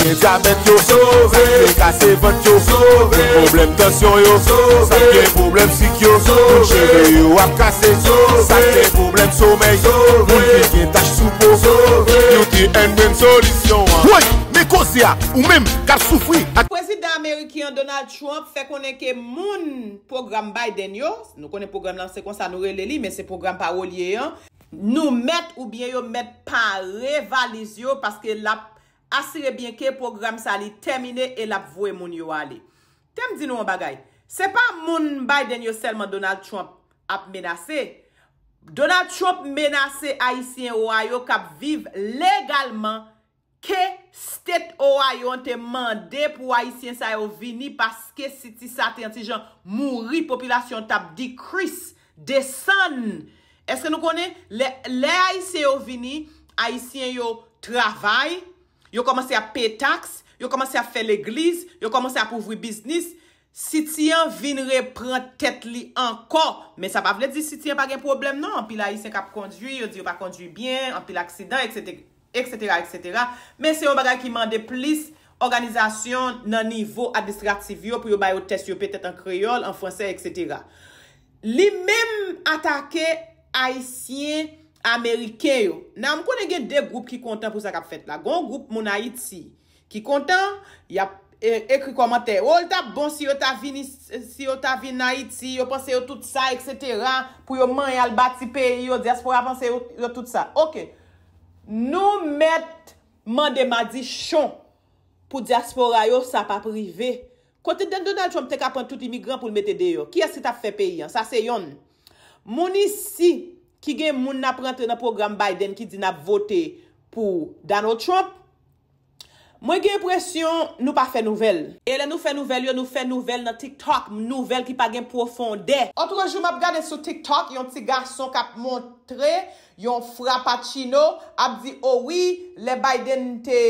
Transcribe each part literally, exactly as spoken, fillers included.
Dyabèt yo sove, sa k te kase vant yo sove, pwoblèm tansyon yo sove, sa k gen pwoblèm sik yo sove, moun cheve yo ap kase sove, sa k gen pwoblèm somèy sove, moun ki gen tach sou po sove. Beauty and Brain solisyon an. Woy, men koze a, ou menm k ap soufri ak Prezidan ameriken an Donald Trump fè konnen ke moun pwogram Biden yo, nou konnen pwogram lan se konsa nou rele li, men se pwogram pawolye an, nou mèt oubyen yo mèt pare valiz yo paske l ap asire byen ke pwogram sa li tèmine e l ap voye moun yo ale. Tè m di nou yon bagay, se pa moun Biden yo sèlman Donald Trump ap menase. Donald Trump menase Ayisyen Ohio k ap viv legalman ke State Ohio an te mande pou Ayisyen sa yo vini paske siti sa te yon ti jan mouri, popilasyon t ap decrease, desann. Èske nou konnen lè, lè Ayisyen yo vini, Ayisyen yo travay, yo kòmanse ap peye taks, yo kòmanse ap fè legliz, yo kòmanse ap ouvri biznis, siti an vin reprann tèt li ankò. Men sa pa vle di siti an pa gen pwoblèm non. Anpil Ayisyen k ap kondui, yo di yo pa kondui byen, anpil aksidan, etsetera, etsetera, etsetera. Men se yon bagay ki mande plis òganizasyon nan nivo administratif yo pou yo ba yo tès yo petèt an kreyòl, an fransè, etsetera. Li menm atake Ayisyen Ameriken yo. Nan, m konnen gen de gwoup ki kontan pou sa k ap fèt la. Gen yon gwoup moun Ayiti ki kontan, y ap e, ekri kòmantè. O, l t ap bon si yo ta vini, si yo ta vin Ayiti, yo panse yo tout sa, etsetera, pou yo manyen al bati peyi yo, dyaspora panse yo, yo tout sa. Oke. Nou mèt mande madichon pou dyaspora yo, sa p ap rive. Kote Donald Trump te ka pran tout imigran pou l mete deyò? Kiyès ki t ap fè peyi an? Sa se yonn. Moun isi ki gen moun n ap rantre nan pwogram Biden ki di n ap vote pou Donald Trump, mwen gen enpresyon nou pa fè nouvèl. E lè nou fè nouvèl yo, nou fè nouvèl nan TikTok, nouvèl ki pa gen pwofondè. Òtrejou, m ap gade sou TikTok, yon ti gason k ap montre yon frappuccino, ap di, o wi, lè Biden te,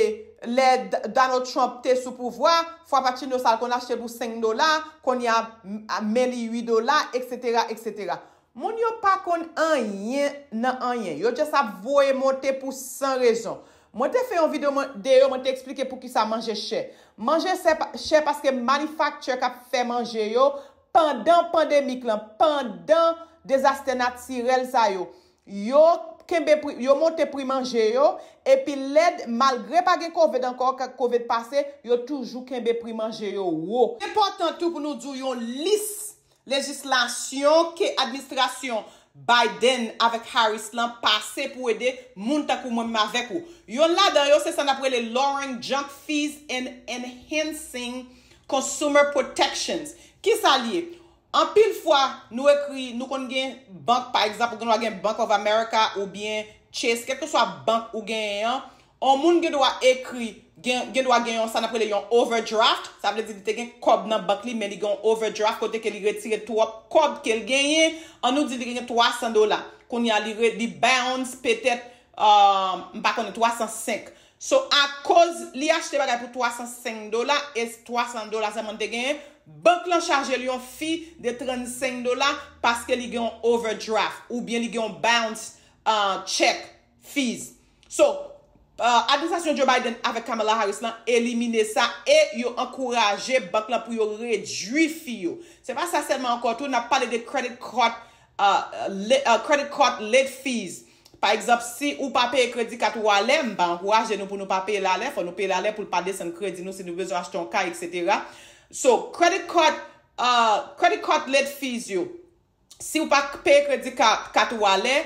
lè D-, Donald Trump te sou pouvwa, frappuccino sa l konn achte pou senk dola, kounye a, m-, a, men li uit dola, etsetera, etsetera. Moun yo pa konn anyen nan anyen. Yo just ap voye monte pou san rezon. Mwen te fè yon videyo mwen, de yo, mwen te eksplike poukisa manje chè. Manje chè pa-, chè paske manufacture k ap fè manje yo pandan pandemik lan, pandan dezastè natirèl sa yo, yo kenbe pri, yo monte pri manje yo, epi lè, malgre pa gen covid ankò, ka covid pase, yo toujou kenbe pri manje yo wo. Enpòtan tou pou nou di w yon lis lejislasyon ke administrasyon Biden avèk Harris lan pase pou ede moun tankou mwen menm avèk ou. Yonn ladan yo, se sa n ap rele Lowering Junk Fees and Enhancing Consumer Protections. Kisa l ye? Anpil fwa, nou ekri, nou konn gen bank, pa egzanp, ou gen dwa gen Bank of America oubyen Chase, kèlkeswa bank ou genyen an, yon moun gen dwa ekri, gen, gen dwa gen yon, sa n ap rele yon overdraft. Sa vle di li te gen kòb nan bank li, men li gen yon overdraft kote ke li retire twòp kòb ke l genyen. Ann nou di li gen twa san dola. Kounye a, li re-, li balance petèt, um, m pa konnen, twa san senk. So, akoz li achte bagay pou twa san senk dola, e twa san dola sèlman li te genyen, bank lan chaje l yon fee de trannsenk dola paske li gen yon overdraft oubyen li gen yon balance, uh, check fees. So, uh, administrasyon Joe Biden avèk Kamala Harris lan elimine sa e yo ankouraje bank lan pou yo redui fee yo. Se pa sa sèlman ankò tou, n ap pale de credit card, uh, le-, uh, credit card late fees. Pa egzanp, si ou pa peye kredi kat ou alè, m pa ankouraje nou pou nou pa peye l alè, fò nou peye l alè pou l pa desann kredi nou si nou bezwen achte yon kay, etsetera. So, credit card, uh, credit card late fees yo. Si w pa k-, peye kredi ka-, kat ou alè,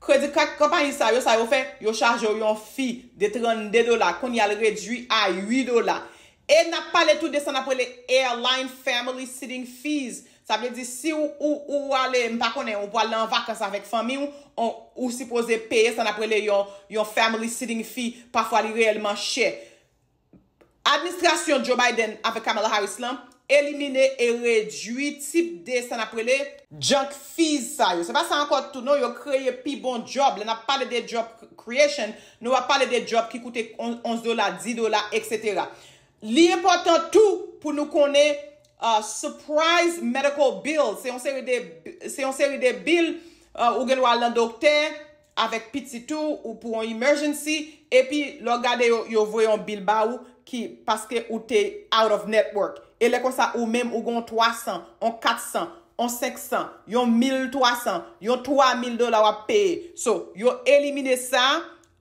kredi kat konpayi sa yo, sa yo fè, yo chaje w yon fee de trannde dola, kounye a l redui a uit dola. E n ap pale tou de sa n ap rele airline family seating fees. Sa vle di, si w, ou, ou ale, m pa konnen, ou pral nan vakans avèk fanmi w, on, ou sipoze peye sa n ap rele yon, yon family seating fee. Pafwa, li reyèlman chè. Administrasyon Joe Biden avèk Kamala Harris lan elimine e redui tip de sa n ap rele junk fees sa yo. Se pa sa ankò tou non, yo kreye pi bon job. Lè n ap pale de job creation, nou ap pale de job ki koute on-, onz dola, dis dola, etsetera. Li enpòtan tou pou nou konnen, uh, surprise medical bill. Se yon seri de, se yon seri de bill, uh, ou gen dwa al nan doktè avèk pitit ou, ou pou yon emergency, epi lè w gade yo, yo voye yon bill ba ou, ki, paske ou te out of network. E lè konsa, ou menm, ou gen yon twa san, yon kat san, yon senk san, yon mil twa san, yon twa mil dola w ap peye. So, yo elimine sa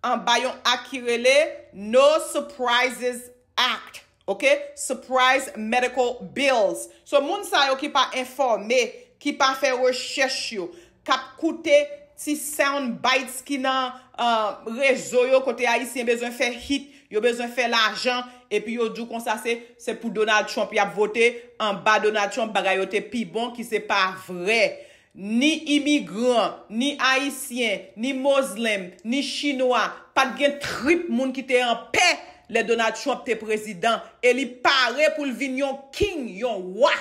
anba yon ak ki rele No Surprises Act. Ok? Surprise medical bills. So, moun sa yo ki pa enfòme, ki pa fè rechèch yo, k ap koute ti sound bites ki nan uh, rezo yo kote Ayisyen bezwen fè hit, yo bezwen fè lajan, epi yo di w konsa se, se pou Donald Trump y ap vote, anba Donald Trump bagay yo te pi bon, ki se pa vre. Ni imigran, ni Ayisyen, ni Mozlenm, ni Chinwa, pa t gen trip moun ki te anpè lè Donald Trump te prezidan, e li pare pou l vin yon king, yon wa.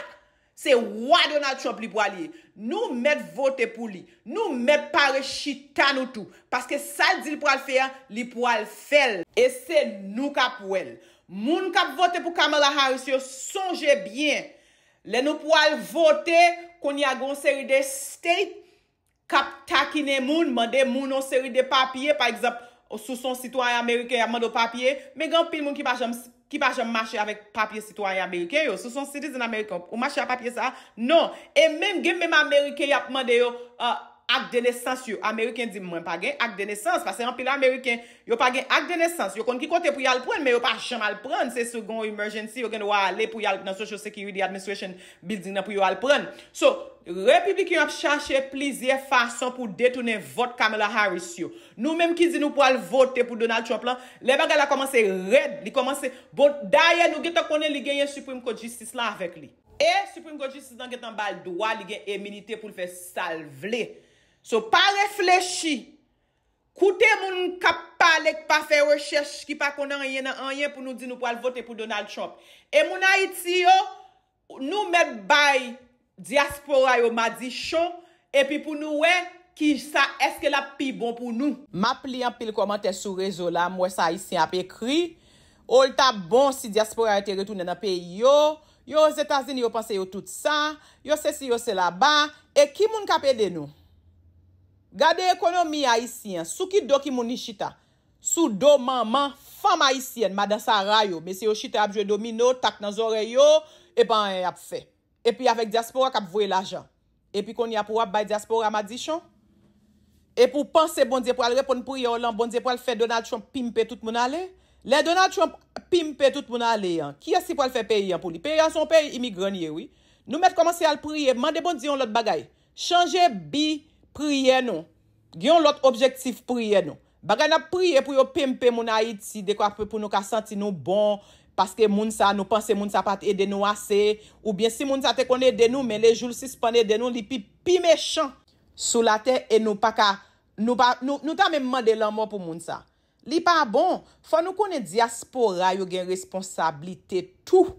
Se wa Donald Trump li pral ye. Nou mèt vote pou li. Nou mèt pare chita nou tou. Paske sa l di l pral fè a, li pral fè l. E se nou k ap wè l. Moun k ap vote pou Kamala Harris yo, sonje byen. Lè nou pral vote, kounye a gen yon seri de state k ap takinen moun, mande moun yon seri de papye, pa egzanp, si w se yon sitwayen ameriken, y ap mande w papye, men gen anpil moun ki pa janm, ki pa janm mache avèk papye sitwayen ameriken yo. Si w se yon citizen american, ou mache ak papye sa a? Non. E menm, gen menm ameriken y ap mande yo uh, ak de nesans yo. Ameriken di m, mwen pa gen ak de nesans, paske anpil ameriken, yo pa gen ak de nesans. Yo konn ki kote pou y al pran l, men yo pa janm al pran l. Se si gen yon emergency, yo gen dwa ale pou y al nan Social Security Administration building nan pou yo al pran l. So, Repibliken yo ap chache plizyè fason pou detounen vòt Kamala Harris yo. Nou menm ki di nou pral vote pou Donald Trump lan, lè bagay la kòmanse rèd, li kòmanse, bon, dayè nou gentan konnen li genyen Supreme Court Justice la avèk li. E Supreme Court Justice lan gentan ba l dwa, li gen iminite pou l fè sa l vle. So, pa reflechi. Koute moun k ap pale, k pa fè rechèch, ki pa konn anyen nan anyen pou nou di nou pral vote pou Donald Trump. E moun Ayiti yo, nou mèt bay dyaspora yo madichon, epi pou nou wè ki sa, èske l ap pi bon pou nou. M ap li anpil kòmantè sou rezo la, m wè sa Ayisyen ap ekri. O, l t ap bon si dyaspora yo te retounen nan peyi yo. Yo Ozetazini, yo panse yo tout sa. Yo sesi, yo sela. E ki moun k ap ede nou? Gade ekonomi ayisyen an. Sou ki do ki moun li chita? Sou do manman, fanm ayisyèn, madan Sara yo. Mesye yo chita ap jwe domino, tak nan zòrèy yo, e pa anyen y ap fè. Epi avèk dyaspora k ap voye lajan. Epi kounye a pou w ap bay dyaspora madichon? Epi w panse Bondye pral reponn priyè w lan, Bondye pral fè Donald Trump pimpe tout moun ale? Lè Donald Trump pimpe tout moun ale an, kiyès ki pral fè peyi an pou li? Peyi an se yon peyi imigran li ye, wi. Nou mèt kòmanse al priye, mande Bondye yon lòt bagay. Chanje bi priyè nou. Gen yon lòt objektif priyè nou. Bagay n ap priye pou yo pimpe moun Ayiti, dekwa pou nou ka santi nou bon, paske moun sa, nou panse moun sa pa t ede nou ase, oubyen si moun sa te konn ede nou, men lejou l sispann ede nou, li pi, pi mechan sou latè e nou pa ka, nou pa, nou, nou ta menm mande lanmò pou moun sa. Li pa bon. Fò nou konnen dyaspora yo gen responsablite tou.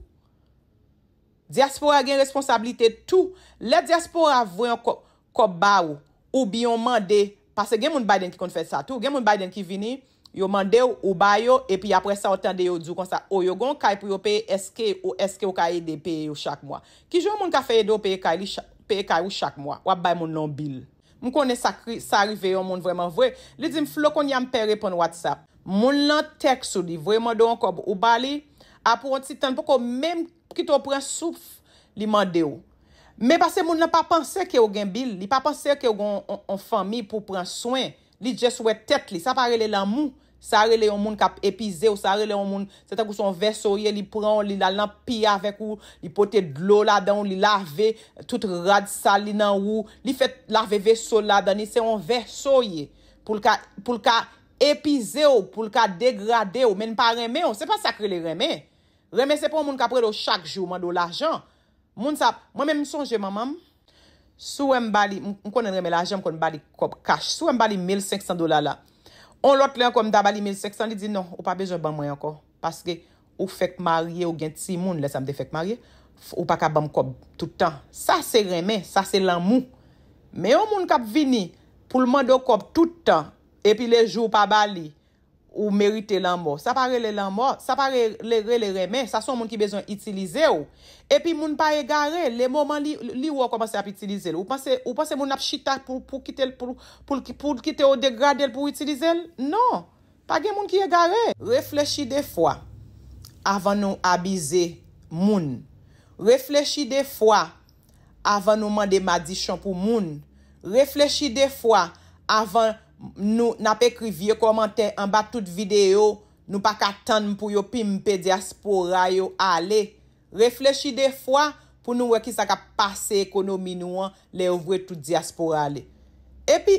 Dyaspora gen responsablite tou. Lè dyaspora voye yon kòb, kòb ba ou, oubyen yon mande, paske gen moun Biden ki konn fè sa tou. Gen moun Biden ki vini, yo mande w, ou ba yo, epi apre sa, w tande yo di w konsa, o, yo gen yon kay pou yo peye, èske, ou, èske w ka ede peye yo chak mwa? Kijan yon moun ka fè ede w peye kay li cha-, peye kay ou chak mwa? W ap bay moun nan yon bil. M konnen sa, sa rive yon moun vrèman vre. Li di m, Flo, kounye a m pè reponn WhatsApp. Moun lan tèks ou, li voye mande w yon kòb, ou ba li, apre yon ti tan, li poko menm kite w pran souf, li mande w. Men paske moun lan pa panse ke w gen bil, li pa panse ke w gen yon, yon, yon fanmi pou pran swen, li just wè tèt li. Sa pa rele lanmou. Sa rele yon moun k ap epize w, sa rele yon moun, se tankou se yon vèso w ye, li pran w, li al nan pi avèk ou, li pote dlo ladan w, li lave tout rad sal li nan ou, li fè lave veso l ladan li, se yon vèso w ye. Pou l ka, pou l ka epize w, pou l ka degrade w, men l pa renmen w. Se pa sa k rele renmen. Renmen se pa yon moun k ap rele w chak jou, mande w lajan. Moun sa, mwen menm m sonje manman m, si w wè m ba li, m, m konnen l renmen lajan, m konn ba li kòb kach. Si w wè m ba li mil senk san dola la, on lòt lè ankò m ta ba li mil senk san, li di, "Non, ou pa bezwen ban mwen ankò, paske ou fèk marye, ou gen timoun." Lè sa m te fèk marye, f-, ou pa ka ban m kòb tout tan. Sa se renmen, sa se lanmou. Men yon moun k ap vini pou l mande w kòb tout tan, epi lejou w pa ba li, ou merite lanmò. Sa pa rele lanmò, sa pa rele, rele renmen, sa se yon moun ki bezwen itilize w. Epi moun pa egare, le moman li, li wè w kòmanse ap itilize l. Ou panse, ou panse moun ap chita pou, pou kite l, pou, pou, pou l kite w degrade l pou w itilize l? Non! Pa gen moun ki egare. Reflechi de fwa avan nou abize moun. Reflechi de fwa avan nou mande madichon pou moun. Reflechi de fwa avan nou n ap ekri vye kòmantè anba tout videyo, nou pa ka tann pou yo pimpe dyaspora yo ale. Reflechi de fwa pou nou wè kisa k ap pase ekonomi nou an lè yo voye tout dyaspora ale. Epi,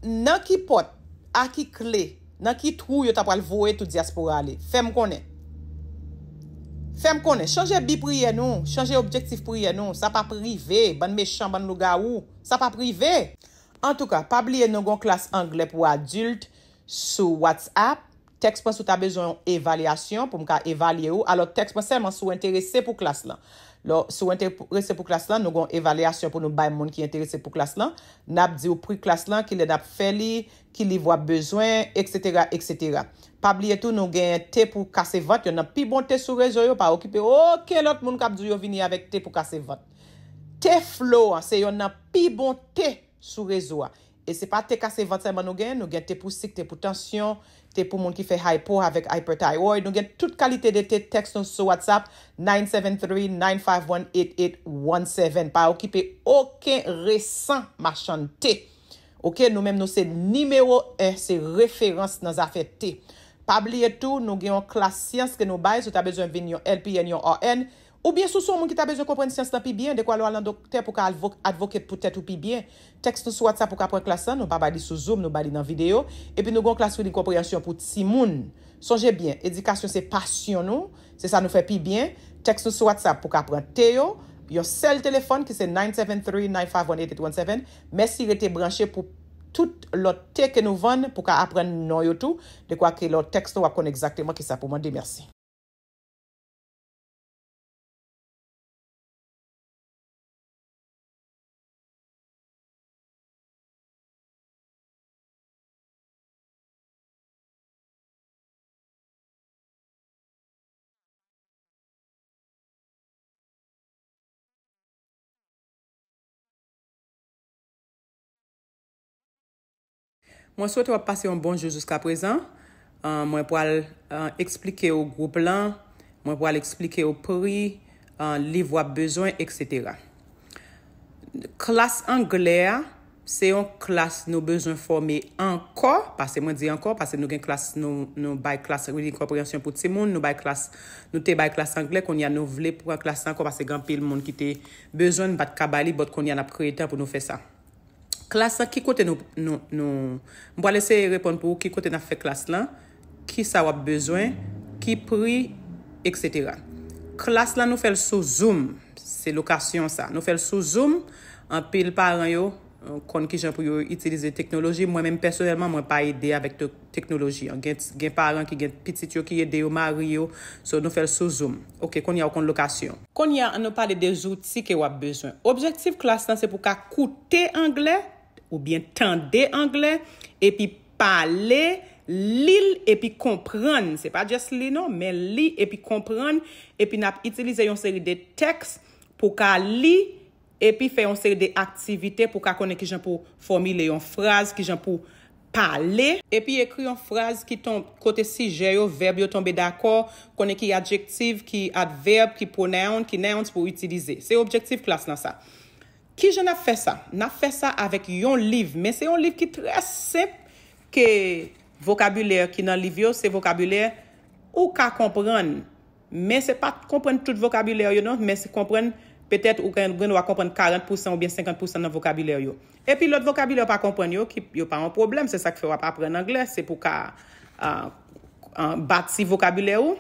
nan ki pòt, a ki kle, nan ki twou yo ta pral voye tout dyaspora ale? Fè m konnen. Fè m konnen. Chanje bi priyè nou, chanje objektif priyè nou. Sa p ap rive, bann mechan, bann lougawou. Sa p ap rive. Antouka, pa bliye nou gon klas anglè pou adilt sou WhatsApp. Tèks mwen si w ta bezwen yon evalyasyon pou m ka evalye ou. Alò, tèks mwen sèlman si w enterese pou klas lan. Lò, si w enterese pou klas lan, nou gon evalyasyon pou nou bay moun ki enterese pou klas lan. N ap di w pri klas lan, kilè n ap fè li, ki liv w ap bezwen, etsetera, etsetera. Pa bliye tou, nou gen te pou kase vant, youn nan pi bon te sou rezo yo, pa okipe okenn lòt moun k ap di w yo vini avèk te pou kase vant. Te Flo an, se youn nan pi bon te sou rezo a. E se pa te kase vant sèlman nou gen, nou gen te pou sik, te pou tansyon, te pou moun ki fè hypo avèk hyperthyroid. Nou gen tout kalite de te, tèks nou sou WhatsApp, nine seven three, nine five one, eight eight one seven. Pa okipe okenn resan machann te. Oke, nou menm nou se nimewo en, se referans nan zafè te. Pa bliye tou, nou gen yon klas syans ke nou bay, si w ta bezwen vin yon L P N, yon R N, oubyen si w se yon moun ki ta bezwen konprann syans lan pi byen, dekwa lè w al nan doktè pou w ka advo-, advocate pou tèt ou pi byen. Tèks nou sou WhatsApp pou w ka pran klas lan, nou pa bay li sou Zoom, nou bay li nan videyo. Epi nou gen yon klas reading konpreyansyon pou timoun. Sonje byen, edikasyon se pasyon nou, se sa nou fè pi byen. Tèks nou sou WhatsApp pou w ka pran te yo, yon sèl telefòn ki se nine seven three, nine five one, eight eight one seven. Mèsi, rete branche pou tout lòt te ke nou vann pou w ka aprann non yo tou. Dekwa ke lè w tèks nou, w ap konn egzakteman kisa pou w mande. Mèsi. Mwen swete w ap pase yon bon jou jiskaprezan. Ah, mwen pral, ah, eksplike w gwoup lan, mwen pral eksplike w pri, ah, liv w ap bezwen, etsetera. Klas anglè a, se yon klas nou bezwen fòme ankò, paske mwen di ankò, paske nou gen klas, nou, nou bay klas reading comprehension pou timoun, nou bay klas, nou te bay klas anglè, kounye a nou vle pran klas la ankò, paske gen anpil moun ki te bezwen, n pa t ka bay li, but kounye a n ap kreye tan pou nou fè sa. Klas la, ki kote nou, nou, nou, m pral eseye reponn pou ou ki kote n ap fè klas lan, ki sa w ap bezwen, ki pri, etsetera. Klas la, nou fè l sou Zoom, se lokasyon sa. Nou fè l sou Zoom, anpil paran yo, euh, konn kijan pou yo itilize teknoloji. Mwen menm pèsonèlman, mwen pa ede avèk te-, teknoloji an. Gen, gen paran ki gen pitit yo ki ede yo, mari yo, so nou fè l sou Zoom. Oke, kounye a w konn lokasyon. Kounye a, ann nou pale de zouti ke w ap bezwen. Objektif klas lan se pou w ka koute anglè, oubyen tande anglè, epi pale, li l epi konprann. Se pa just li non, men li epi konprann, epi n ap itilize yon seri de tèks pou w ka li, epi fè yon seri de aktivite pou w ka konnen kijan pou w fòmile yon fraz, kijan pou w pale, epi ekri yon fraz ki ton-, kote sijè yo, vèb yo tonbe dakò, konnen ki adjektif, ki advèb, ki pronoun, ki nouns pou w itilize. Se objektif klas lan sa. Kijan n ap fè sa? N ap fè sa avèk yon liv, men se yon liv ki trè senp, ke vokabilè ki nan liv yo, se vokabilè ou ka konprann. Men se pa konprann tout vokabilè yo non, men se konprann, petèt ou gen, gen dwa konprann karant pousan oubyen senkant pousan nan vokabilè yo. Epi lòt vokabilè ou pa konprann yo, ki, yo pa yon pwoblèm, se sa k fè w ap aprann anglè, se pou w ka, ah, ah, bati vokabilè ou.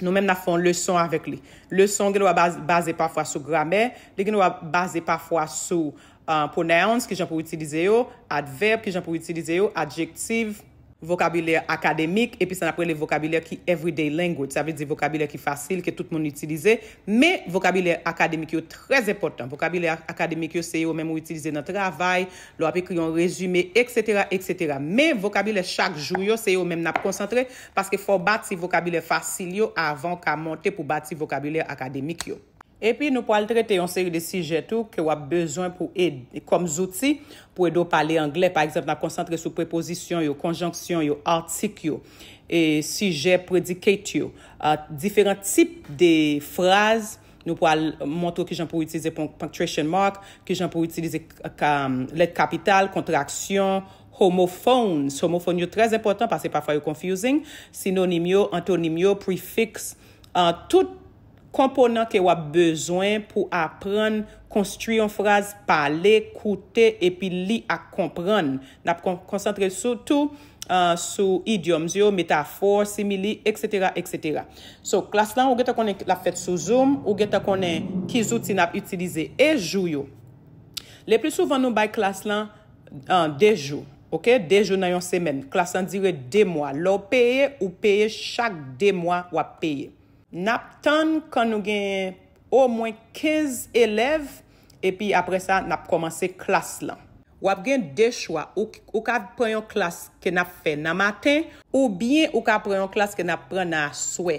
Nou menm n ap fè yon leson avèk li. Leson gen dwa baz-, baze pafwa sou gramè, li gen dwa baze pafwa sou, ah, pronouns, kijan pou w itilize yo, advèb, kijan pou w itilize yo, adjektif, vokabilè akademik, epi sa n ap rele vokabilè ki everyday language, sa vle di vokabilè ki fasil, ke tout moun itilize, men vokabilè akademik yo trè enpòtan. Vokabilè ak-, akademik yo se yo menm ou itilize nan travay, lè w ap ekri yon rezime, etsetera, etsetera. Men vokabilè chak jou yo, se yo menm n ap konsantre, paske fò w bati vokabilè fasil yo avan w ka monte pou bati vokabilè akademik yo. Epi nou pral trete yon seri de sijè tou ke w ap bezwen pou ede kòm zouti pou ede w pale anglè. Pa egzanp, n ap konsantre sou prepozisyon yo, konjonksyon yo, atik yo, e sijè predicate yo, a, diferan tip de fraz. Nou pral montre w kijan pou w itilize pon- punctuation mark, kijan pou w itilize k- ka- lèt kapital, kontraksyon, homophones. Homophones yo trè enpòtan paske pafwa yo confusing. Sinonim yo, antonim yo, prefiks, a, tout konponan ke w ap bezwen pou aprann konstwi yon fraz, pale, koute, epi li ak konprann. N ap kon- konsantre sou tou, a, sou idioms yo, metafò, simili, etsetera, etsetera. So, klas lan, ou gentan konnen l ap fèt sou Zoom, ou gentan konnen ki zouti n ap itilize e jou yo. Le pli souvan, nou bay klas lan, a, de jou, oke? De jou nan yon semèn. Klas lan dire de mwa. Lè w peye, ou peye chak de mwa w ap peye. N ap tann kan nou gen omwen kenz elèv, epi apre sa, n ap kòmanse klas lan. W ap gen de chwa. Ou, ou ka pran yon klas ke n ap fè nan maten, oubyen ou ka pran yon klas ke n ap pran nan aswè.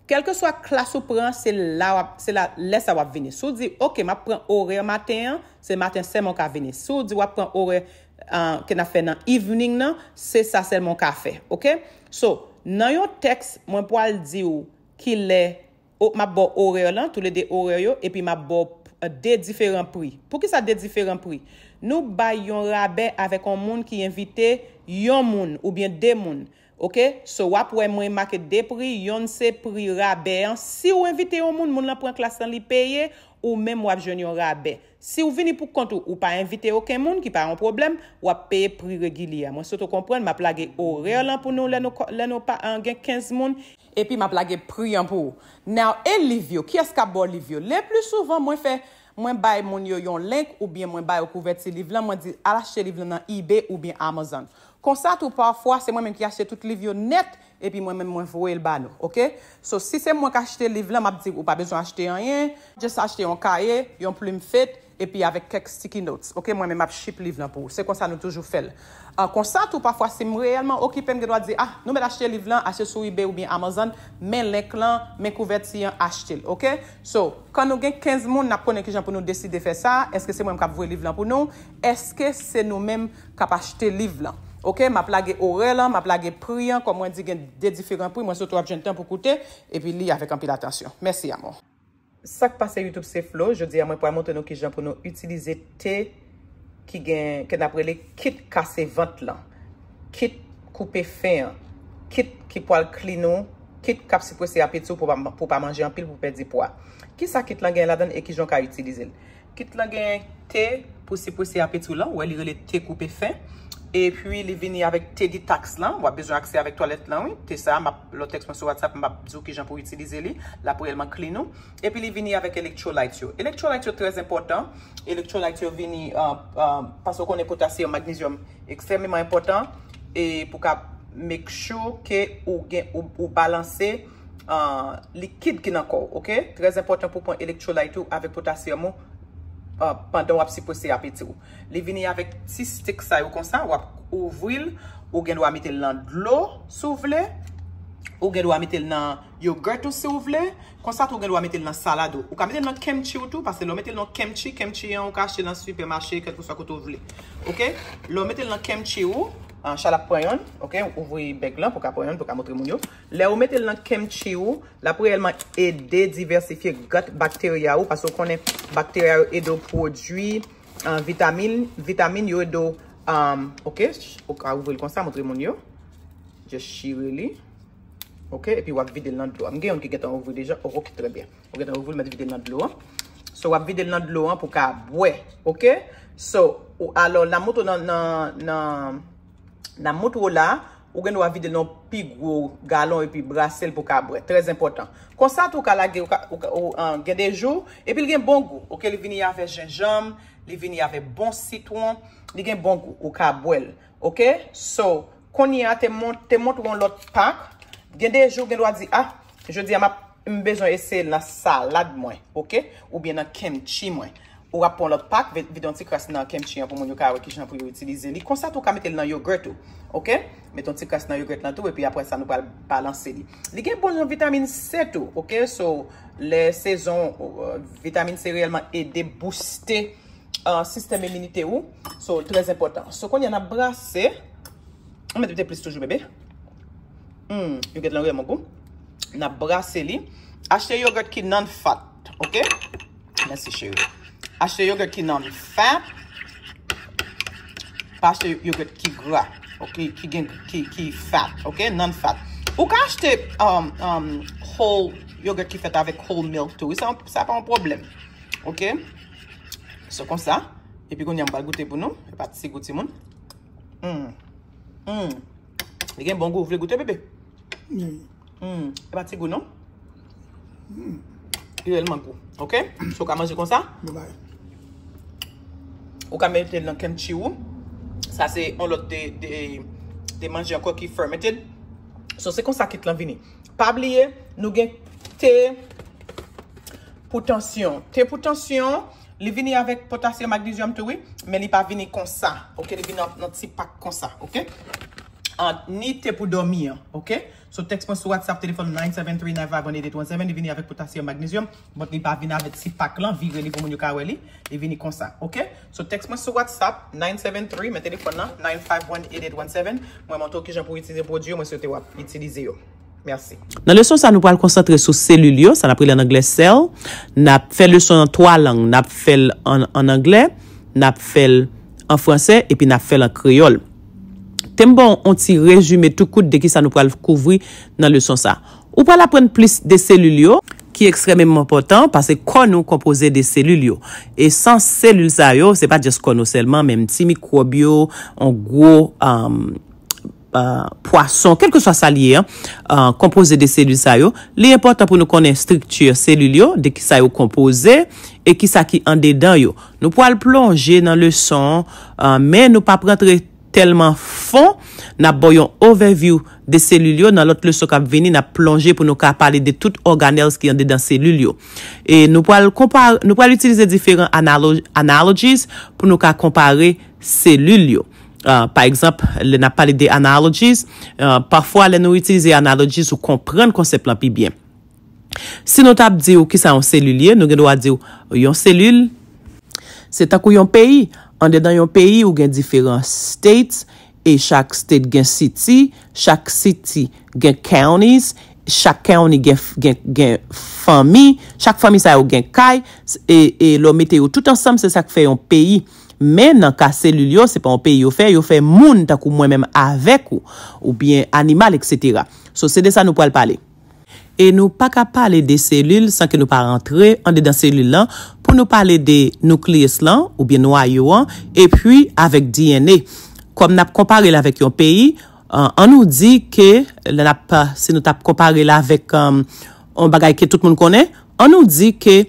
Kèlkeswa klas ou pran, se la w ap, se la, lè sa w ap vini. Si w di, "Oke, m ap pran orè maten an," se maten sèlman w ka vini. Si w di w ap pran orè, a, ke n ap fè nan evening nan, se sa sèlman w ka fè, oke? So, nan yon tèks, mwen pral di w kilè o- m ap ba w orè lan, toulede orè yo, epi m ap ba w, e, de diferan pri. Poukisa de diferan pri? Nou bay yon rabè avèk yon moun ki envite yon moun oubyen de moun. Oke? So, w ap wè mwen make de pri, yonn se pri rabè an. Si w envite yon moun, moun lan pran klas lan, li peye, ou menm w ap jwenn yon rabè. Si w vini pou kont ou, ou pa envite okenn moun, ki pa yon pwoblèm, w ap peye pri regilye a. Mwen swete w konprann, m ap lage orè lan pou nou lè nou, kò- lè nou pa, an, gen kenz moun, epi m ap lage pri an pou ou. Now, e liv yo? Kiyès k ap ba w liv yo? Le pli souvan, mwen fè, mwen bay moun yo yon link oubyen mwen ba yo kouvèti liv lan, mwen di, "Al achte liv lan nan eBay oubyen Amazon." Konsa tou, pafwa, se mwen menm ki achte tout liv yo nèt, epi mwen menm mwen voye l ba nou, oke? So, si se mwen k achte liv lan, m ap di, "Ou pa bezwen achte anyen, just achte yon kaye, yon plim fet, epi avèk kèk sticky notes, oke? Mwen menm m ap ship liv lan pou ou." Se konsa nou toujou fè l. A, konsa tou, pafwa, si m reyèlman okipe, m gen dwa di, "Ah, nou mèt achte liv lan, achte sou eBay oubyen Amazon, men link lan, men kouvèti an, achte l," oke? So, kan nou gen kenz moun, n ap konnen kijan pou nou deside fè sa. Èske se mwen menm k ap voye liv lan pou nou? Èske se nou menm k ap achte liv lan? Oke, m ap lage orè lan, m ap lage pri an, kòm mwen di, gen de diferan pri, mwen swete w ap jwenn tan pou koute, epi li avèk anpil atansyon. Mèsi, amò. Sa k pase YouTube, se Flo. Jodi a, mwen pral montre nou kijan pou nou itilize te ki gen, ke n ap rele kit kase vant lan, kit koupe fen an, kit ki pral clean ou, kit k ap siprese apeti w pou pa, pou pa manje anpil, pou pèdi pwa. Kisa kit lan gen ladan l e kijan w ka itilize l? Kit lan gen te pou siprese apeti w lan, ou wè li rele te koupe fen. Epi li vini avèk te detox lan, w ap bezwen aksè avèk twalèt lan, wi. Te sa, m ap, lè w tèks mwen sou WhatsApp, m ap di w kijan pou w itilize li, l ap reyèlman clean ou. Epi li vini avèk electrolyte yo. Electrolyte yo trè enpòtan. Electrolyte yo vini, uh, uh, paske w konnen potasyòm, magnezyòm ekstrèmeman enpòtan e pou ka make sure ke ou gen, ou, ou balanse, uh, likid ki nan kò w, oke? Trè enpòtan pou pran electrolyte ou avèk potasyòm ou, uh, pandan w ap siprese apeti w. Li vini avèk ti stick sa yo konsa, w ap ouvri l, ou gen dwa mete l nan dlo si w vle, ou gen dwa mete l nan yogurt ou si w vle, konsa tou ou gen dwa mete l nan salad ou. Ou ka mete l nan kimchi ou tou, paske lè w mete l nan kimchi, kimchi an ou ka achte nan sipèmache, kèlkeswa kote w vle. Oke? Lè w mete l nan kimchi ou, ah, Chal ap pran yonn, oke? Ouvri bèg lan pou ka pran yonn, pou ka montre moun yo. Lè ou mete l nan kimchi ou, l ap reyèlman ede divèsifye gut bacteria ou, paske w konnen bacteria yo ede w pwodui, ah, vitamin, vitamin yo ede w, ah, oke? Ou ka ouvri l konsa, montre moun yo. Just chire li. Oke? Epi w ap vide l nan dlo a. M gen youn ki gentan ouvri deja. Oh, oke, trè byen. Ou gentan ouvri l, mèt vide l nan dlo an. So, w ap vide l nan dlo an pou w ka bwè. Oke? So, ou, alò, nan moto, nan, nan, nan, nan moto la, ou gen dwa vide l nan pi gwo galon epi brase l pou w ka bwè. Trè enpòtan. Konsa tou, ou ka lage, ou ka, ou ka, ou, an, gen de jou, epi l gen bon gou. Oke, li vini avè jenjanm, li vini avè bon sitwon, li gen bon gou. Ou ka bwè l. Oke? So, kounye a te mont-, te montre yon lòt pak. Gen de jou, gen dwa di, ah, jodi a, m ap, m bezwen eseye l nan salad mwen, oke? Oubyen nan kimchi mwen. Ou ap pran lòt pak, vide yon ti kras nan kimchi an pou moun yo ka wè kijan pou yo itilize li. Konsa tou, ou ka mete l nan yogurt ou. Oke? Mete yon ti kras nan yogurt lan tou, epi apre sa, nou pral balanse li. Li gen bon jan vitamin C tou, oke? So, lè sezon, euh, vitamin C reyèlman ede booste, euh, sistèm iminite ou. So, trè enpòtan. So, kounye a n ap brase. Ou mete plis toujou, bebe. Hmm, yogurt lan reyèlman gou. N ap brase li. Achte yogurt ki non-fat, oke? Mèsi, cheri. Achte yogurt ki non-fat. Pa achte yogurt ki gra, oke? Ki gen, ki, ki fat, oke? Non-fat. Ou ka achte, um, um, whole yogurt ki fèt avèk whole milk tou. Wi, sa, sa pa yon pwoblèm. Oke? Se konsa. Epi kounye a m pral goute pou nou. E pa ti gou timoun. Hmm. Hmm. Li gen bon gou, ou vle goute, bebe? Hmm. Hmm. E pa ti gou, non? Hmm. Li reyèlman gou. Oke? So, ou ka manje konsa? Bye bye. Ou ka mete l nan kimchi ou. Sa se yon lòt de, de, de manje ankò ki fermented. So, se konsa kit lan vini. Pa bliye, nou gen te pou tansyon. Te pou tansyon, li vini avèk potasyòm, magnezyòm tou, wi, men li pa vini konsa. Oke, li vini nan, nan ti pak konsa, oke? Ah, ni te pou dòmi an, oke? So, text mwen sou WhatsApp, telefòn nine seven three nine five one eight eight one seven, li vini avèk potasyòm, magnezyòm, but li pa vini avèk ti pak lan, vire li pou moun yo ka wè li, li vini konsa, oke? So, text mwen sou WhatsApp, nine seven three, men telefòn nan, nine five one eight eight one seven, mwen montre w kijan pou w itilize pwodui yo, mwen swete w ap itilize yo. Mèsi. Nan leson sa, nou pral konsantre sou selil yo, sa n ap rele an anglè cell. N ap fè leson an twa lang. N ap fè l an, an anglè, n ap fè l an fransè, epi n ap fè l an kreyòl. Te m ba w yon ti rezime tou kout de kisa nou pral kouvri nan leson sa. Ou pral aprann plis de selil yo, ki ekstrèmeman enpòtan, paske kò nou konpoze de selil yo. E san selil sa yo, se pa just kò nou sèlman, menm ti mikwòb yo, yon gwo, um, uh, pwason, kèlkeswa sa l ye, an, uh, konpoze de selil sa yo, li enpòtan pou nou konnen estrikti selil yo, de kisa yo konpoze, e kisa ki andedan yo. Nou pral plonje nan leson, uh, men nou p ap rantre tèlman fon, n ap ba w yon overview de selil yo. Nan lòt leson k ap vini, n ap plonje pou nou ka pale de tout organelles ki andedan selil yo. E nou pral konpa-, nou pral itilize diferan analo-, analogies pou nou ka konpare selil yo. Ah, pa egzanp, lè n ap pale de analogies, ah, pafwa lè nou itilize analogies, ou konprann konsèp lan pi byen. Si nou t ap di w kisa yon selil ye, nou gen dwa di w yon selil, se tankou yon peyi. Andedan yon peyi, ou gen diferan states, e chak state gen city, chak city gen counties, chak county gen, gen, gen fanmi, chak fanmi sa yo gen kay, e, e lè w mete yo tout ansanm, se sa k fè yon peyi. Men nan ka selil yo, se pa yon peyi yo fè, yo fè moun tankou mwen menm avèk ou, oubyen animal, etsetera. So, se de sa nou pral pale. E nou pa ka pale de selil san ke nou pa rantre andedan selil lan pou nou pale de nucleus lan, oubyen nwayo an, epi avèk D N A. Kòm n ap konpare l avèk yon peyi, an, an nou di ke, lè n ap, si nou t ap konpare l avèk, um, yon bagay ke tout moun konnen, an nou di ke,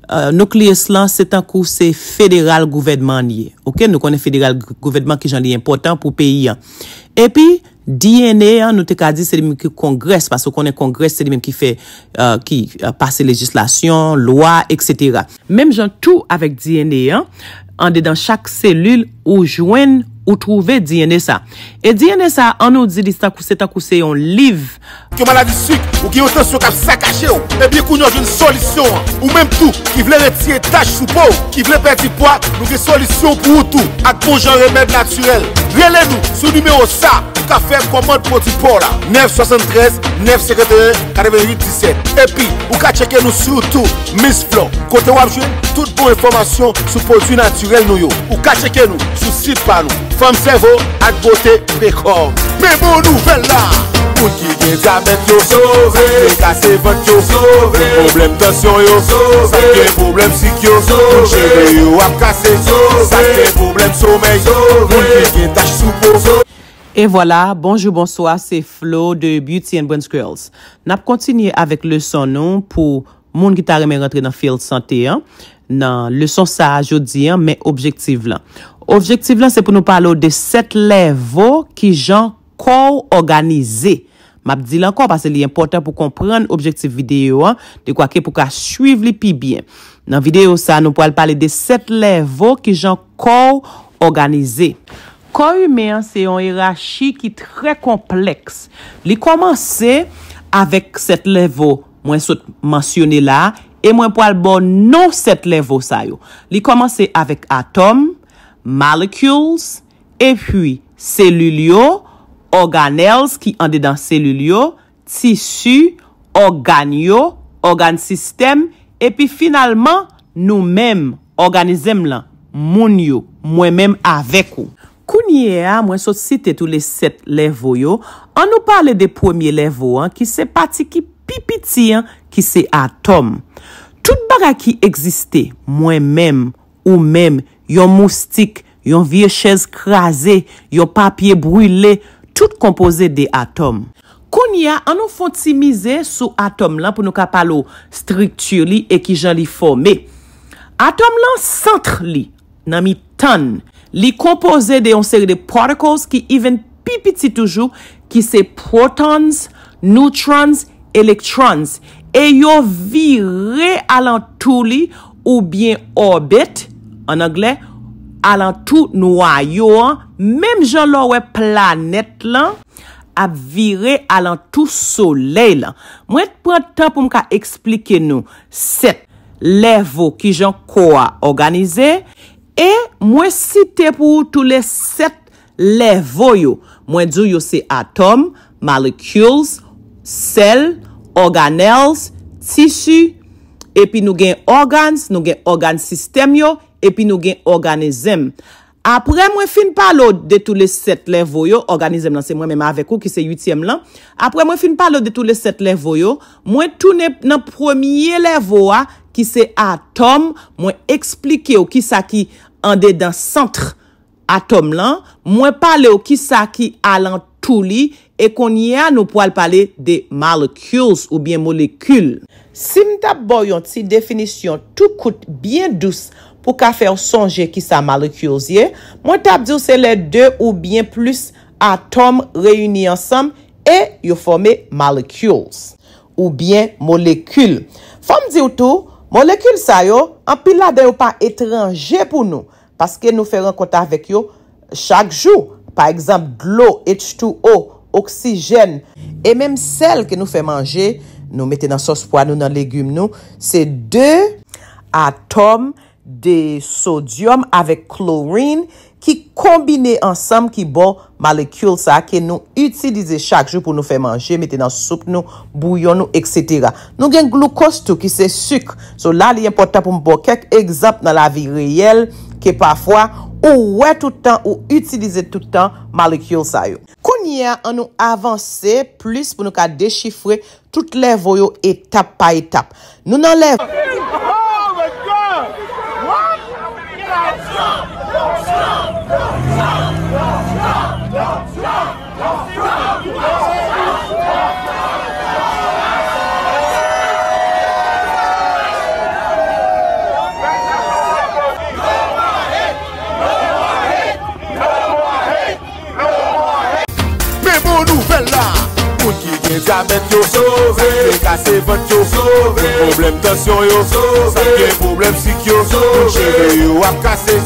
uh, nucleus lan, se tankou se federal gouvènman an ye. Oke, nou konnen federal gou-, gouvènman kijan li enpòtan pou peyi an. Epi, D N A an, nou te ka di se li menm ki Congress, paske w konnen Congress se li menm ki fè, uh, ki, uh, pase lejislasyon, lwa, etsetera. Menm jan tou avèk D N A an, andedan chak selil ou jwenn, ou twouve D N A sa. E D N A sa, an nou di li tankou se, tankou se yon liv. Gen maladi sik, ou gen yon tansyon k ap sakaje w, ebyen kounye a w jwenn solisyon an. Ou menm tou, ki vle retire tach sou po w, ki vle pèdi pwa, nou gen solisyon pou ou tou, ak bon jan remèd natirèl. Rele nou sou nimewo sa, ou ka fè kòmand pwodui pa w la, nèf swasanntrèz, nèf senkanteyen, katreventuit disèt. Epi, ou ka tcheke nou sou YouTube, Miss Flo, kote w ap jwenn tout bon enfòmasyon sou pwodui natirèl nou yo. Ou ka tcheke nou sou sit pa nou, Fanm Sèvo ak Bote Prekò. Men bon nouvèl la! Moun ki gen dyabèt yo sove, sa k te kase vant yo sove, pwoblèm tansyon yo sove, sa k gen pwoblèm sik yo, moun cheve yo ap kase, sa k gen pwoblèm somèy, moun ki gen tach sou po. E vwala, bonjou, bonswa, se Flo de Beauty and Brains Girls. N ap kontinye avèk leson nou pou moun ki ta renmen rantre nan field sante an, nan leson sa a jodi an, men objektif lan. Objektif lan, se pou nou pale w de sèt lèvo kijan kò w òganize. M ap di l ankò, paske li enpòtan pou konprann objektif videyo an, dekwake pou ka swiv li pi byen. Nan videyo sa, nou pral pale de sèt lèvo ki jan kò w òganize. Kò imen an se yon erachi ki trè konplèks. Li kòmanse avèk sèt lèvo mwen sot mansyone la a, e mwen pral ba w non sèt lèvo sa yo. Li kòmanse avèk atòm, molecules, epi selil yo, organelles ki andedan selil yo, tisi, ògàn yo, ògàn sistèm, epi finalman, nou menm, òganizm lan, moun yo, mwen menm avèk ou. Kounye a, mwen sot site tou le sèt lèvo yo, ann nou pale de premye lèvo an, ki se pati ki pi piti an, ki se atòm. Tout bagay ki egziste, mwen menm, ou menm, yon moustik, yon vye chèz kraze, yon papye brile, tout konpoze de atòm. Kounye a, ann nou fè yon ti mize sou atòm lan pou nou ka pale w estrikti li e kijan li fòme. Atòm lan, sant li, nan mitan l, li konpoze de yon seri de particles ki even pi piti toujou, ki se protons, neutrons, electrons, e yo vire alantou li oubyen orbit, an anglè, alantou nwayo an, menm jan lè w wè planèt lan ap vire alantou solèy lan. Mwen pran tan pou m ka eksplike nou sèt lèvo kijan kò a òganize, e mwen site pou ou tou le sèt lèvo yo. Mwen di w yo se atòm, molecules, sèl, organelles, tisi, epi nou gen organs, nou gen ògàn sistèm yo, epi nou gen òganizm. Apre mwen fin pale w de tou le sèt lèvo yo, òganizm lan se mwen menm avèk ou ki se uityèm lan. Apre mwen fin pale w de tou le sèt lèvo yo, mwen tounen nan premye lèvo a ki se atòm, mwen eksplike w kisa ki andedan sant atòm lan, mwen pale w kisa ki alantou li, e kounye a nou pral pale de molecules oubyen molekil. Si m t ap ba w yon ti definisyon tou kout, byen dous, pou ka fè w sonje kisa molecules ye, mwen t ap di w se lè de oubyen plis atòm reyini ansanm e yo fòme molecules, oubyen molekil. Fò m di w tou, molekil sa yo, anpil ladan yo pa etranje pou nou, paske nou fè rankont avèk yo chak jou. Pa egzanp, dlo, H two O, oksijèn, e menm sèl ke nou fè manje, nou mete nan sòs pwa nou, nan legim nou, se de atòm de sodyòm avèk klorin ki konbine ansanm, ki ba w molekil sa a ke nou itilize chak jou pou nou fè manje, mete nan soup nou, bouyon nou, etsetera. Nou gen gloukòz tou ki se sik. So la, li enpòtan pou m ba w kèk egzanp nan lavi reyèl ke pafwa ou wè tout tan, ou itilize tout tan molekil sa yo. Kounye a, ann nou avanse plis pou nou ka dechifre tout lèvo yo etap pa etap. Nou nan lèvo. Men bon nouvèl la, moun ki gen dyabèt yo sove, moun ki kase vant yo sove, moun pwoblèm tansyon yo sove, sa k gen pwoblèm sik yo, moun cheve yo ap kase,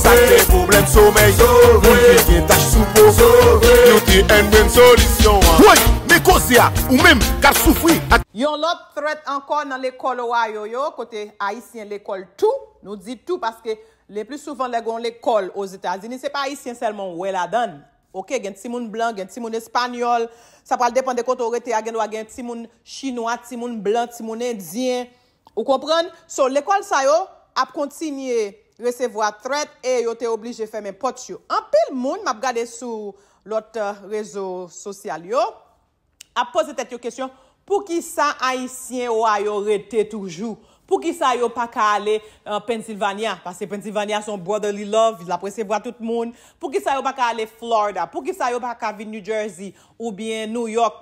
sa k gen pwoblèm somèy, moun ki gen tach sou po sove, Beauty and Brain solisyon an. Woy, men koze a, ou menm k ap soufri ak yon lòt threat ankò nan lekòl Ohio yo, kote Ayisyen lekòl tou, nou di tou paske le pli souvan lè gen yon lekòl Ozetazini, se pa Ayisyen sèlman w wè ladan l. Oke, gen timoun blan, gen timoun espanyòl, sa pral depann de kote w rete a, gendwa gen timoun chinwa, timoun blan, timoun endyen. Ou konprann? So, lekòl sa yo ap kontinye resevwa threat e yo te oblije fèmen pòt yo. Anpil moun m ap gade sou lòt, eh, rezo sosyal yo ap poze tèt yo kesyon, poukisa Ayisyen Ohio rete toujou? Poukisa yo pa ka ale, eh, Pennsylvania? Paske Pennsylvania se yon brotherly love, l ap resevwa tout moun. Poukisa yo pa ka ale Florida? Poukisa yo pa ka vin New Jersey oubyen New York?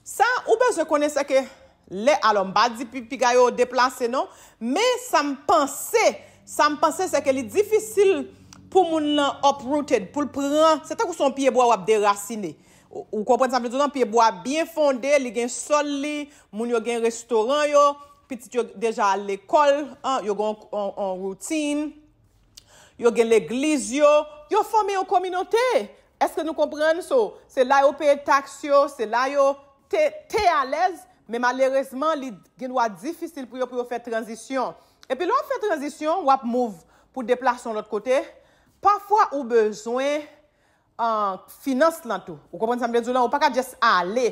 Sa ou bezwen konnen se ke lè, alò, m pa di pi, piga yo deplase non, men sa m panse, sa m panse se ke li difisil pou moun nan uprooted, pou l pran, se tankou se yon pye bwa w ap derasine. Ou, ou konprann sa m vle di w lan, pye bwa byen fonde, li gen sòl li, moun yo gen restoran yo, pitit yo deja al lekòl, an, yo gen yon, yon, yon woutin, yo gen legliz yo, yo fòme yon kominote. Èske nou konprann? So, se la yo peye taks yo, se la yo te, te alèz, men malerezman, li gen dwa difisil pou yo, pou yo fè tranzisyon. Epi lè w ap fè tranzisyon, w ap move pou deplase yon lòt kote, pafwa ou bezwen an finans lan tou. Ou konprann sa m vle di w lan? Ou pa ka just ale.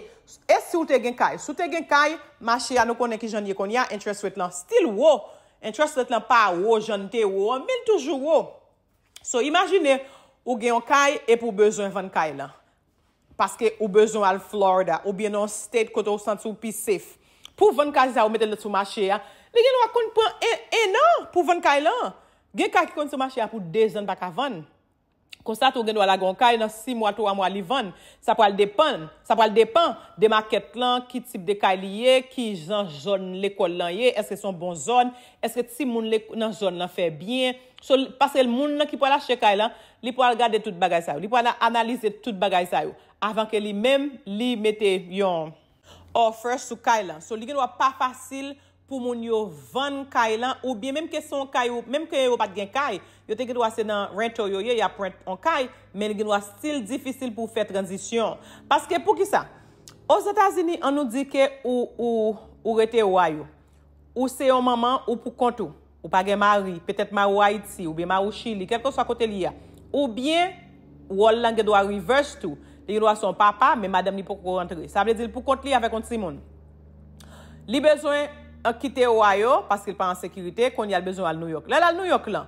E si w te gen kay? Si w te gen kay, mache a nou konnen ki jan l ye kounye a, interest rate lan still wo. Interest rate lan pa wo jan l te wo an, men l toujou wo. So, imajine ou gen yon kay epi w bezwen vann kay lan. Paske ou bezwen al Florida oubyen nan yon state kote w santi w pi safe. Pou w vann kay sa, ou mete l sou mache a, li gen dwa konn pran en, en an pou w vann kay lan. Gen kay ki konn sou mache a pou dezan pa ka vann. Konsa tou, ou gen dwa lage yon kay nan sis mwa, twa mwa, li vann. Sa pral depann, sa pral depan de makèt lan, ki tip de kay li ye, ki jan zòn lekòl lan ye, èske se yon bon zòn, èske timoun lek- nan zòn lan fè byen. So, paske moun nan ki pral achte kay lan, li pral gade tout bagay sa yo. Li pral analize tout bagay sa yo. Avan ke li menm, li mete yon offer sou kay lan. So, li gen dwa pa fasil pou moun yo vann kay lan, oubyen menm ke se yon kay, ou, menm ke yo pa t gen kay, yo te gen dwa se nan rental yo ye, y ap rent yon kay, men li gen dwa still difisil pou w fè tranzisyon. Paske poukisa? Ozetazini, an nou di ke ou, ou, ou rete Ohio. Ou se yon manman, ou pou kont ou. Ou pa gen mari, petèt mari w Ayiti, oubyen mari w Chili, kèlkeswa kote li ye a. Oubyen, wòl lan gen dwa reverse tou. Li gen dwa se yon papa, men madanm li poko rantre. Sa vle di l pou kont li avèk yon timoun. Li bezwen, eh, kite Ohio, paske l pa an sekirite, kounye a l bezwen al New York. Lè l al New York lan,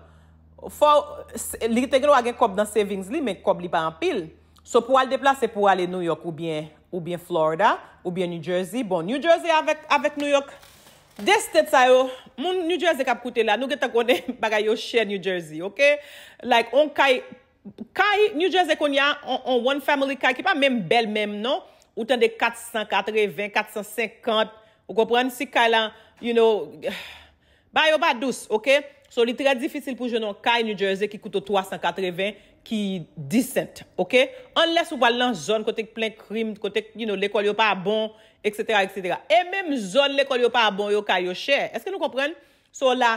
fò, s- li te gen dwa gen kòb nan savings li, men kòb li pa anpil. So, pou al deplase pou ale New York oubyen, oubyen Florida, oubyen New Jersey. Bon, New Jersey avèk, avèk New York, de state sa yo, moun New Jersey k ap koute la, nou gentan konnen bagay yo chè New Jersey, ok? Like, on kay, kay New Jersey kounye a, on, on one family kay ki pa menm bèl menm non, ou tande kat san katreven, kat san senkant, ou konprann? Si kay la, you know, bagay yo pa dous, ok? So, li trè difisil pou jwenn yon kay New Jersey ki koute w twa san katreven, ki decent, ok? Unless ou pral nan zòn kote k plen krim, kote k, you know, lekòl yo pa bon, et cetera, et cetera. E menm zòn lekòl yo pa bon yo, kay yo chè. Èske nou konprann? So, la,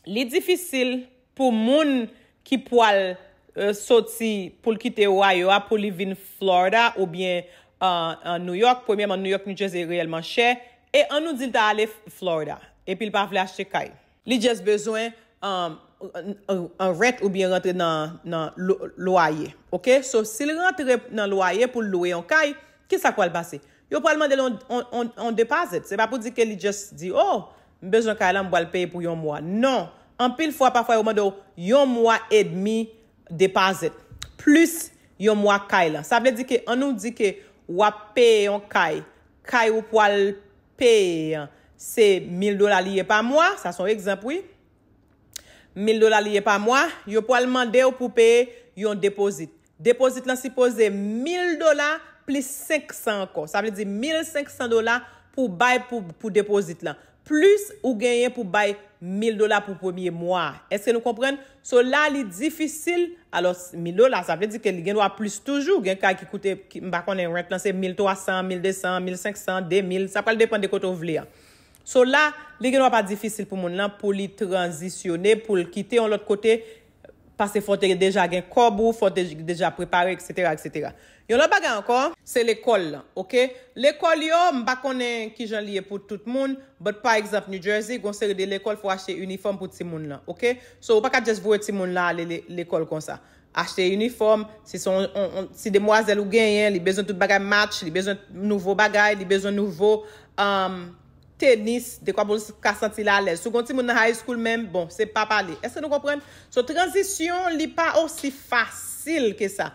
li difisil pou moun ki pwal, eh, soti pou l kite Ohio a, pou li vin Florida oubyen, eh, eh, New York. Premyèman, New York, New Jersey reyèlman chè. E an nou di l ta ale F- Florida. Epi l pa vle achte kay. Li just bezwen, um, an, an, an rent oubyen rantre nan, nan lo- lwaye. Ok? So, si l rantre nan lwaye pou l lwe yon kay, kisa k pral pase? Yo pral mande l on, on, on, on deposit. Se pa pou di ke li just di, oh, m bezwen kay la, m pral peye pou yon mwa. Non. Anpil fwa, pafwa, yo mande w yon mwa edmi deposit. Plis yon mwa kay lan. Sa vle di ke, an nou di ke w ap peye yon kay. Kay ou pral peye an, se mil dola li ye pa mwa. Sa se yon egzanp, wi. Mil dola li ye pa mwa. Yo pral mande w pou peye yon depozit. Depozit lan sipoze mil dola plis senk san ankò. Sa vle di mil senk san dola pou bay pou, pou depozit lan. Plis ou genyen pou bay mil dola pou premye mwa. Èske nou konprann? So, la, li difisil. Alò, mil dola, sa vle di ke li gen dwa plis toujou. Gen kay ki koute, ki, m pa konnen, rent lan se mil twa san, mil de san, mil senk san, de mil. Sa pral depann de kote w vle an. So, la, li gen dwa pa difisil pou moun lan, pou li tranzisyone, pou l kite yon lòt kote, paske fò w te deja gen kòb ou, fò w te deja prepare, et cetera, et cetera. Yon lòt bagay ankò, se lekòl lan, ok? Lekòl yo, m pa konnen ki jan li ye pou tout moun, but pa egzanp, New Jersey, gon seri de lekòl fò w achte inifòm pou timoun lan, ok? So, ou pa ka just voye timoun lan ale le- lekòl konsa. Achte inifòm, si se on, on, on ti demwazèl ou genyen, li bezwen tout bagay match, li bezwen nouvo bagay, li bezwen nouvo, um, tenis, dekwa pou l ka santi l alèz. Si w gon timoun nan high school menm, bon, se pa pale. Èske nou konprann? So, tranzisyon, li pa osi fasil ke sa.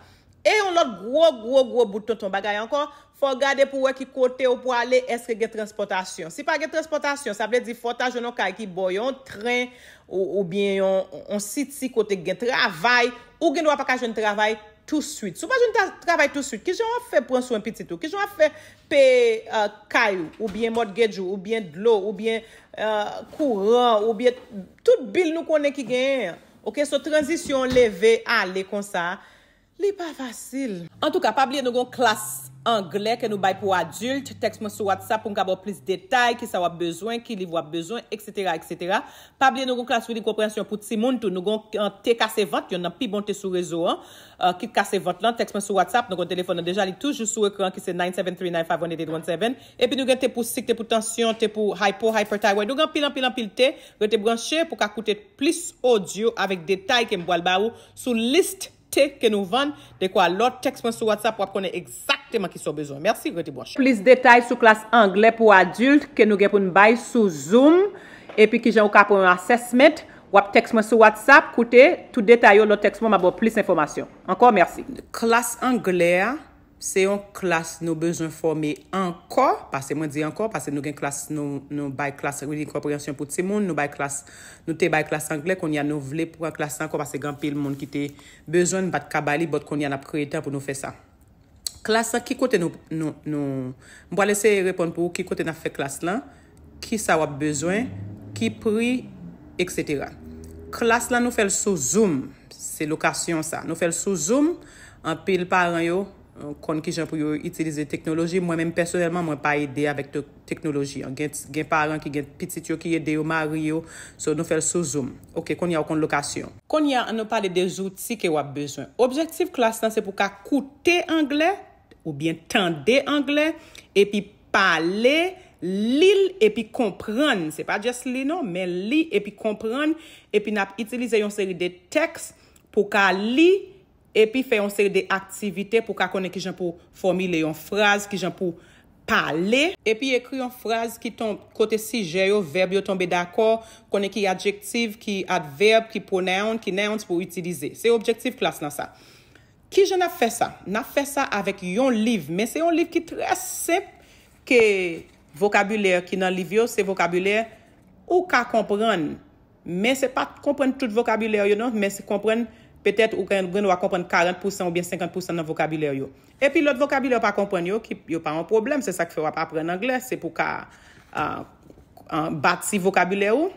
E yon lòt gwo, gwo, gwo bout tonton bagay ankò, fò w gade pou w wè ki kote w prale, èske gen transpòtasyon. Si pa gen transpòtasyon, sa vle di fò w ta jwenn yon kay ki bò yon tren, ou, oubyen yon, yon siti kote k gen travay, ou gen dwa pa ka jwenn travay touswit. Si w pa jwenn ta- travay touswit, kijan w ap fè pran swen pitit ou? Kijan w ap fè peye, eh, kay ou, oubyen mortgage ou, oubyen dlo, oubyen, eh, kouran, oubyen tout bil nou konnen ki genyen an? Ok, so tranzisyon leve ale konsa, li pa fasil. Antouka, pa bliye nou gon klas anglè ke nou bay pou adilt, tèks mwen sou WhatsApp pou m ka ba w plis detay, kisa w ap bezwen, ki liv w ap bezwen, et cetera, et cetera. Pa bliye nou gon klas reading comprehension pou timoun tou. Nou gon, uh, te kase vant, yonn nan pi bon te sou rezo an, uh, kit kase vant lan, tèks mwen sou WhatsApp, nou gon telefòn nan deja, li toujou sou ekran ki se nine seven three nine five one eight eight one seven. Epi nou gen te pou sik, te pou tansyon, te pou hypo, hyperthyroid. Nou gen anpil, anpil, anpil te. Rete branche pou ka koute plis odyo avèk detay ke m pral ba ou sou list te ke nou vann, dekwa lòt tèks mwen sou WhatsApp, w ap konnen egzakteman kisa w bezwen. Mèsi, rete branche. Plis detay sou klas anglè pou adilt ke nou gen pou n bay sou Zoom, epi kijan ou ka pran yon assessment, w ap tèks mwen sou WhatsApp, koute, tout detay yo, lè w tèks mwen, m ap ba w plis enfòmasyon. Ankò, mèsi. Klas anglè a, se yon klas nou bezwen fòme ankò, paske mwen di ankò, paske nou gen klas, nou, nou bay klas reading comprehension pou timoun, nou bay klas, nou te bay klas anglè, kounye a nou vle pran klas la ankò, paske gen anpil moun ki te bezwen, n pa t ka bay li, but kounye a n ap kreye tan pou nou fè sa. Klas lan, ki kote nou, nou, nou, m pral eseye reponn pou ou ki kote n ap fè klas lan, kisa w ap bezwen, ki pri, et cetera. Klas lan, nou fè l sou Zoom, se lokasyon sa. Nou fè l sou Zoom, anpil paran yo, uh, konn kijan pou yo itilize teknoloji. Mwen menm pèsonèlman, mwen pa ede avèk te-, teknoloji an. Gen, gen paran ki gen pitit yo ki ede yo, mari yo. So, nou fè l sou Zoom. Ok, kounye a ou konn lokasyon. Kounye a, ann nou pale de zouti ke w ap bezwen. Objektif klas lan, se pou w ka koute anglè, oubyen tande anglè, epi pale, li l, epi konprann. Se pa just li non, men li epi konprann, epi n ap itilize yon seri de tèks pou w ka li, epi fè yon seri de aktivite pou w ka konnen kijan pou fòmile yon fraz, kijan pou pale, epi ekri yon fraz ki ton-, kote sijè yo, vèb yo tonbe dakò, konnen ki adjektif, ki advèb, ki pronoun, ki nouns pou w itilize. Se objektif klas lan sa. Kijan n ap fè sa? N ap fè sa avèk yon liv, men se yon liv ki trè senp, ke vokabilè ki nan liv yo, se vokabilè ou ka konprann. Men se pa t konprann tout vokabilè yo non, men se konprann, petèt ou gen, gen dwa konprann karant pousan oubyen senkant pousan nan vokabilè yo. Epi lòt vokabilè ou pa konprann yo, ki, yo pa yon pwoblèm, se sa k fè w ap aprann anglè, se pou w ka, ah, ah, bati vokabilè ou.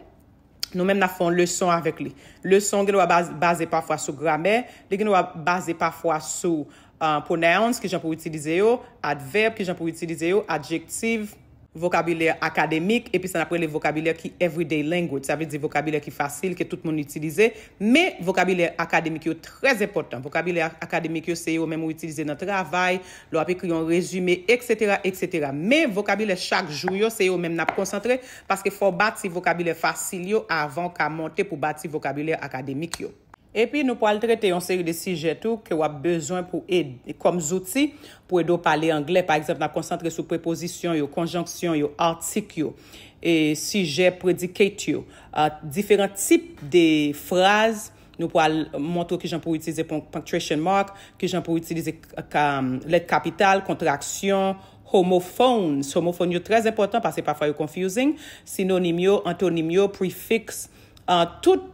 Nou menm n ap fè yon leson avèk li. Leson gen dwa baz-, baze pafwa sou gramè, li gen dwa baze pafwa sou, ah, pronouns, kijan pou w itilize yo, advèb, kijan pou w itilize yo, adjektif, vokabilè akademik, epi sa n ap rele vokabilè ki everyday language, sa vle di vokabilè ki fasil, ke tout moun itilize, men vokabilè akademik yo trè enpòtan. Vokabilè ak-, akademik yo, se yo menm ou itilize nan travay, lè w ap ekri yon rezime, et cetera, et cetera. Men vokabilè chak jou yo, se yo menm n ap konsantre, paske fò w bati vokabilè fasil yo avan w ka monte pou bati vokabilè akademik yo. Epi nou pral trete yon seri de sijè tou ke w ap bezwen pou ed-, kòm zouti pou ede w pale anglè. Pa egzanp, n ap konsantre sou prepozisyon yo, konjonksyon yo, atik yo, e sijè predicate yo, a, diferan tip de fraz. Nou pral montre w kijan pou w itilize pon-, punctuation mark, kijan pou w itilize k-, ka-, lèt kapital, kontraksyon, homophones. Homophones yo trè enpòtan paske pafwa yo confusing. Sinonim yo, antonim yo, prefiks, a, tout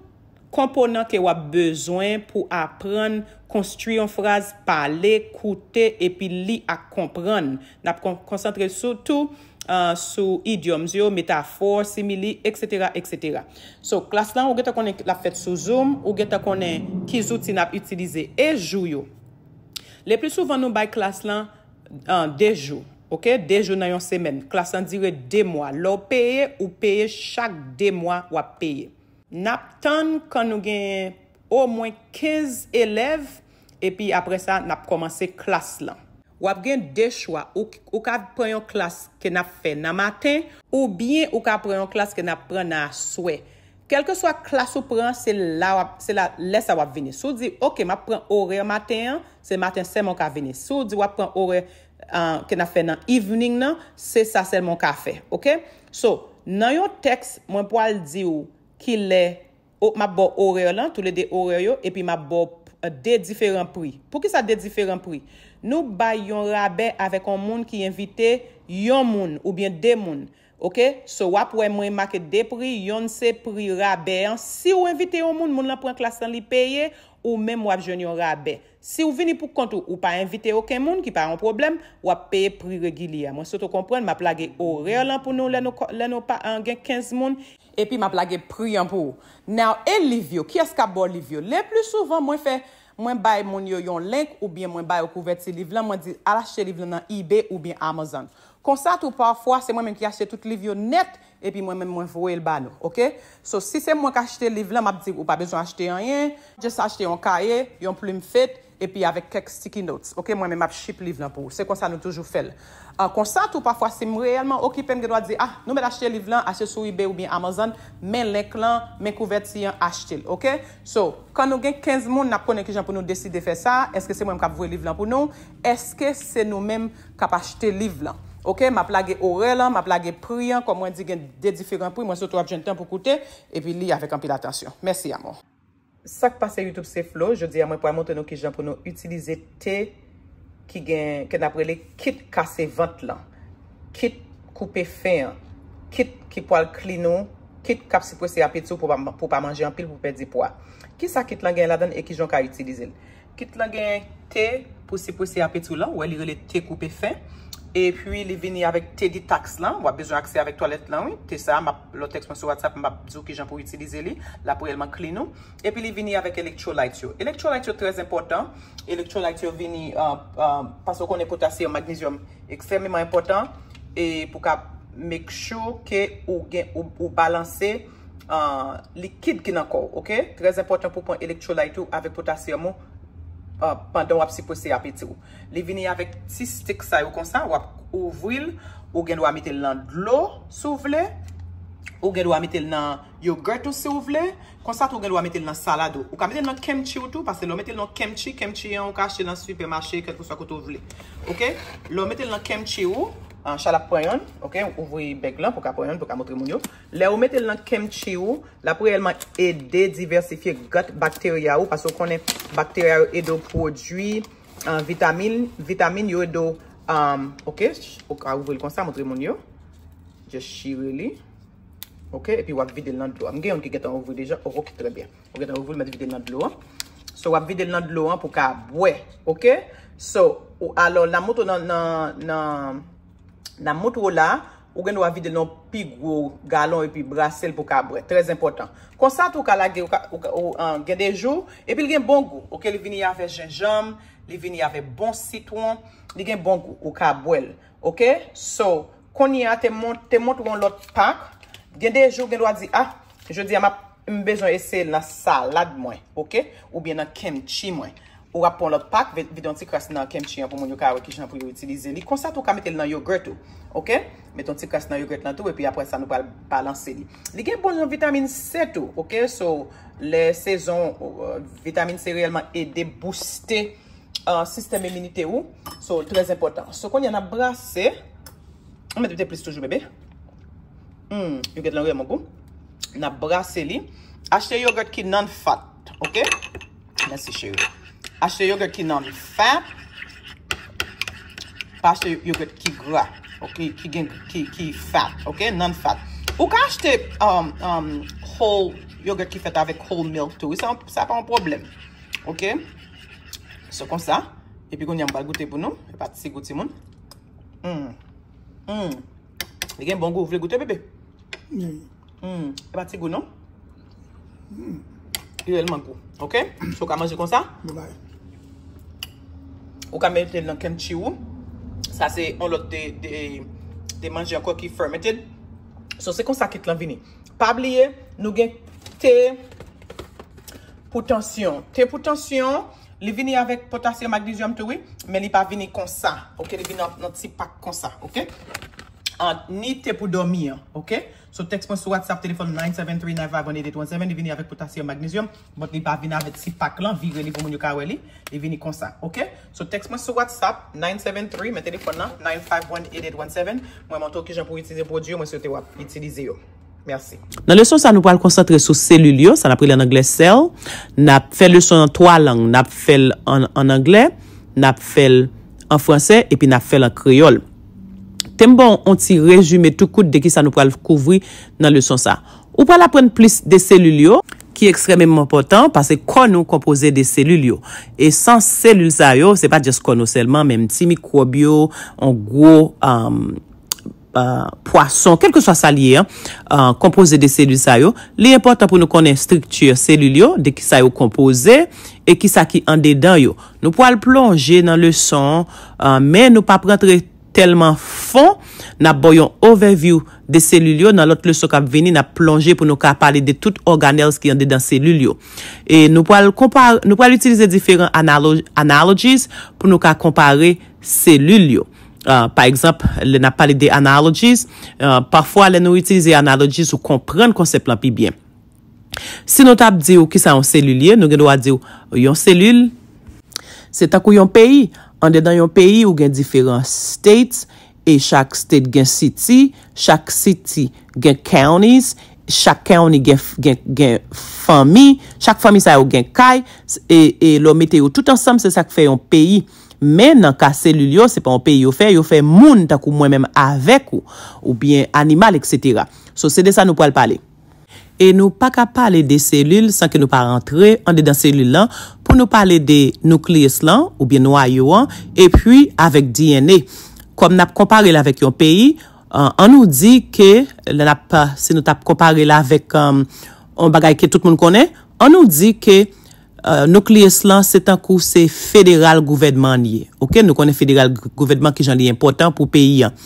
konponan ke w ap bezwen pou aprann konstwi yon fraz, pale, koute, epi li ak konprann. N ap kon-, konsantre sou tou, ah, sou idioms yo, metafò, simili, et cetera, et cetera. So, klas lan, ou gentan konnen l ap fèt sou Zoom, ou gentan konnen ki zouti n ap itilize e jou yo. Le pli souvan, nou bay klas lan, ah, de jou, ok? De jou nan yon semèn. Klas lan dire de mwa. Lè w peye, ou peye chak de mwa w ap peye. N ap tann kan nou gen omwen kenz elèv, epi apre sa, n ap kòmanse klas lan. W ap gen de chwa. Ou, ou ka pran yon klas ke n ap fè nan maten, oubyen ou ka pran yon klas ke n ap pran nan aswè. Kèlkeswa klas ou pran, se la w ap, se la, lè sa w ap vini. Si w di, "Ok, m ap pran orè maten an," se maten sèlman w ka vini. Si w di w ap pran orè, ah, ke n ap fè nan evening nan, se sa sèlman w ka fè. Ok? So, nan yon tèks, mwen pral di w kilè, o, m ap ba w orè lan, toulede orè yo, epi m ap ba w, eh, de diferan pri. Poukisa de diferan pri? Nou bay yon rabè avèk yon moun ki envite yon moun oubyen de moun. Ok? So, w ap wè mwen make de pri, yonn se pri rabè an. Si w envite yon moun, moun lan pran klas lan, li peye, ou menm w ap jwenn yon rabè. Si w vini pou kont ou, ou pa envite okenn moun, ki pa yon pwoblèm, w ap peye pri regilye a. Mwen swete w konprann, m ap lage orè lan pou nou lè nou kò-, lè nou pa, an, gen kenz moun, epi m ap lage pri an pou ou. Now, e liv yo? Kiyès k ap ba w liv yo? Le pli souvan, mwen fè, Mwen bay moun yo yon link oubyen mwen ba yo kouvèti liv lan, mwen di al achte liv lan nan eBay oubyen Amazon. Konsa tou pafwa se mwen menm ki achte tout liv yo nèt epi mwen menm mwen voye l ba nou, oke? So si se mwen k achte liv lan, m ap di ou pa bezwen achte anyen, just achte yon kaye, yon plim fed, epi avèk kèk sticky notes, oke? Mwen menm m ap ship liv lan pou ou. Se konsa nou toujou fè l. An konsa tou pafwa si m reyèlman okipe m gen dwa di ah nou mèt achte liv lan, achte sou eBay oubyen Amazon, men link lan, men kouvèti an, achte l, oke? So kan nou gen kenz moun n ap konnen kijan pou nou deside fè sa, èske se mwen menm k ap voye liv lan pou nou, èske se nou menm k ap achte liv lan? Oke, m ap lage orè lan, m ap lage pri an, kòm mwen di gen de diferan pri, mwen sou tou ap jwenn tan pou koute epi li avèk anpil atansyon. Mèsi amò. Sa k pase YouTube se Flo, jodi a mwen pral montre nou kijan pou nou itilize te ki gen ke n ap rele kit kase vant lan, kit koupe fen an, kit ki pral clean ou, kit k ap siprese apeti w pou pa, pou pa manje anpil pou pèdi pwa. Kisa kit lan gen ladan l e kijan w ka itilize l? Kit lan gen te pou siprese apeti w lan, ou wè li rele te koupe fen. Epi li vini avèk te detox lan, w ap bezwen aksè avèk twalèt lan wi. Te sa a, m ap, lè w tèks mwen sou WhatsApp, m ap di w kijan pou w itilize li, l ap reyèlman clean ou. Epi li vini avèk electrolyte yo. Electrolyte yo trè enpòtan. Electrolyte yo vini, uh, uh, paske w konnen potasyòm, magnezyòm ekstrèmeman enpòtan e pou ka make sure ke ou gen, ou, ou balanse uh, likid ki nan kò w, oke? Trè enpòtan pou w pran electrolyte ou avèk potasyòm ou uh, pandan w ap siprese apeti w. Li vini avèk ti stick sa yo konsa, w ap ouvri l, ou gen dwa mete l nan dlo si w vle, ou gen dwa mete l nan yogurt ou si w vle, konsa tou ou gen dwa mete l nan salad ou. Ou ka mete l nan kimchi ou tou, paske lè w mete l nan kimchi, kimchi an ou ka achte l nan sipèmache, kèlkeswa kote w vle. Oke? Lè w mete l nan kimchi ou, uh, Shala ap pran yonn, oke? Ouvri bèg lan pou w ka pran yonn, pou w ka montre moun yo. Lè ou mete l nan kimchi ou, l ap reyèlman ede divèsifye gut bacteria ou, paske w konnen bacteria yo ede w pwodui uh, vitamin, vitamin yo ede w, um, oke, ou ka ouvri l konsa, montre moun yo. Just chire li. Oke, epi w ap vide l nan dlo a. M gen youn ki gentan ouvri deja. Oh, oke, trè byen. Ou gentan ouvri l, mèt vide l nan dlo an. So, w ap vide l nan dlo an pou w ka bwè. Oke? So, ou, alò, n ap montre w nan, nan, nan, n ap montre w la, ou gen dwa vide l nan yon pi gwo galon epi brase l pou w ka bwè. Trè enpòtan. Konsa tou, ou ka lage, ou ka, ou ka, ou, an, gen de jou, epi l gen bon gou. Oke, li vini avèk jenjanm, li vini avèk bon sitwon, li gen bon gou. Ou ka bwè l. Oke? So, kounye a te mont-, te montre yon lòt pak. Gen de jou, gen dwa di, ah, jodi a m ap, m bezwen eseye l nan salad mwen, oke? Oubyen nan kimchi mwen. Ou ap pran lòt pak, vi-, vide yon ti kras nan kimchi an pou moun yo ka wè kijan pou yo itilize li. Konsa tou, ou ka mete l nan yogurt ou, oke? Mete yon ti kras nan yogurt lan tou, epi apre sa, nou pral balanse li. Li gen bon jan vitamin C tou, oke? So, lè sezon, uh, vitamin C reyèlman ede booste uh, sistèm iminite ou. So, trè enpòtan. So, kounye a n ap brase. Ou mete plis toujou, bebe. Hmm, yogurt lan vrèman gou. N ap brase li. Achte yogurt ki non-fat, oke? Mèsi, cheri. Achte yogurt ki non-fat. Pa achte yogurt ki gra, oke? Ki gen, ki, ki fat, oke? Non-fat. Ou ka achte um, um, whole yogurt ki fèt avèk whole milk tou. Sa, sa pa yon pwoblèm, oke? Se konsa. Epi kounye a m pral goute pou nou. E pa ti gou timoun. Mm. Mm. Li gen bon gou. Ou vle goute, bebe? Wi. Mm. E pa ti gou, non? Mm. Li reyèlman gou. Oke? So, ou ka manje konsa? Bye bye. Ou ka mete l nan kimchi ou. Sa se yon lòt de, de, de manje ankò ki fermented. So, se konsa kit lan vini. Pa bliye, nou gen te pou tansyon. Te pou tansyon, li vini avèk potasyòm, magnezyòm tou, wi, men li pa vini konsa, oke? Li vini nan, nan ti pak konsa, oke? An, ni te pou dòmi an, oke? So, tèks mwen sou WhatsApp, telefòn nine seven three nine five one eight eight one seven, li vini avèk potasyòm, magnezyòm, but li pa vini avèk ti pak lan, vire li pou moun yo ka wè li, li vini konsa, oke? So, tèks mwen sou WhatsApp, nine seven three, men telefòn nan, nine five one eight eight one seven, mwen montre w kijan pou w itilize pwodui yo, mwen swete w ap itilize yo. Mèsi. Nan leson sa, nou pral konsantre sou selil yo, sa n ap rele an anglè cell. N ap fè leson an twa lang, n ap fè l an, an anglè, n ap fè l an fransè, epi n ap fè l an kreyòl. Te m ba w yon ti rezime tou kout de kisa nou pral kouvri nan leson sa. Ou pral aprann plis de selil yo, ki ekstrèmeman enpòtan, paske kò nou konpoze de selil yo. E san selil sa yo, se pa just kò nou sèlman, menm ti mikwòb yo, yon gwo, um, uh, pwason, kèlkeswa sa l ye, an, uh, konpoze de selil sa yo, li enpòtan pou nou konnen estrikti selil yo, de ki sa yo konpoze, e ki sa ki andedan yo. Nou pral plonje nan leson an, uh, men nou p ap rantre tèlman fon, n ap ba w yon overview de selil yo. Nan lòt leson k ap vini, n ap plonje pou nou ka pale de tout organelles ki andedan selil yo. E nou pral konpare, nou pral itilize diferan analo-, analogies pou nou ka konpare selil yo. Uh, pa egzanp, lè n ap pale de analogies, uh, pafwa lè nou itilize analogies, ou konprann konsèp lan pi byen. Si nou t ap di w kisa yon selil ye, nou gen dwa di w yon selil, se tankou yon peyi. Andedan yon peyi, ou gen diferan states, e chak state gen city, chak city gen counties, chak county gen, gen, gen fanmi, chak fanmi sa yo gen kay, e, e lè w mete yo tout ansanm, se sa k fè yon peyi. Men nan ka selil yo, se pa yon peyi yo fè, yo fè moun tankou mwen menm avèk ou, oubyen animal, etsetera. So, se de sa nou pral pale. E nou pa ka pale de selil san ke nou pa rantre andedan selil lan pou nou pale de nucleus lan, oubyen nwayo an, epi avèk D N A. Kòm n ap konpare l avèk yon peyi, uh, an nou di ke, lè n ap, si nou t ap konpare l avèk, um, yon bagay ke tout moun konnen, an nou di ke, uh, nucleus lan, se tankou se federal gouvènman an ye. Oke, nou konnen federal gou-, gouvènman ki jan li enpòtan pou peyi an.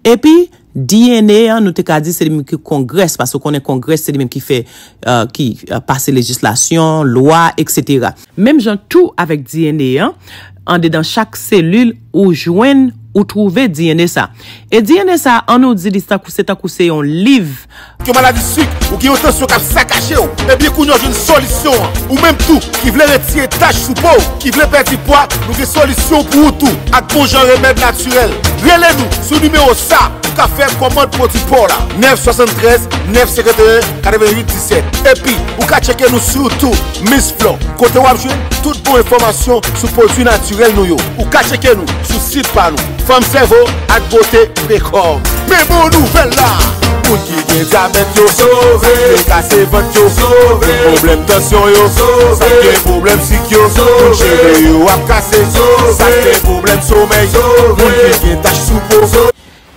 Epi, D N A an, nou te ka di se li menm ki Congress, paske w konnen Congress se li menm ki fè, uh, ki, uh, pase lejislasyon, lwa, etsetera. Menm jan tou avèk D N A an, andedan chak selil ou jwenn, ou twouve D N A sa. E D N A sa, an nou di li tankou se, tankou se yon liv. Gen maladi sik, ou gen yon tansyon k ap sakaje w. Ebyen kounye a w jwenn solisyon an. Ou menm tou ki vle retire tach sou po w, ki vle pèdi pwa, nou gen solisyon pou ou tou ak bon jan remèd natirèl. Rele nou sou nimewo sa. Ou ka fè kòmand pwodui pa w la, nèf swasanntrèz, nèf senkanteyen, katreventuit disèt. Epi, ou ka tcheke nou sou YouTube, Miss Flore, kote w ap jwenn tout bon enfòmasyon sou pwodui natirèl nou yo. Ou ka tcheke nou sou sit pa nou, Fanm Sèvo ak Bote Prekò. Men bon nouvèl la! Moun ki gen dyabèt yo sove, sa k te kase vant yo sove, pwoblèm tansyon yo sove, sa k gen pwoblèm sik yo, moun cheve yo ap kase, sa k gen pwoblèm somèy, moun ki gen tach sou po.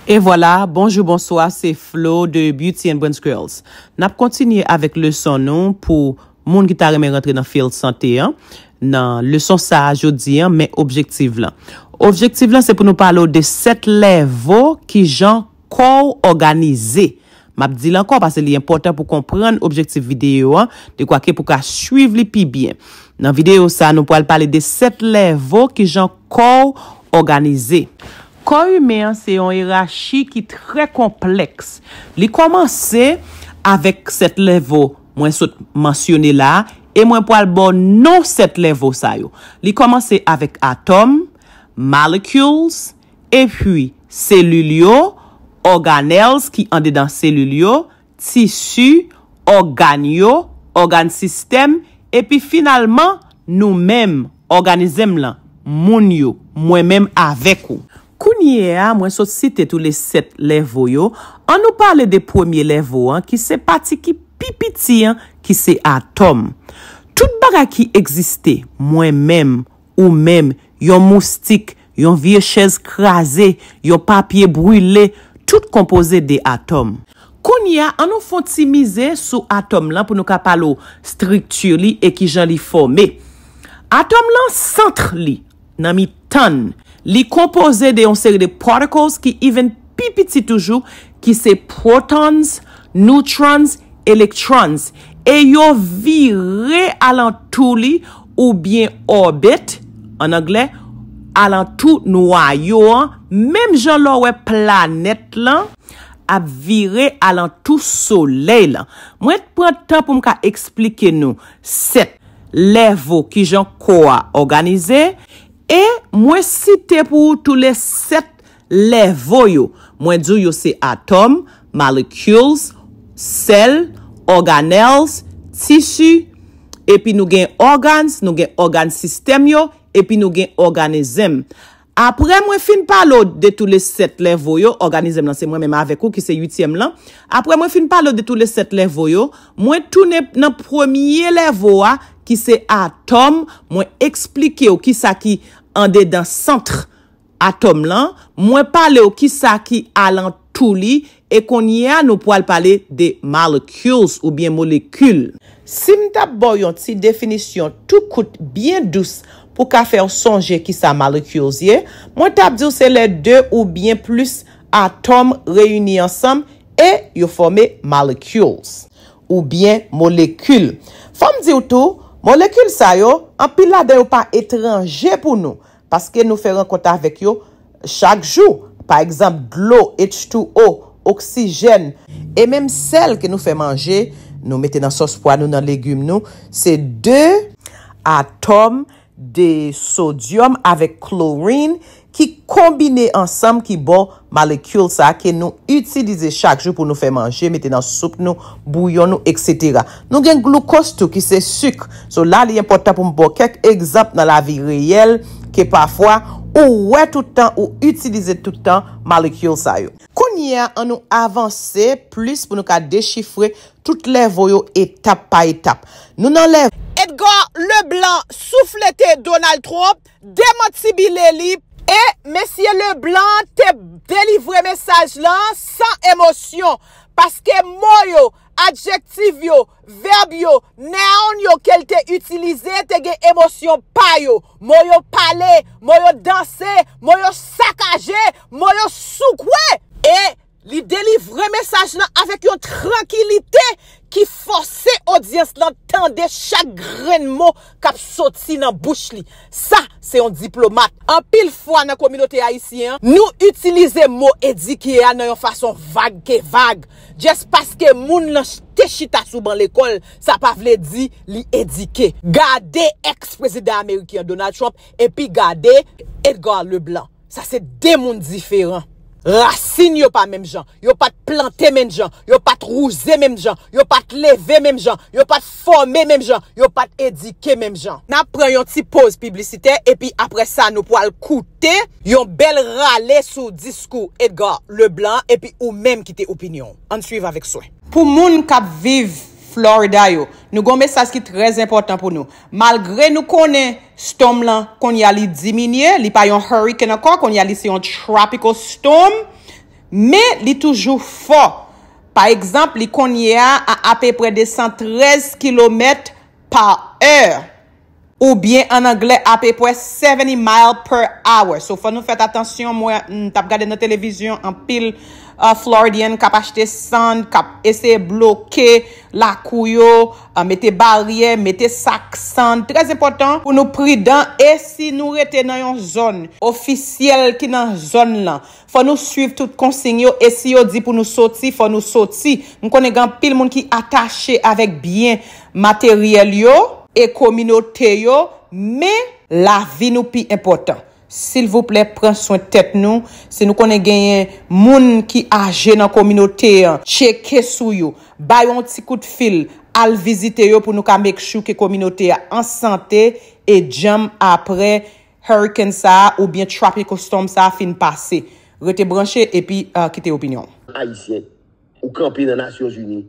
E vwala, bonjou, bonswa, se Flo de Beauty and Brains Girls. N ap kontinye avèk leson nou pou moun ki ta renmen rantre nan field sante an, nan leson sa a jodi an, men objektif lan. Objektif lan, se pou nou pale w de sèt lèvo kijan kò w òganize. M ap di l ankò, paske li enpòtan pou konprann objektif videyo an, dekwa ke pou ka swiv li pi byen. Nan videyo sa a, nou pral pale de sèt lèvo kijan kò w òganize. Kò imen an se yon erachi ki trè konplèks. Li kòmanse avèk sèt lèvo mwen sot mansyone la a, e mwen pral ba w non sèt lèvo sa yo. Li kòmanse avèk atòm, molecules, epi selil yo, organelles ki andedan selil yo, tisi, ògàn yo, ògàn sistèm, epi finalman, nou menm, òganizm lan, moun yo, mwen menm avèk ou. Kounye a, mwen sot site tou le sèt lèvo yo, an nou pale de premye lèvo an, ki se pati ki pi piti an, ki se atòm. Tout bagay ki egziste, mwen menm, ou menm, yon moustik, yon vye chèz kraze, yon papye brile, tout konpoze de atòm. Kounye a, an nou fè yon ti mize sou atòm lan pou nou ka pale w estrikti li e kijan li fòme. Atòm lan, sant li, nan mitan l, li konpoze de yon seri de particles ki even pi piti toujou, ki se protons, neutrons, electrons, e yo vire alantou li oubyen orbit, an anglè, alantou nwayo an, menm jan lè w wè planèt lan ap vire alantou solèy lan. Mwen pran tan pou m ka eksplike nou sèt lèvo kijan kò a òganize, e mwen site pou ou tou le sèt lèvo yo. Mwen di w yo se atòm, molecules, cell, organelles, tisi, epi nou gen organs, nou gen ògàn sistèm yo, epi nou gen òganizm. Apre mwen fin pale w de tou le sèt lèvo yo, òganizm lan se mwen menm avèk ou ki se uityèm lan. Apre mwen fin pale w de tou le sèt lèvo yo, mwen tounen nan premye lèvo a ki se atòm, mwen eksplike w kisa ki andedan sant atòm lan, mwen pale w kisa ki alantou tou li, e kounye a nou pral pale de molecules oubyen molekil. Si m t ap ba w yon ti definisyon tou kout, byen dous, pou ka fè w sonje kisa molecules ye, mwen t ap di w se lè de oubyen plis atòm reyini ansanm e yo fòme molecules, oubyen molekil. Fò m di w tou, molekil sa yo, anpil ladan yo pa etranje pou nou, paske nou fè rankont avèk yo chak jou. Pa egzanp, dlo, H two O, oksijèn, e menm sèl ke nou fè manje, nou mete nan sòs pwa nou, nan legim nou, se de atòm de sodyòm avèk klorin ki konbine ansanm, ki ba w molekil sa ke nou itilize chak jou pou nou fè manje, mete nan soup nou, bouyon nou, etsetera. Nou gen gloukòz tou ki se sik. So la, li enpòtan pou m ba w kèk egzanp nan lavi reyèl ke pafwa ou wè tout tan, ou itilize tout tan molekil sa yo. Kounye a, ann nou avanse plis pou nou ka dechifre tout lèvo yo etap pa etap. Nou nan lèvo. Edgar Leblanc souflete Donald Trump, demantibile li, e mesye Leblanc te delivre mesaj lan san emosyon, paske mo yo, adjektif yo, vèb yo, noun yo ke l te itilize te gen emosyon pa yo. Mo yo pale, mo yo danse, mo yo sakaje, mo yo soukwe. E li delivre mesaj lan avèk yon trankilite ki fòse odyans lan tande chak grenn mo k ap soti nan bouch li. Sa, se yon diplomat. Anpil fwa nan kominote ayisyen an, nou itilize mo edike a nan yon fason vag ke vag. Just paske moun lan ch- te chita sou ban lekòl, sa pa vle di li edike. Gade èks prezidan ameriken an, Donald Trump, epi gade Edgar Leblanc. Sa se de moun diferan. Rasin yo pa menm jan. Yo pa t plante menm jan. Yo pa t wouze menm jan. Yo pa t leve menm jan. Yo pa t fòme menm jan. Yo pa t edike menm jan. N ap pran yon ti poz piblisitè, epi apre sa, nou pral koute yon bèl rale sou diskou Edgar Leblanc, epi ou menm kite opinyon w. Ann swiv avèk swen. Pou moun k ap viv Florida yo, nou gen yon mesaj ki trè enpòtan pou nou. Malgre nou konnen storm lan kounye a li diminye, li pa yon hurricane ankò, kounye a li se yon tropical storm, men li toujou fò. Pa egzanp, li kounye a a apeprè de san trèz kilomèt pa è, oubyen an anglè apeprè seventy mile per hour. So, fò nou fèt atansyon. Mwen, m t ap gade nan televizyon, anpil, uh, Floridian k ap achte sand, k ap eseye bloke lakou yo, uh, mete baryè, mete sak sand. Trè enpòtan pou nou pridan, e si nou rete nan yon zòn ofisyèl ki nan zòn lan, fò nou swiv tout konsiy yo, e si yo di pou nou soti, fò nou soti. M konnen gen anpil moun ki atache avèk byen materyèl yo e kominote yo, men lavi nou pi enpòtan. Silvouplè, pran swen tèt nou. Si nou konnen genyen moun ki aje nan kominote an, tcheke sou yo. Ba yo yon ti kout fil, al vizite yo pou nou ka make sure ke kominote a an sante e djanm apre hurricane sa a oubyen tropical storm sa a fin pase. Rete branche epi, uh, kite opinyon w. Ayisyen, ou kanpe nan Nasyonzini.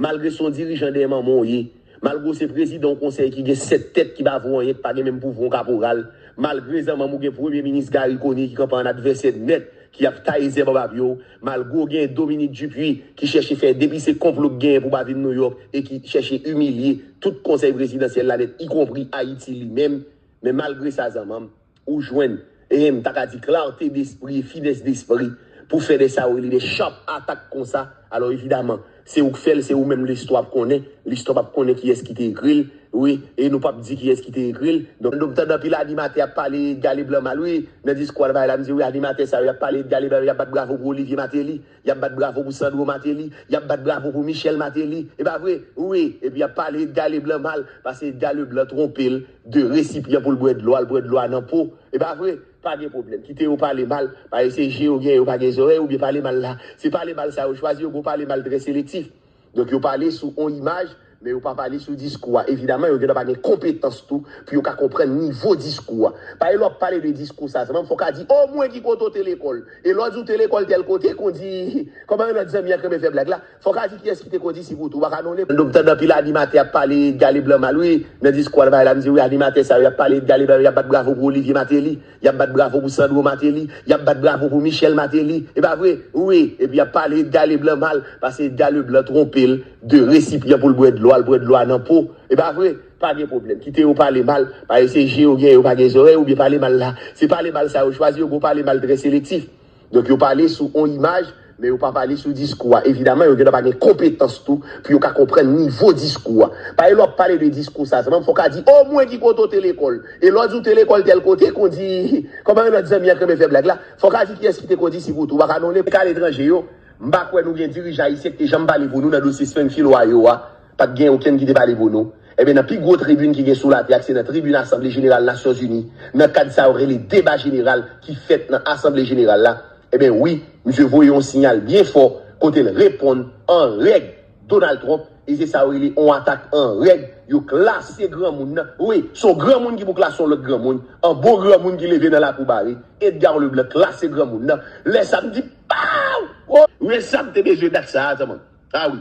Malgre se yon dirijan dèyè manman w ye, malgre w se prezidan yon konsèy ki gen sèt tèt ki pa vo anyen, ki pa gen menm pouvwa yon kaporal, malgre zanmanm ou gen premye minis Garry Conille ki kanpe an advèsè nèt, ki ap taye zèb anba pye w, malgre w gen Dominique Dupuy ki chèche fè depi se konplo k genyen pou w pa vin Nouyòk e ki chèche imilye tout konsèy prezidansyèl la nèt, ikonpri Ayiti li menm, men malgre sa zanmanm, ou jwenn, e m ta ka di klarte despri e finès despri pou fè de sa yo rele de sharp atak konsa. Alò evidaman, se ou k fè l, se ou menm listwa ap konnen, listwa p ap konnen kiyès ki te ekri l, wi, e nou p ap di kiyès ki te ekri l. Donk, nou tande anpil animatè ap pale Edgar Leblanc mal, wi, nan diskou al bay la, m di, wi, animatè sa yo, y ap pale Edgar Leblanc, y ap bat bravo pou Olivier Martelly, y ap bat bravo pou Sandro Martelly, y ap bat bravo pou Michel Martelly, e pa vre? Wi, epi y ap pale Edgar Leblanc mal, paske Edgar Leblanc twonpe l de resipyan pou l bwè dlo a, l bwè dlo a nan po, e pa vre? Pa gen pwoblèm. Kite yo pale mal, paske se je yo gen, yo pa gen zòrèy, oubyen pale mal la. Se pale mal sa yo chwazi, yo gon pale mal trè selektif. Donk, yo pale sou on imaj Men yo pa pale sou diskou a. Evidaman, yo gentan pa gen konpetans tou pou yo ka konprann nivo diskou a. Paske lè w ap pale de diskou sa, sa menm fò w ka di, o mwen ki kote w te lekòl. E lè w di w te lekòl tèl kote, kon di, kòman yon lòt zanmi an k renmen fè blag la, fò w ka di kiyès ki te kondisip ou tou. Ou pa ka non le. M tande anpil animatè ap pale Edgar Leblanc mal, wi. Nan diskou a, l bay la, m di, wi, animatè sa yo, y ap pale Edgar Leblanc, y ap bat bravo pou Olivier Martelly, y ap bat bravo pou Sandro Martelly, y ap bat bravo pou Michel Martelly. E pa vre? Wi. Epi y ap pale Edgar Leblanc mal, paske Edgar Leblanc twonpe l de resipyan pou l bwè dlo a, l bwè dlo a nan po. E pa vre? Pa gen pwoblèm. Kite yo pale mal, paske se je yo gen, yo pa gen zòrèy, oubyen pale mal la. Se pale mal sa yo chwazi, yo gon pale mal trè selektif. Donk, yo pale sou on imaj, men yo pa pale sou diskou a. Evidaman, yo gentan pa gen konpetans tou pou yo ka konprann nivo diskou a. Paske lè w ap pale de diskou sa, sa menm fò w ka di, o mwen ki kote w te lekòl. E lè w di w te lekòl tèl kote, kon di, kòman yon lòt zanmi an k renmen fè blag la, fò w ka di kiyès ki te kondisip ou tou. Ou pa ka non le k aletranje yo. M pa kwè nou gen dirijan ayisyen ki te janm pale pou nou nan dosye Springfield, Ohio a. Pa t gen okenn ki te pale pou nou. Ebyen, nan pi gwo tribin ki gen sou latè a, se nan tribin Asanble Jeneral Nasyonzini, nan kad sa yo rele deba jeneral ki fèt nan Asanble Jeneral la, ebyen, wi, misye voye yon siyal byen fò kote l reponn an règ Donald Trump, e se sa yo rele yon atak an règ. Yo klase granmoun nan. Wi, se yon granmoun ki pou klase yon lòt granmoun, an bon granmoun ki leve nan lakou bare. Edgar Leblanc klase granmoun nan. Lè sa m di, paw! O, men sa m te bezwen dat sa a, zanmi. A wi.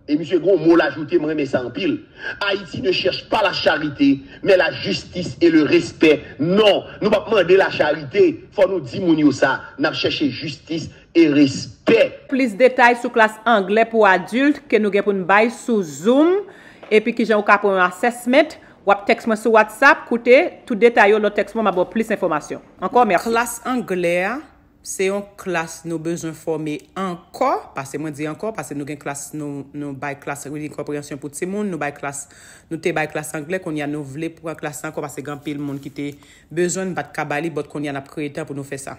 E misye gen yon mo l ajoute, m renmen sa anpil. Haïti ne cherche pas la charité, mais la justice et le respect. Non, nou p ap mande lacharite. Fò nou di moun yo sa. N ap chèche jistis e respè. Plis detay sou klas anglè pou adilt ke nou gen pou n bay sou Zoom, epi kijan ou ka pran yon assessment, w ap tèks mwen sou WhatsApp. Koute, tout detay yo, lè w tèks mwen, m ap ba w plis enfòmasyon. Ankò, mèsi. Klas anglè a, se yon klas nou bezwen fòme ankò, paske mwen di ankò, paske nou gen klas, nou, nou bay klas reading comprehension pou timoun, nou bay klas, nou te bay klas anglè, kounye a nou vle pran klas la ankò, paske gen anpil moun ki te bezwen, n pa t ka bay li, but kounye a n ap kreye tan pou nou fè sa.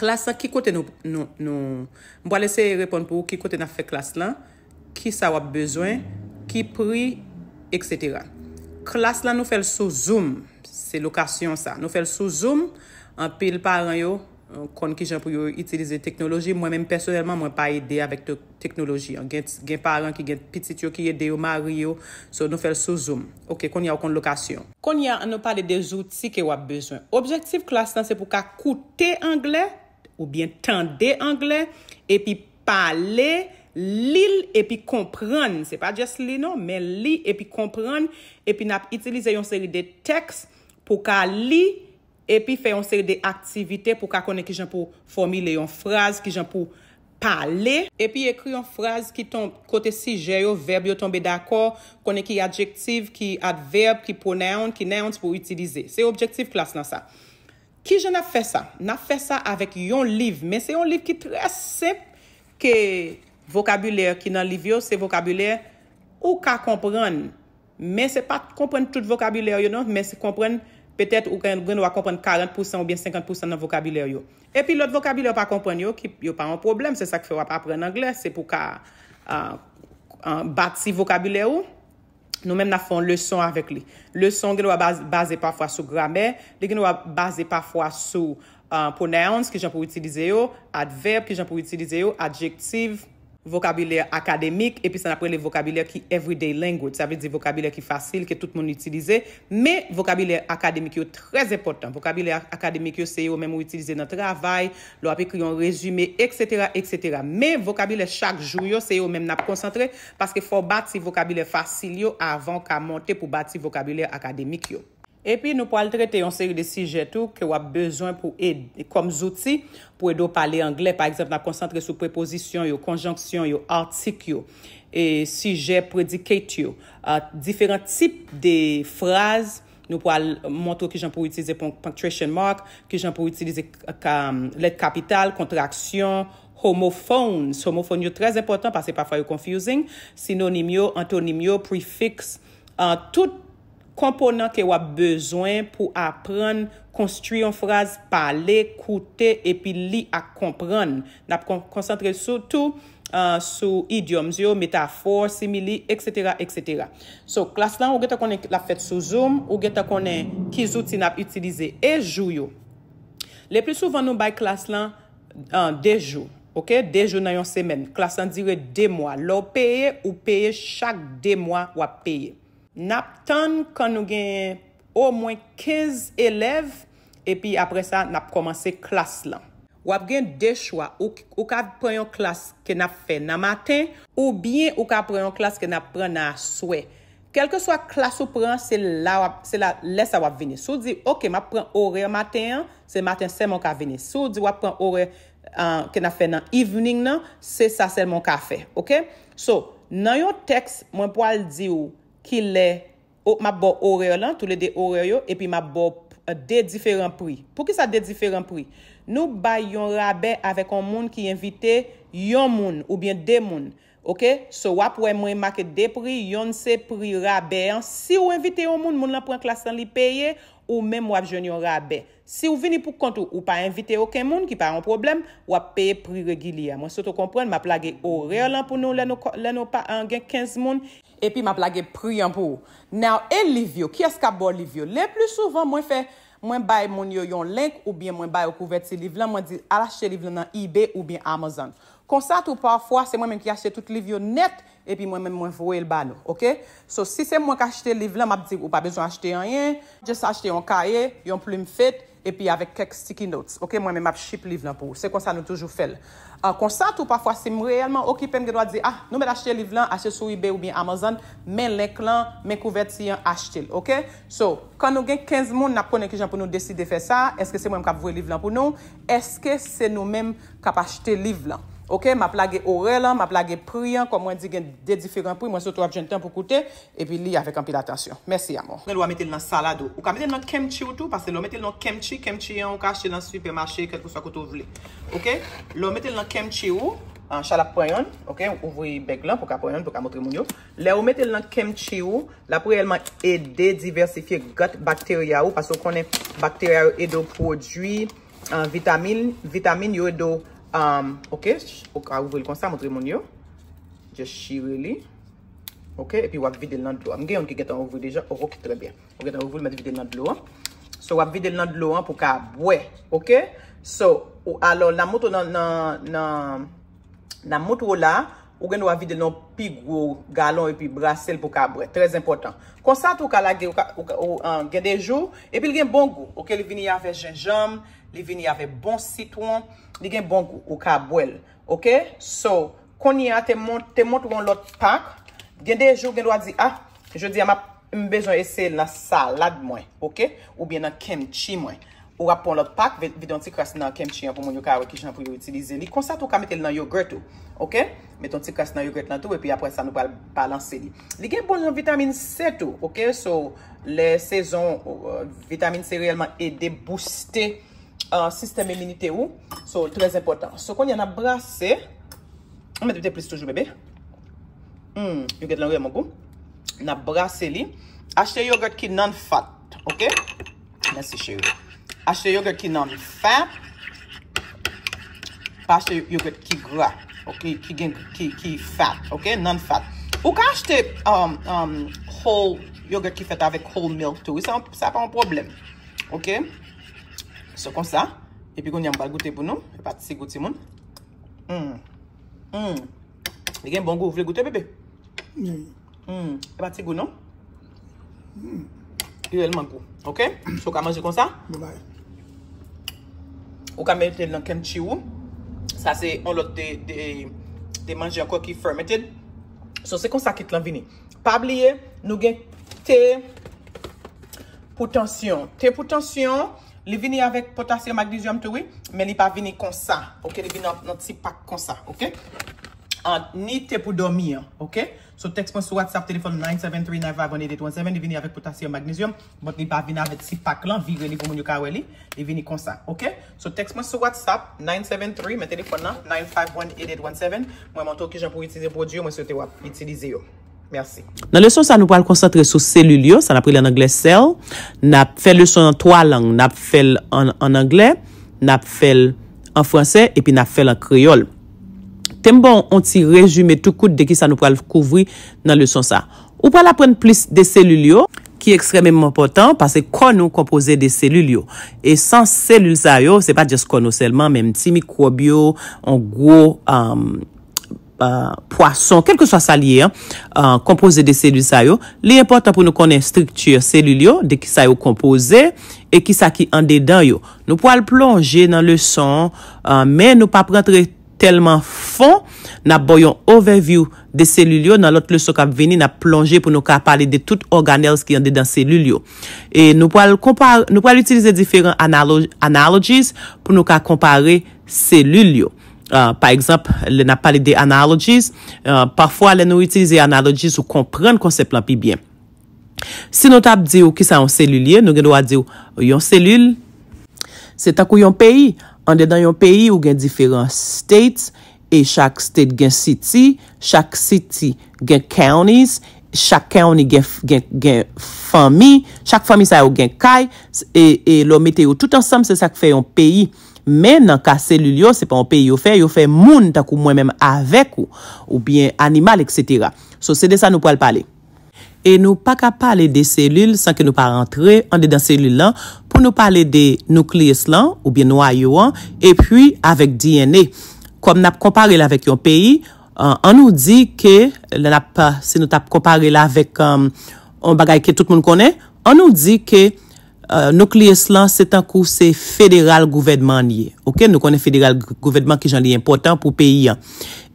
Klas la, ki kote nou, nou, nou, m pral eseye reponn pou ou ki kote n ap fè klas la, ki sa w ap bezwen, ki pri, et cetera. Klas la, nou fè l sou Zoom, se lokasyon sa. Nou fè l sou Zoom, anpil paran yo, euh, konn kijan pou yo itilize teknoloji. Mwen menm pèsonèlman, mwen pa ede avèk te-, teknoloji an. Gen, gen paran ki gen pitit yo ki ede yo, mari yo. So, nou fè l sou Zoom. Ok, kounye a w konn lokasyon. Kounye a, ann nou pale de zouti ke w ap bezwen. Objektif klas lan, se pou w ka koute anglè, oubyen tande anglè, epi pale, li l, epi konprann. Se pa just li non, men li epi konprann, epi n ap itilize yon seri de tèks pou w ka li, epi fè yon seri de aktivite pou w ka konnen kijan pou w fòmile yon fraz, kijan pou w pale, epi ekri yon fraz ki ton-, kote sijè yo, vèb yo tonbe dakò, konnen ki adjektif, ki advèb, ki pronoun, ki nouns pou w itilize. Se objektif klas lan sa. Kijan n ap fè sa? N ap fè sa avèk yon liv, men se yon liv ki trè senp, ke vokabilè ki nan liv yo, se vokabilè ou ka konprann. Men se pa t konprann tout vokabilè yo non, men se konprann, petèt ou gen, gen dwa konprann karant pousan oubyen senkant pousan nan vokabilè yo. Epi lòt vokabilè ou pa konprann yo, ki, yo pa yon pwoblèm, se sa k fè w ap aprann anglè, se pou w ka, ah, ah, bati vokabilè ou. Nou menm n ap fè yon leson avèk li. Leson gen dwa baz-, baze pafwa sou gramè, li gen dwa baze pafwa sou, ah, pronouns, kijan pou w itilize yo, advèb, kijan pou w itilize yo, adjektif, vokabilè akademik, epi sa n ap rele vokabilè ki everyday language, sa vle di vokabilè ki fasil, ke tout moun itilize, men vokabilè akademik yo trè enpòtan. Vokabilè ak-, akademik yo, se yo menm ou itilize nan travay, lè w ap ekri yon rezime, et cetera, et cetera. Men vokabilè chak jou yo, se yo menm n ap konsantre, paske fò w bati vokabilè fasil yo avan w ka monte pou bati vokabilè akademik yo. Epi nou pral trete yon seri de sijè tou ke w ap bezwen pou ed-, kòm zouti pou ede w pale anglè. Pa egzanp, n ap konsantre sou prepozisyon yo, konjonksyon yo, atik yo, e sijè predicate yo, a, diferan tip de fraz. Nou pral montre w kijan pou w itilize pon-, punctuation mark, kijan pou w itilize k-, ka-, lèt kapital, kontraksyon, homophones. Homophones yo trè enpòtan paske pafwa yo confusing. Sinonim yo, antonim yo, prefiks, a, tout konponan ke w ap bezwen pou aprann konstwi yon fraz, pale, koute, epi li ak konprann. N ap kon-, konsantre sou tou, ah, sou idioms yo, metafò, simili, et cetera, et cetera. So, klas lan, ou gentan konnen l ap fèt sou Zoom, ou gentan konnen ki zouti n ap itilize e jou yo. Le pli souvan, nou bay klas lan, ah, de jou. Ok, de jou nan yon semèn. Klas lan dire de mwa. Lè w peye, ou peye chak de mwa w ap peye. N ap tann kan nou genyen omwen kenz elèv, epi apre sa, n ap kòmanse klas lan. W ap gen de chwa. Ou, ou ka pran yon klas ke n ap fè nan maten, oubyen ou ka pran yon klas ke n ap pran nan aswè. Kèlkeswa klas ou pran, se la w ap, se la, lè sa w ap vini. Si w di, "Ok, m ap pran orè maten an," se maten sèlman w ka vini. Si w di w ap pran orè, ah, ke n ap fè nan evening nan, se sa sèlman w ka fè. Ok? So, nan yon tèks, mwen pral di w kilè, o, m ap ba w orè lan, toulede orè yo, epi m ap ba w, eh, de diferan pri. Poukisa de diferan pri? Nou bay yon rabè avèk yon moun ki envite yon moun oubyen de moun. Ok? So, w ap wè mwen make de pri, yonn se pri rabè an. Si w envite yon moun, moun lan pran klas lan, li peye, ou menm w ap jwenn yon rabè. Si w vini pou kont ou, ou pa envite okenn moun, ki pa yon pwoblèm, w ap peye pri regilye a. Mwen sot w konprann, m ap lage orè lan pou nou lè nou, lè nou pa, an, gen kenz moun, epi m ap lage pri an pou ou. Now, e liv yo? Kiyès k ap ba w liv yo? Le pli souvan, mwen fè, mwen bay moun yo yon link oubyen mwen ba yo kouvèti liv lan, mwen di, "Al achte liv lan nan eBay oubyen Amazon." Konsa tou, pafwa, se mwen menm ki achte tout liv yo nèt, epi mwen menm mwen voye l ba nou, ok? So, si se mwen k achte liv lan, m ap di, "Ou pa bezwen achte anyen, just achte yon kaye, yon plim fed, epi avèk kèk sticky notes, ok? Mwen menm m ap ship liv lan pou ou." Se konsa nou toujou fè l. Ah, konsa tou, pafwa, si m reyèlman okipe, m gen dwa di, "Ah, nou mèt achte liv lan, achte sou eBay oubyen Amazon, men link lan, men kouvèti an, achte l," ok? So, kan nou gen kenz moun, n ap konnen kijan pou nou deside fè sa. Èske se mwen menm k ap voye liv lan pou nou? Èske se nou menm k ap achte liv lan? Ok, m ap lage orè lan, m ap lage pri an, kòm mwen di gen de diferan pri, mwen sot w ap jwenn tan pou koute, epi li avèk anpil atansyon. Mèsi, amò. Ou gen dwa mete l nan salad ou. Ou ka mete l nan kimchi ou tou, paske lè w mete l nan kimchi, kimchi an, ou ka achte l nan sipèmache, kèlkeswa kote w vle. Ok? Lè w mete l nan kimchi ou, ah, Chal ap pran yonn, ok? Ouvri bèg lan pou ka pran yonn, pou ka montre moun yo. Lè ou mete l nan kimchi ou, l ap reyèlman ede divèsifye gut bacteria ou, paske w konnen bakterya yo ede w pwodui, ah, vitamin, vitamin yo ede w, ah, ok, ou ka ouvri l konsa, montre moun yo. Just chire li. Ok, epi w ap vide l nan dlo a. M gen youn ki gentan ouvri deja. Oh, ok, trè byen. Ou gentan ouvri l, mèt vide l nan dlo an. So, w ap vide l nan dlo an pou ka bwè. Ok? So, ou, alò, n a montre w nan, nan, nan, n a montre w la, ou gen dwa vide l nan pi gwo galon epi brase l pou ka bwè. Trè enpòtan. Konsa tou, ou ka lage, ou ka, ou ka, ou, ah, gen de jou, epi l gen bon gou. Ok, li vini avè jenjanm, li vini avè bon sitwon, li gen bon gou, ou ka bwè l. Ok? So, kounye a te mont-, te montre yon lòt pak. Gen de jou, gen dwa di, "Ah, jodi a m ap, m bezwen eseye l nan salad mwen, ok? Oubyen nan kimchi mwen." Ou ap pran lòt pak, vi-, vide yon ti kras nan kimchi an pou moun yo ka wè kijan pou yo itilize li. Konsa tou, ou ka mete l nan yogurt ou, ok? Mete yon ti kras nan yogurt lan tou, epi apre sa, nou pral balanse li. Li gen bon jan vitamin C tou, ok? So, lè sezon, euh, vitamin C reyèlman ede booste, euh, sistèm iminite ou. So, trè enpòtan. So, kounye a n ap brase. Ou mete plis toujou, bebe. Hmm, yogurt lan vrèman gou. N ap brase li. Achte yogurt ki non-fat, ok? Mèsi, cheri. Achte yogurt ki non-fat. Pa achte yogurt ki gra, ok? Ki gen, ki, ki fat, ok? Non-fat. Ou ka achte, um, um, whole yogurt ki fèt avèk whole milk tou. Wi, sa, sa pa yon pwoblèm. Ok? So konsa. Epi kounye a m pral goute pou nou. E pa ti gou timoun. Hmm. Hmm. Li gen bon gou. Ou vle goute, bebe? Wi. Hmm. E pa ti gou, non? Hmm. Li reyèlman gou. Ok? So, ou ka manje konsa? Bye bye. Ou ka mete l nan kimchi ou. Sa se yon lòt de, de, de manje ankò ki fermented. So, se konsa kit lan vini. Pa bliye, nou gen te pou tansyon. Te pou tansyon, li vini avèk potasyòm, magnezyòm tou, wi, men li pa vini konsa. Ok, li vini nan, nan ti pak konsa, ok? Ah, ni te pou dòmi an, ok? So, tèks mwen sou WhatsApp, telefòn nine seven three nine five one eight eight one seven, li vini avèk potasyòm, magnezyòm, but li pa vini avèk ti pak lan, vire li pou moun yo ka wè li, li vini konsa, ok? So, tèks mwen sou WhatsApp, nine seven three, men telefòn nan, nine five one eight eight one seven, mwen montre w kijan pou w itilize pwodui yo, mwen swete w ap itilize yo. Mèsi. Nan leson sa, nou pral konsantre sou selil yo, sa n ap rele an anglè cell. N ap fè leson an twa lang, n ap fè l an, an anglè, n ap fè l an fransè, epi n ap fè l an kreyòl. Te m ba w yon ti rezime tou kout de kisa nou pral kouvri nan leson sa. Ou pral aprann plis de selil yo, ki ekstrèmeman enpòtan, paske kò nou konpoze de selil yo. E san selil sa yo, se pa just kò nou sèlman, menm ti mikwòb yo, yon gwo, um, uh, pwason, kèlkeswa sa l ye, an, uh, konpoze de selil sa yo, li enpòtan pou nou konnen estrikti selil yo, de ki sa yo konpoze, e ki sa ki andedan yo. Nou pral plonje nan leson an, uh, men nou p ap rantre tèlman fon, n ap ba w yon overview de selil yo. Nan lòt leson k ap vini, n ap plonje pou nou ka pale de tout organelles ki andedan selil yo. E nou pral konpare, nou pral itilize diferan analo-, analogies pou nou ka konpare selil yo. Uh, pa egzanp, lè n ap pale de analogies, uh, pafwa lè nou itilize analogies, ou konprann konsèp lan pi byen. Si nou t ap di w kisa yon selil ye, nou gen dwa di w yon selil, se tankou yon peyi. Andedan yon peyi, ou gen diferan states, e chak state gen city, chak city gen counties, chak county gen, gen, gen fanmi, chak fanmi sa yo gen kay, e, e lè w mete yo tout ansanm, se sa k fè yon peyi. Men nan ka selil yo, se pa yon peyi yo fè, yo fè moun tankou mwen menm avèk ou, oubyen animal, etsetera. So, se de sa nou pral pale. E nou pa ka pale de selil san ke nou pa rantre andedan selil lan pou nou pale de nucleus lan, oubyen nwayo an, epi avèk D N A. Kòm n ap konpare l avèk yon peyi, an, an nou di ke, lè n ap, si nou t ap konpare l avèk, um, yon bagay ke tout moun konnen, an nou di ke, uh, nucleus lan, se tankou se federal gouvènman an ye. Oke, nou konnen federal gou-, gouvènman ki jan li enpòtan pou peyi an.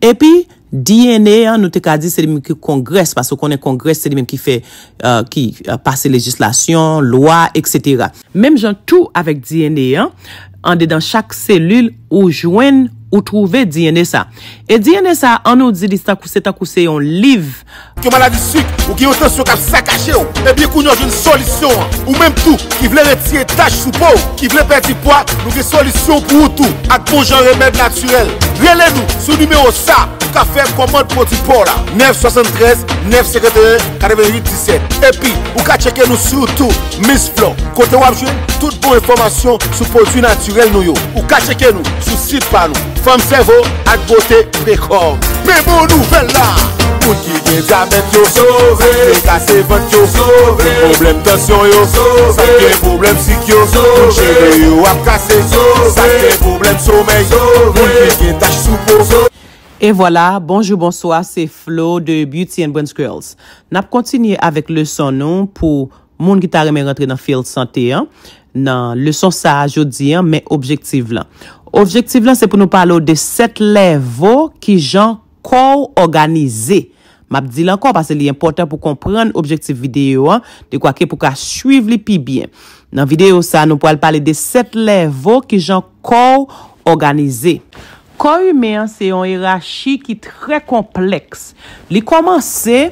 Epi, D N A an, nou te ka di se li menm ki Congress, paske w konnen Congress se li menm ki fè, uh, ki, uh, pase lejislasyon, lwa, etsetera. Menm jan tou avèk D N A an, andedan chak selil ou jwenn, ou twouve D N A sa. E D N A sa, an nou di li tankou, se tankou se yon liv. Gen maladi sik, ou gen yon tansyon k ap sakaje w. Ebyen kounye a w jwenn solisyon an. Ou menm tou ki vle retire tach sou po w, ki vle pèdi pwa, nou gen solisyon pou ou tou ak bon jan remèd natirèl. Rele nou sou nimewo sa. Ou ka fè kòmand pwodui pa w la, nèf swasanntrèz, nèf senkanteyen, katreventuit disèt. Epi, ou ka tcheke nou sou YouTube, Miss Flo, kote w ap jwenn tout bon enfòmasyon sou pwodui natirèl nou yo. Ou ka tcheke nou sou sit pa nou, Fanm Sèvo ak Bote Prekò. Men bon nouvèl la! Moun ki gen dyabèt yo sove, sa k vle kase vant yo sove, pwoblèm tansyon yo sove, sa k gen pwoblèm sik yo, moun cheve yo ap kase, sa k gen pwoblèm somèy, moun ki gen tach sou po. E vwala, bonjou, bonswa, se Flo de Beauty and Brains Girls. N ap kontinye avèk leson nou pou moun ki ta renmen rantre nan field sante an, nan leson sa a jodi an, men objektif lan. Objektif lan, se pou nou pale w de sèt lèvo ki jan kò w òganize. M ap di l ankò, paske li enpòtan pou konprann objektif videyo an, dekwa ke pou ka swiv li pi byen. Nan videyo sa a, nou pral pale de sèt lèvo ki jan kò w òganize. Kò imen an se yon erachi ki trè konplèks. Li kòmanse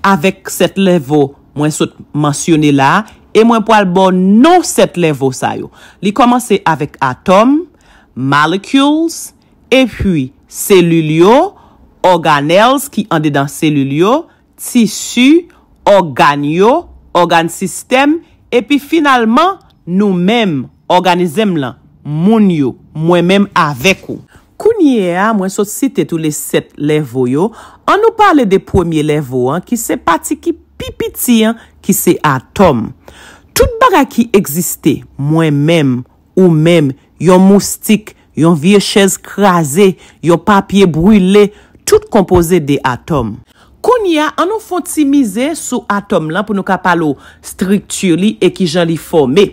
avèk sèt lèvo mwen sot mansyone la a, e mwen pral ba w non sèt lèvo sa yo. Li kòmanse avèk atòm, molecules, epi selil yo, organelles ki andedan selil yo, tisi, ògàn yo, ògàn sistèm, epi finalman, nou menm, òganizm lan, moun yo, mwen menm avèk ou. Kounye a, mwen sot site tou le sèt lèvo yo, an nou pale de premye lèvo an, ki se pati ki pi piti an, ki se atòm. Tout bagay ki egziste, mwen menm, ou menm, yon moustik, yon vye chèz kraze, yon papye brile, tout konpoze de atòm. Kounye a, an nou fè yon ti mize sou atòm lan pou nou ka pale w estrikti li e kijan li fòme.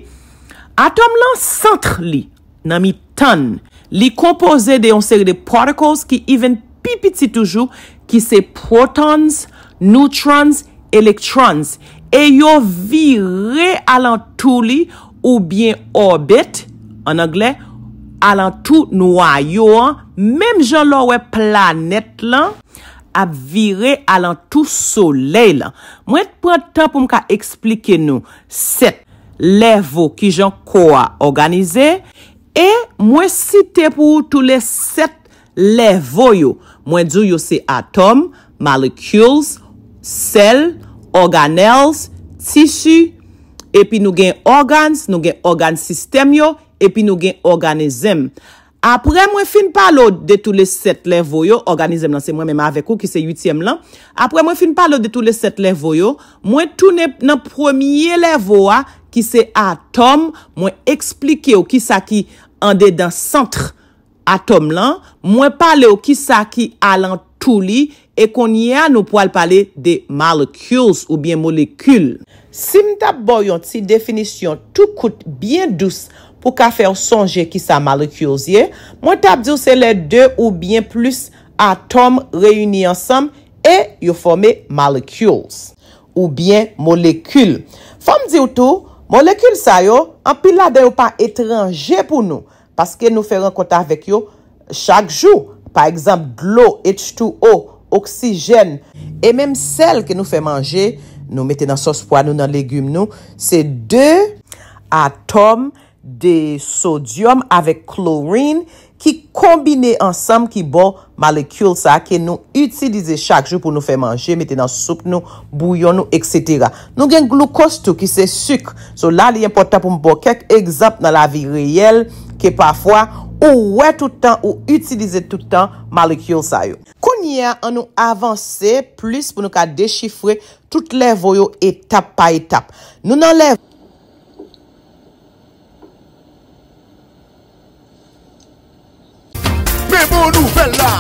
Atòm lan, sant li, nan mitan l, li konpoze de yon seri de particles ki even pi piti toujou, ki se protons, neutrons, electrons, e yo vire alantou li oubyen orbit, an anglè, alantou nwayo an, menm jan lè w wè planèt lan ap vire alantou solèy lan. Mwen pran tan pou m ka eksplike nou sèt lèvo kijan kò a òganize, e mwen site pou ou tou le sèt lèvo yo. Mwen di w yo se atòm, molecules, cell, organelles, tisi, epi nou gen organs, nou gen ògàn sistèm yo, epi nou gen organism. Apre mwen fin pale w de tou le sèt lèvo yo, òganizè m lan se mwen menm avèk ou ki se uityèm lan. Apre mwen fin pale w de tou le sèt lèvo yo, mwen tounen nan premye lèvo a ki se atòm, mwen eksplike w kisa ki andedan sant atòm lan, mwen pale w kisa ki alantou li, e kounye a nou pwal pale de molecules oubyen molekil. Si m t ap ba w yon ti definisyon tou kout, byen dous, pou ka fè w sonje kisa molecules ye, mwen t ap di w se lè de oubyen plis atòm reyini ansanm e yo fòme molecules, oubyen molekil. Fò m di w tou, molekil sa yo, anpil ladan yo pa etranje pou nou, paske nou fè rankont avèk yo chak jou. Pa egzanp, dlo, H two O, oksijèn, e menm sèl ke nou fè manje, nou mete nan sòs pwa nou, nan legim nou, se de atòm de sodyòm avèk klorin ki konbine ansanm ki ba w molekil sa a ke nou itilize chak jou pou nou fè manje, mete nan soup nou, bouyon nou, etsetera. Nou gen gloukòz tou ki se sik. So la, li enpòtan pou m ba w kèk egzanp nan lavi reyèl ke pafwa ou wè tout tan, ou itilize tout tan molekil sa yo. Kounye a, ann nou avanse plis pou nou ka dechifre tout lèvo yo etap pa etap. Nou nan lèvo Men bon nouvèl la!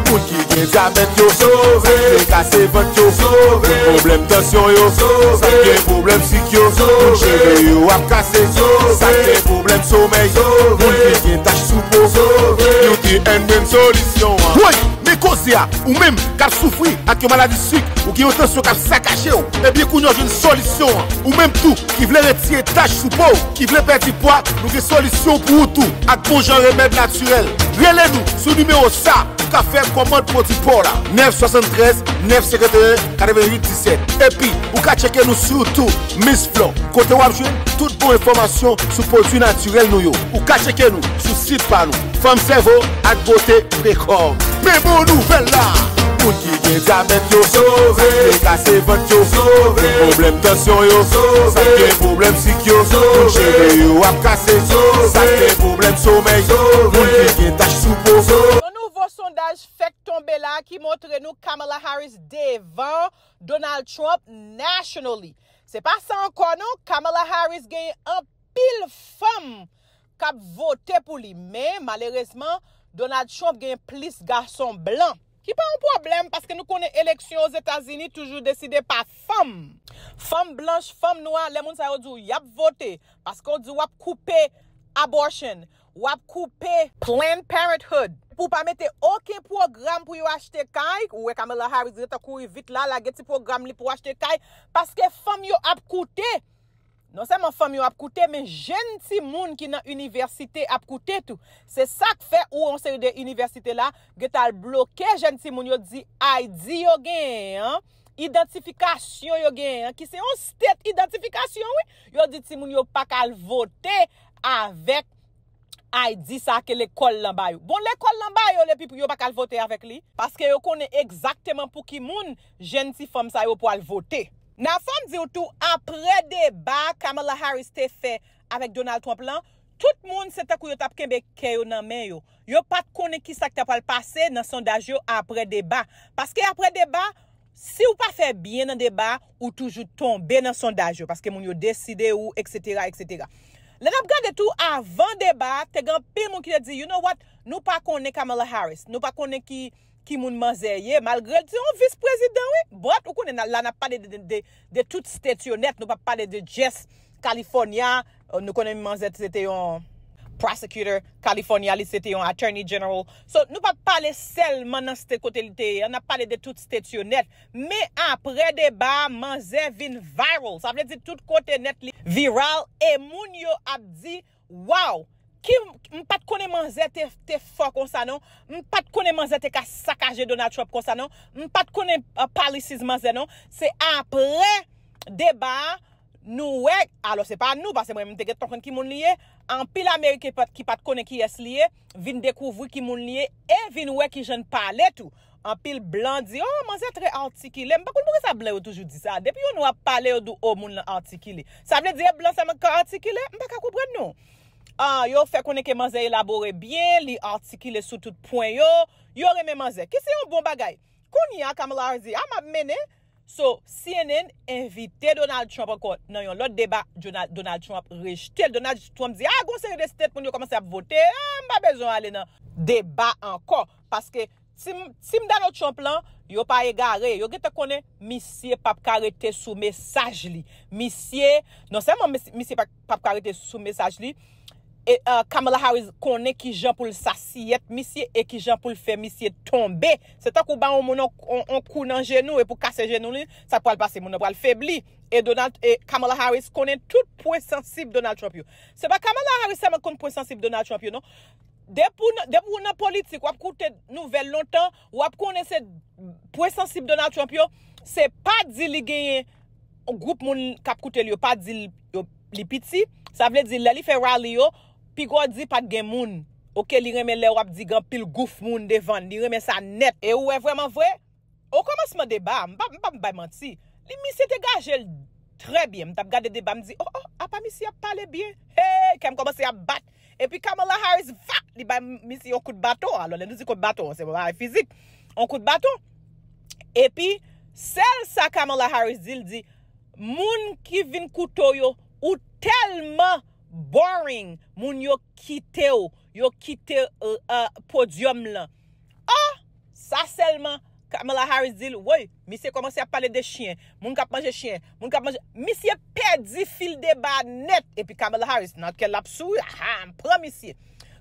Moun ki gen dyabèt yo sove, kase vant yo sove, pwoblèm tansyon yo sove, gen pwoblèm sik yo sove, moun cheve yo ap kase sove, sa k gen pwoblèm somèy sove, moun ki gen tach sou po sove, Beauty and Brain solisyon an. Woy! Men koze a, ou menm k ap soufri ak yon maladi sik, ou gen yon tansyon k ap sakaje w, ebyen kounye a w jwenn solisyon an. Ou menm tou ki vle retire tach sou po w, ki vle pèdi pwa, nou gen solisyon pou ou tou ak bon jan remèd natirèl. Rele nou sou nimewo sa pou ka fè kòmand pwodui pa w la, nèf swasanntrèz nèf senkanteyen katrevenwit disèt. Epi, ou ka tcheke nou sou YouTube, Miss Flor, kote w ap jwenn tout bon enfòmasyon sou pwodui natirèl nou yo. Ou ka tcheke nou sou sit pa nou, Fanm Sèvo ak Bote Prekò. Men bon nouvèl la! Moun ki gen dyabèt yo sove, kase vant yo sove, pwoblèm tansyon yo sove, sa k gen pwoblèm sik yo sove, moun cheve yo ap kase sove, sa k gen pwoblèm somèy sove, moun ki gen tach sou po sove. Yon nouvo sondaj fèk tonbe la ki montre nou Kamala Harris devan Donald Trump nationally. Se pa sa ankò non, Kamala Harris genyen anpil fanm k ap vote pou li, men malerezman Donald Trump genyen plis gason blan. Ki pa yon pwoblèm paske nou konnen eleksyon Ozetazini toujou deside pa fanm. Fanm blanch, fanm nwa, lè moun sa yo di w y ap vote, paske w di w ap koupe abortion, w ap koupe Planned Parenthood, pou w pa mete okenn pwogram pou yo achte kay, ou wè Kamala Harris gentan kouri vit la, lage ti pwogram li pou achte kay, paske fanm yo ap koute. Non sèlman fanm yo ap koute, men jèn timoun ki nan inivèsite ap koute tou. Se sa k fè ou yon seri de inivèsite la gentan al bloke jèn timoun yo di I D yo genyen an, idantifikasyon yo genyen an, ki se yon state idantifikasyon wi, yo di timoun yo pa ka al vote avèk I D sa ke lekòl lan ba yo. Bon, lekòl lan ba yo l epi pou yo pa ka al vote avèk li, paske yo konnen egzakteman pou ki moun jèn ti fanm sa yo pwal vote. Nan fò m di w tou, apre deba Kamala Harris te fè avèk Donald Trump lan, tout moun se tankou yo t ap kenbe kè yo nan men yo. Yo pa t konnen kisa k ta pral pase nan sondaj yo apre deba. Paske apre deba, si w pa fè byen nan deba, ou toujou tonbe nan sondaj yo, paske moun yo deside ou, etsetera, etsetera. Lè n ap gade tou, avan deba a, te gen anpil moun ki te di, you know what, nou pa konnen Kamala Harris, nou pa konnen ki, ki moun manzè ye, malgre l se yon vis prezidan, wi, but ou konnen la n ap pale de, de, de, de tout state yo nèt, nou p ap pale de just California, nou konnen manzè se te yon prosecutor, California li se te yon attorney general. So, nou p ap pale sèlman nan state kote li te ye an, n ap pale de tout state yo nèt. Men apre deba a, manzè vin viral. Sa vle di tout kote nèt li viral e moun yo ap di, wow, ki, m pa t konnen manzè te, te fò konsa non. M pa t konnen manzè te ka sakaje Donald Trump konsa non. M pa t konnen uh, policies manzè non. Se apre deba a, nou wè, alò se pa nou, paske mwen menm m te gentan konn ki moun li ye, anpil Ameriken ki pa t konnen kiyès li ye, vin dekouvri ki moun li ye, e vin wè kijan l pale tou. Anpil blan di, oh, manzè trè atikile. M pa konn poukisa blan yo toujou di sa. Depi yon nwa ap pale, yo di w, oh, moun lan atikile. Sa vle di e blan sèlman ki ka atikile? M pa ka konprann non. Ah, yo fè konnen ke manzè elabore byen, li atikile sou tout pwen yo. Yo renmen manzè. Ki se yon bon bagay. Kounye a, Kamala Harris di, a m ap mennen. So, C N N envite Donald Trump ankò nan yon lòt deba. Donald, Donald Trump ap rejte l. Donald Trump di, a, gon seri de state moun yo kòmanse ap vote. A, m pa bezwen ale nan deba ankò. Paske Tim, Tim Donald Trump lan, yo pa egare. Yo gentan konnen misye p ap ka rete sou mesaj li. Misye, non sèlman mis- misye p ap, p ap ka rete sou mesaj li, e, uh, Kamala Harris konnen kijan pou l sasiyèt misye e kijan pou l fè misye tonbe. Se tankou ba yon moun yon, yon, yon kou nan jenou e pou kase jenou li, sa pral pase, moun nan pral febli. E Donald, e Kamala Harris konnen tout pwen sansib Donald Trump yo. Se pa Kamala Harris sèlman konn pwen sansib Donald Trump yo, non. Depi w nan, depi w nan politik, w ap koute nouvèl lontan, w ap konnen se pwen sansib Donald Trump yo, se pa di li genyen gwoup moun k ap koute l yo, pa di l yo, li piti. Sa vle di, lè li fè rally yo, piga w di pa t gen moun. Oke, li renmen lè w ap di gen anpil gouf moun devan l, li renmen sa nèt. E ou wè vrèman vre, okòmansman deba a, m pa, m pa bay manti. Li, misye te gaje l trè byen. M t ap gade deba, m di, oh, oh, apa misye ap pale byen. Hey, kè m kòmanse ap bat. Epi Kamala Harris, va, li bay misye yon kout baton. Alò, lè nou di kout baton, se pa bagay fizik. Yon kout baton. Epi, sèl sa Kamala Harris di, l di, moun ki vin koute w yo, ou tèlman boring, moun yo kite w, yo kite, euh, euh, podyòm lan. Ah! Sa sèlman, Kamala Harris di l, woy, misye kòmanse ap pale de chyen, moun k ap manje chyen, moun k ap manje. Misye pèdi fil deba a nèt. Epi Kamala Harris, nan kè l ap souri, ah, m pran misye.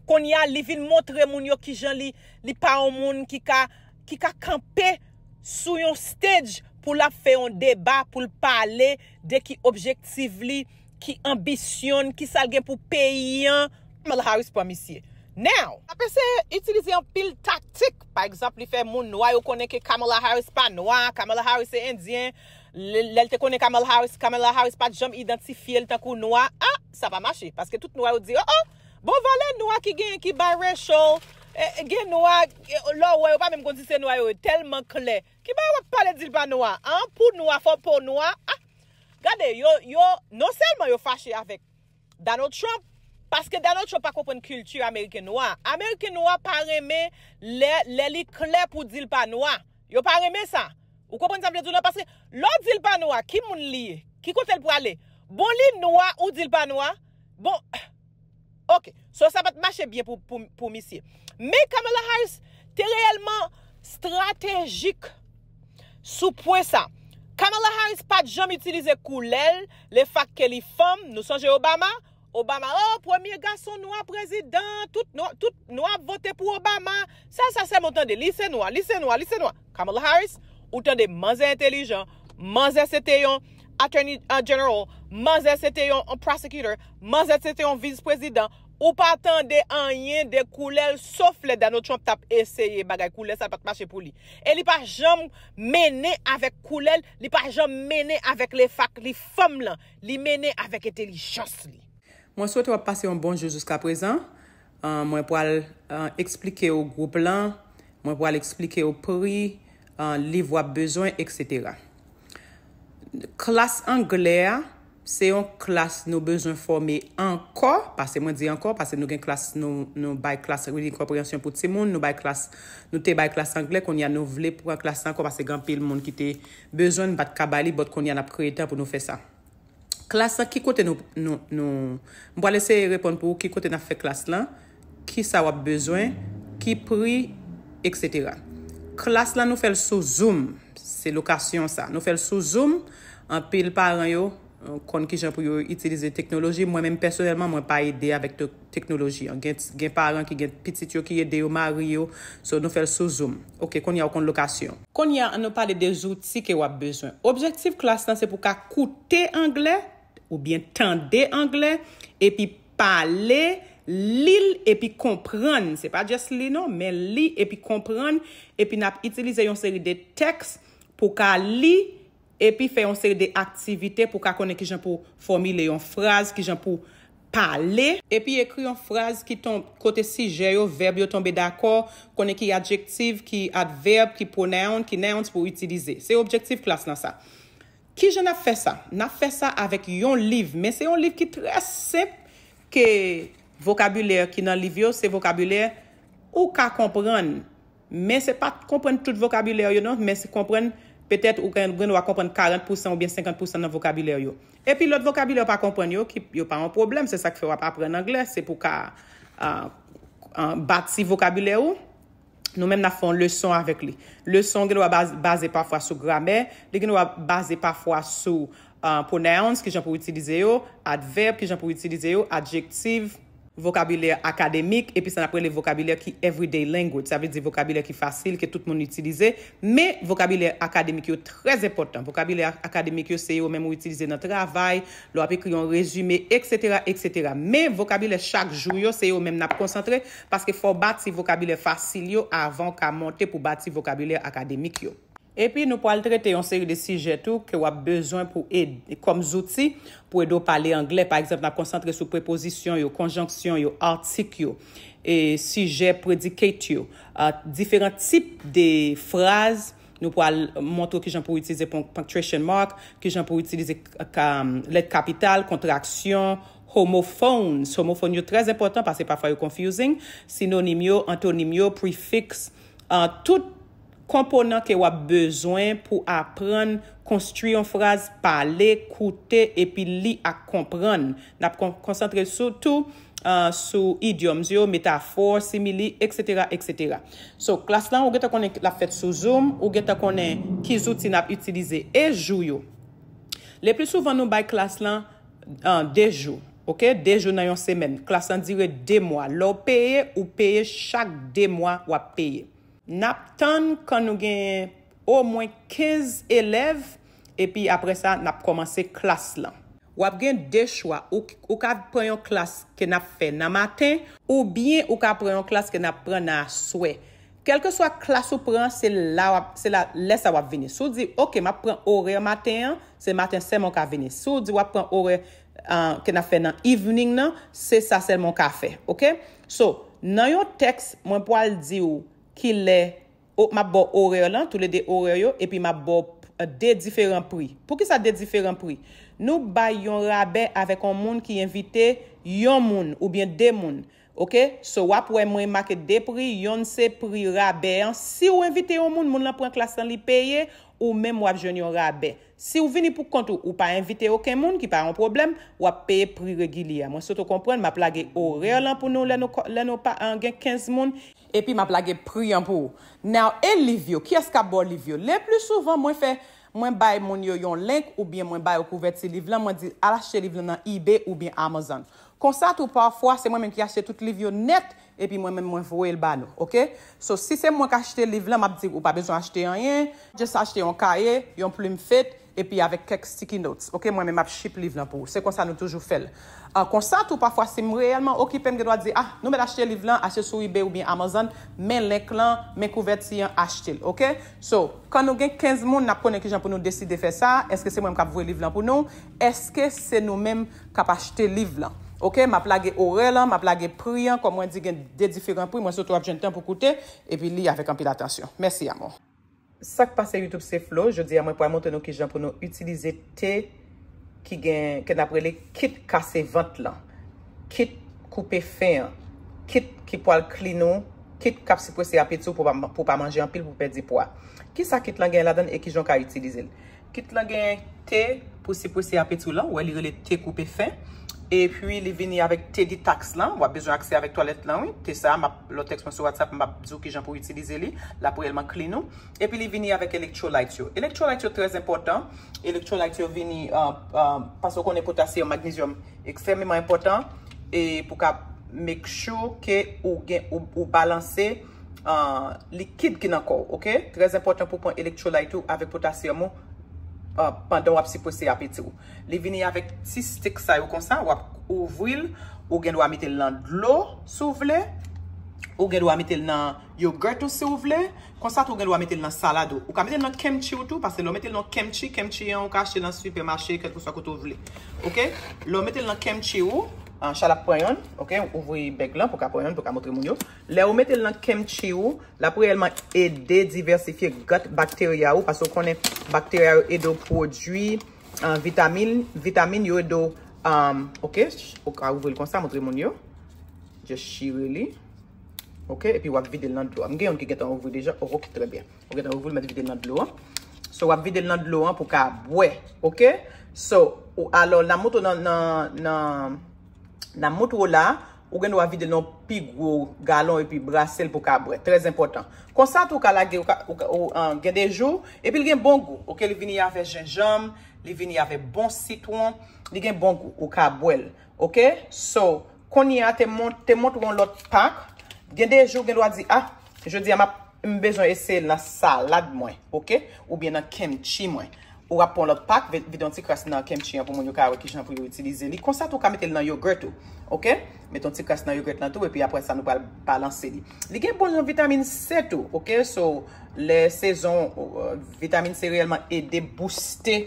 Kounye a, li vin montre moun yo kijan li, li pa yon moun ki ka, ki ka kanpe sou yon stage pou l ap fè yon deba, pou l pale de ki objektif li, ki anbisyon l, ki sa l gen pou peyi an. Kamala Harris pran misye. Now, l ap eseye itilize anpil taktik. Pa egzanp, li fè moun nwa yo konnen ke Kamala Harris pa nwa, Kamala Harris se endyen. Lè, lè l te konnen Kamala Harris, Kamala Harris pa t janm idantifye l tankou nwa. Ah, sa pa mache, paske tout nwa yo di, oh, oh, bon, valè nwa ki genyen ki biracial, eh, gen nwa, eh, lè w wè yo pa menm konn si se nwa yo ye, tèlman klè. Ki bagay w ap pale di l pa nwa? An, pou nwa, fò po nwa. Ah, gade, yo, yo, non sèlman yo fache avèk Donald Trump, paske Donald Trump pa konprann kilti Ameriken nwa. Ameriken nwa pa renmen lè, lè li klè pou di l pa nwa. Yo pa renmen sa. Ou konprann sa m vle di w la? Paske lè w di l pa nwa, ki moun li ye? Ki kote l prale? Bon, li nwa, ou di l pa nwa? Bon, ok. So, sa pa t mache byen pou, pou, pou misye. Men Kamala Harris te reyèlman estratejik sou pwen sa. Kamala Harris pa t janm itilize koulè l, le fak ke li fanm. Nou sonje Obama? Obama, oh, premye gason nwa prezidan, tout nwa, tout nwa ap vote pou Obama. Sa, sa sèlman w tande, li se nwa, li se nwa, li se nwa. Kamala Harris, ou tande manzè entelijan, manzè se te yon attorney, uh, general, manzè se te yon, yon prosecutor, manzè se te yon vis prezidan. Ou pa tande anyen de koulè l, sof lè Donald Trump t ap eseye bagay koulè sa, l pa t mache pou li. E li pa janm mennen avèk koulè l, li pa janm mennen avèk le fak li fanm lan, li mennen avèk entelijans li. Mwen swete w ap pase yon bon jou jiskaprezan. Ah, mwen pral, ah, eksplike w gwoup lan, mwen pral eksplike w pri, ah, liv w ap bezwen, etsetera. Klas anglè a, se yon klas nou bezwen fòme ankò, paske mwen di ankò, paske nou gen klas, nou, nou bay klas reading comprehension pou timoun, nou bay klas, nou te bay klas anglè, kounye a nou vle pran klas la ankò, paske gen anpil moun ki te bezwen, n pa t ka bay li, but kounye a n ap kreye tan pou nou fè sa. Klas la, ki kote nou, nou, nou, m pral eseye reponn pou ou, ki kote n ap fè klas la, ki sa w ap bezwen, ki pri, etsetera. Klas la, nou fè l sou Zoom. Se lokasyon sa. Nou fè l sou Zoom. Anpil paran yo, euh, konn kijan pou yo itilize teknoloji. Mwen menm pèsonèlman, mwen pa ede avèk te-, teknoloji an. Gen, gen paran ki gen pitit yo ki ede yo, mari yo. So, nou fè l sou Zoom. Ok, kounye a w konn lokasyon. Kounye a, ann nou pale de zouti ke w ap bezwen. Objektif klas lan, se pou w ka koute anglè, oubyen tande anglè, epi pale, li l epi konprann. Se pa just li non, men li epi konprann, epi n ap itilize yon seri de tèks pou w ka li, epi fè yon seri de aktivite pou w ka konnen kijan pou w fòmile yon fraz, kijan pou w pale, epi ekri yon fraz ki ton-, kote sijè yo, vèb yo tonbe dakò, konnen ki adjektif, ki advèb, ki pronoun, ki nouns pou w itilize. Se objektif klas lan sa. Kijan n ap fè sa? N ap fè sa avèk yon liv, men se yon liv ki trè senp ke Vokabilè ki nan liv yo, se vokabilè ou ka konprann. Men se pa konprann tout vokabilè yo non, men se konprann, petèt ou gen gen dwa konprann karant pousan oubyen senkant pousan nan vokabilè yo. Epi lòt vokabilè ou pa konprann yo, ki, yo pa yon pwoblèm, se sa k fè w ap aprann anglè, se pou w ka ah, ah, bati vokabilè ou. Nou menm n ap fè yon leson avèk li. Leson gen dwa baz- baze pafwa sou gramè, li gen dwa baze pafwa sou ah, pronouns, kijan pou w itilize yo, advèb, kijan pou w itilize yo, adjektif, vokabilè akademik, epi sa n ap rele vokabilè ki everyday language. Sa vle di vokabilè ki fasil, ke tout moun itilize. Men vokabilè akademik yo trè enpòtan. Vokabilè akademik yo se yo menm ou itilize nan travay, lè w ap ekri yon rezime, etsetera, etsetera. Men vokabilè chak jou yo, se yo menm n ap konsantre, paske fò w bati vokabilè fasil yo avan w ka monte pou bati vokabilè akademik yo. Epi nou pral trete yon seri de sijè tou ke w ap bezwen pou ed, kòm zouti pou ede w pale anglè. Pa egzanp, n ap konsantre sou prepozisyon yo, konjonksyon yo, atik yo, e sijè predicate yo, ah, diferan tip de fraz. Nou pral montre w kijan pou w itilize pon- punctuation mark, kijan pou w itilize k- ka- lèt kapital, kontraksyon, homophones. Homophones yo trè enpòtan paske pafwa yo confusing. Sinonim yo, antonim yo, prefiks, ah, tout konponan ke w ap bezwen pou aprann konstwi yon fraz, pale, koute, epi li ak konprann. N ap kon- konsantre sou tou ah, sou idioms yo, metafò, simili, etsetera, etsetera. So, klas lan, ou gentan konnen l ap fèt sou Zoom, ou gentan konnen ki zouti n ap itilize e jou yo. Le pli souvan, nou bay klas lan ah, de jou, oke? De jou nan yon semèn. Klas lan dire de mwa. Lè w peye, ou peye chak de mwa w ap peye. N ap tann kan nou gen omwen kenz elèv, epi apre sa, n ap kòmanse klas lan. W ap gen de chwa. Ou, ou ka pran yon klas ke n ap fè nan maten, oubyen ou ka pran yon klas ke n ap pran nan aswè. Kèlkeswa klas ou pran, se la w ap, se la, lè sa w ap vini. Si w di, "Oke, m ap pran orè maten an," se maten sèlman w ka vini. Si w di w ap pran orè ah, ke n ap fè nan evening nan, se sa sèlman w ka fè. Oke? So, nan yon tèks, mwen pral di w kilè o- m ap ba w orè lan, toulede orè yo, epi m ap ba w p- de diferan pri. Poukisa de diferan pri? Nou bay yon rabè avèk yon moun ki envite yon moun oubyen de moun. Oke? So, w ap wè mwen make de pri, yonn se pri rabè an. Si w envite yon moun, moun lan pran klas lan, li peye, ou menm w ap jwenn yon rabè. Si w vini pou kont ou, ou pa envite okenn moun, ki pa yon pwoblèm, w ap peye pri regilye a. Mwen sot w konprann, m ap lage orè lan pou nou lè nou, lè nou pa, ah, gen kenz moun, epi m ap lage pri an pou ou. Now, e liv yo? Kiyès k ap ba w liv yo? Le pli souvan, mwen fè, mwen bay moun yo yon link oubyen mwen ba yo kouvèti liv lan, mwen di, "Al achte liv lan nan eBay oubyen Amazon." Konsa tou, pafwa, se mwen menm ki achte tout liv yo nèt, epi mwen menm mwen voye l ba nou, oke? So, si se mwen k achte liv lan, m ap di, "Ou pa bezwen achte anyen, just achte yon kaye, yon plim fed, epi avèk kèk sticky notes," oke? Mwen menm m ap ship liv lan pou ou. Se konsa nou toujou fè l. Ah, konsa tou, pafwa, si m reyèlman okipe, m gen dwa di, "Ah, nou mèt achte liv lan, achte sou eBay oubyen Amazon, men link lan, men kouvèti an, achte l," oke? So, kan nou gen kenz moun, n ap konnen kijan pou nou deside fè sa. Èske se mwen k ap voye liv lan pou nou? Èske se nou menm k ap achte liv lan? Oke, m ap lage orè lan, m ap lage pri an, kòm mwen di gen de diferan pri, mwen sot w ap jwenn tan pou koute, epi li avèk anpil atansyon. Mèsi, amò. Sa k pase YouTube, se Flo. Jodi a, mwen pral montre nou kijan pou nou itilize te ki gen, ke n ap rele kit kase vant lan, kit koupe fen an, kit ki pral clean ou, kit k ap siprese apeti w pou pa, pou pa manje anpil, pou pèdi pwa. Kisa kit lan gen ladan l e kijan w ka itilize l? Kit lan gen te pou siprese apeti w lan, ou wè li rele te koupe fen. Epi li vini avèk te detox lan, w ap bezwen aksè avèk twalèt lan, wi. Te sa, m ap, lòt tèks mwen sou WhatsApp, m ap di w kijan pou w itilize li, l ap reyèlman clean ou. Epi li vini avèk electrolyte yo. Electrolyte yo trè enpòtan. Electrolyte yo vini, ah, ah, paske w konnen potasyòm, magnezyòm, ekstrèmeman enpòtan, e pou ka make sure ke ou gen, ou, ou balanse ah, likid ki nan kò w, oke? Trè enpòtan pou w pran electrolyte ou avèk potasyòm ou, ah, pandan w ap siprese apeti w. Li vini avèk ti stick sa yo konsa, w ap ouvri l, ou gen dwa mete l nan dlo si w vle, ou gen dwa mete l nan yogurt ou si w vle, konsa tou ou gen dwa mete l nan salad ou. Ou ka mete l nan kimchi ou tou, paske lè w mete l nan kimchi, kimchi an ou ka achte nan sipèmache, kèlkeswa kote w vle. Oke? Lè w mete l nan kimchi ou, ah, Chal ap pran yonn, oke? Ouvri bèg lan pou w ka pran yonn, pou w ka montre moun yo. Lè ou mete l nan kimchi ou, l ap reyèlman ede divèsifye gut bakterya ou, paske w konnen bakterya yo ede w pwodui, ah, vitamin, vitamin yo ede w, ah, oke, ou ka ouvri l konsa, montre moun yo. Just chire li. Ok, epi w ap vide l nan dlo a. M gen youn ki gentan ouvri deja. Oh, ok, trè byen. Ou gentan ouvri l, mèt vide l nan dlo an. So, w ap vide l nan dlo an pou w ka bwè. Ok? So, ou, alò, n ap montre w nan, nan, nan, n ap montre w la, ou gen dwa vide l nan yon pi gwo galon epi brase l pou w ka bwè. Trè enpòtan. Konsa tou, ou ka lage, ou ka, ou ka, ou, an, gen de jou, epi l gen bon gou. Ok, li vini avè jenjanm, li vini avè bon sitwon, li gen bon gou. Ou ka bwè l. Ok? So, kounye a te mont-, te montre yon lòt pak. Gen de jou, gen dwa di, ah, jodi a, m ap, m bezwen eseye l nan salad mwen, ok? Oubyen nan kimchi mwen. Ou ap pran lòt pak, vi-, vide yon ti kras nan kimchi an pou moun yo ka wè kijan pou yo itilize li. Konsa tou, ou ka mete l nan yogurt ou, ok? Mete yon ti kras nan yogurt lan tou, epi apre sa, nou pral balanse li. Li gen bon jan vitamin C tou, ok? So, lè sezon, euh, vitamin C reyèlman ede booste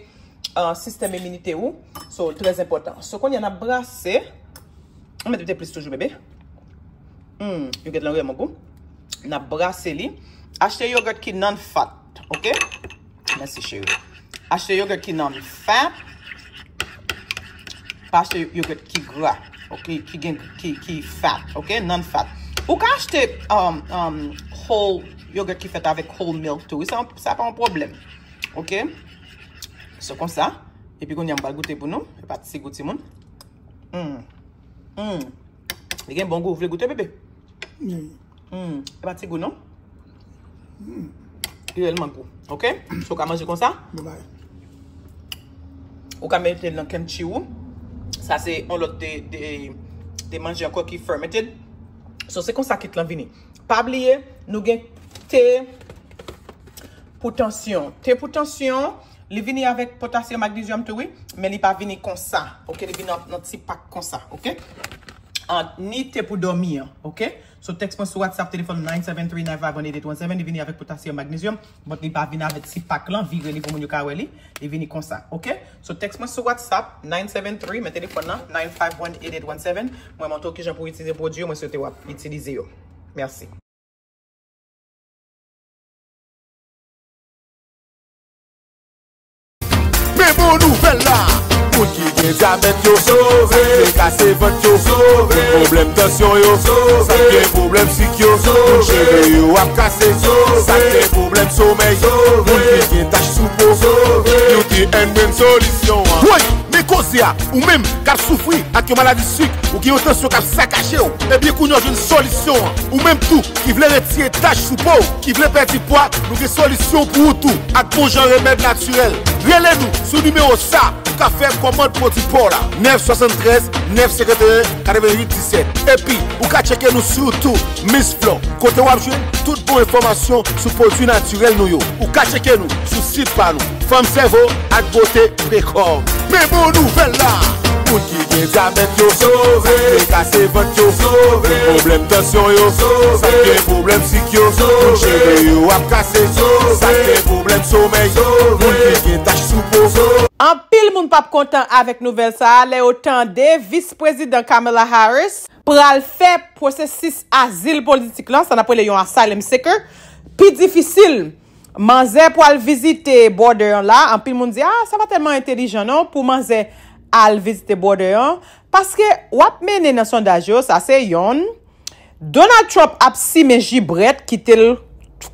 ah, sistèm iminite ou. So, trè enpòtan. So, kounye a n ap brase. Ann mete plis toujou, bebe. Hmm, yogurt lan vrèman gou. N ap brase li. Achte yogurt ki non-fat, ok? Mèsi, cheri. Achte yogurt ki non-fat. Pa achte yogurt ki gra, ok? Ki gen, ki, ki fat, ok? Non-fat. Ou ka achte, um, um, whole yogurt ki fèt avèk whole milk tou. Sa, sa pa yon pwoblèm. Ok? Se konsa. Epi kounye a m pral goute pou nou. E pa ti gou timoun. Mm. Mm. Li gen bon gou, ou vle goute, bebe? Mm. Mm. E pa ti gou, non? Mm. Li reyèlman gou. Ok? So, ou ka manje konsa? Bye bye. Ou ka mete l nan kimchi ou. Sa se yon lòt de, de, de manje ankò ki fermented. So, se konsa kit lan vini. Pa bliye, nou gen te pou tansyon. Te pou tansyon, li vini avèk potasyòm, magnezyòm tou, wi, men li pa vini konsa. Ok, li vini nan, nan ti pak konsa, ok? Ah, ni te pou dòmi an, ok? So, text mwen sou WhatsApp, telefòn nine seven three nine five one eight eight one seven, li vini avèk potasyòm, magnezyòm, but li pa vini avèk ti pak lan, vire li pou moun yo ka wè li, li vini konsa, ok? So, text mwen sou WhatsApp, nine seven three, men telefòn nan, nine five one eight eight one seven, mwen montre w kijan pou w itilize pwodui yo, mwen swete w ap itilize yo. Mèsi. Men bon nouvèl la, moun ki gen dyabèt yo sove, moun ki kase vant yo sove, moun pwoblèm tansyon yo sove, sa k gen pwoblèm sik yo sove, moun cheve yo ap kase sove, sa k gen pwoblèm somèy sove, moun ki gen tach sou po sove, Beauty and Brain solisyon an. Woy! Men koze a, ou menm k ap soufri ak yon maladi sik, ou gen yon tansyon k ap sakaje w, ebyen kounye a w jwenn solisyon an. Ou menm tou ki vle retire tach sou po w, ki vle pèdi pwa, nou gen solisyon pou ou tou ak bon jan remèd natirèl. Rele nou sou nimewo sa pou w ka fè kòmand pwodui pa w la, nèf swasanntrèz, nèf senkanteyen, katreventuit disèt. Epi, ou ka tcheke nou sou YouTube, Miss Flor, kote w ap jwenn tout bon enfòmasyon sou pwodui natirèl nou yo. Ou ka tcheke nou sou sit pa nou, Fanm Sèvo ak Bote Prekò. Men bon nouvèl la, moun ki gen dyabèt yo sove, sa k te kase vant yo sove, moun pwoblèm tansyon yo sove, sa k gen pwoblèm sik yo sove, moun cheve yo ap kase sove, sa k gen pwoblèm somèy sove, moun ki gen tach sou po sove. Anpil moun p ap kontan avèk nouvèl sa a lè yo tande vis prezidan Kamala Harris pral fè pwosesis azil politik lan, sa n ap rele yon asylum seeker, pi difisil. Manzè pral vizite border an la, anpil moun di, ah, sa pa tèlman entelijan non pou manzè al vizite border an, paske w ap mennen nan sondaj yo, sa se yonn. Donald Trump ap simen jibrèt, kite l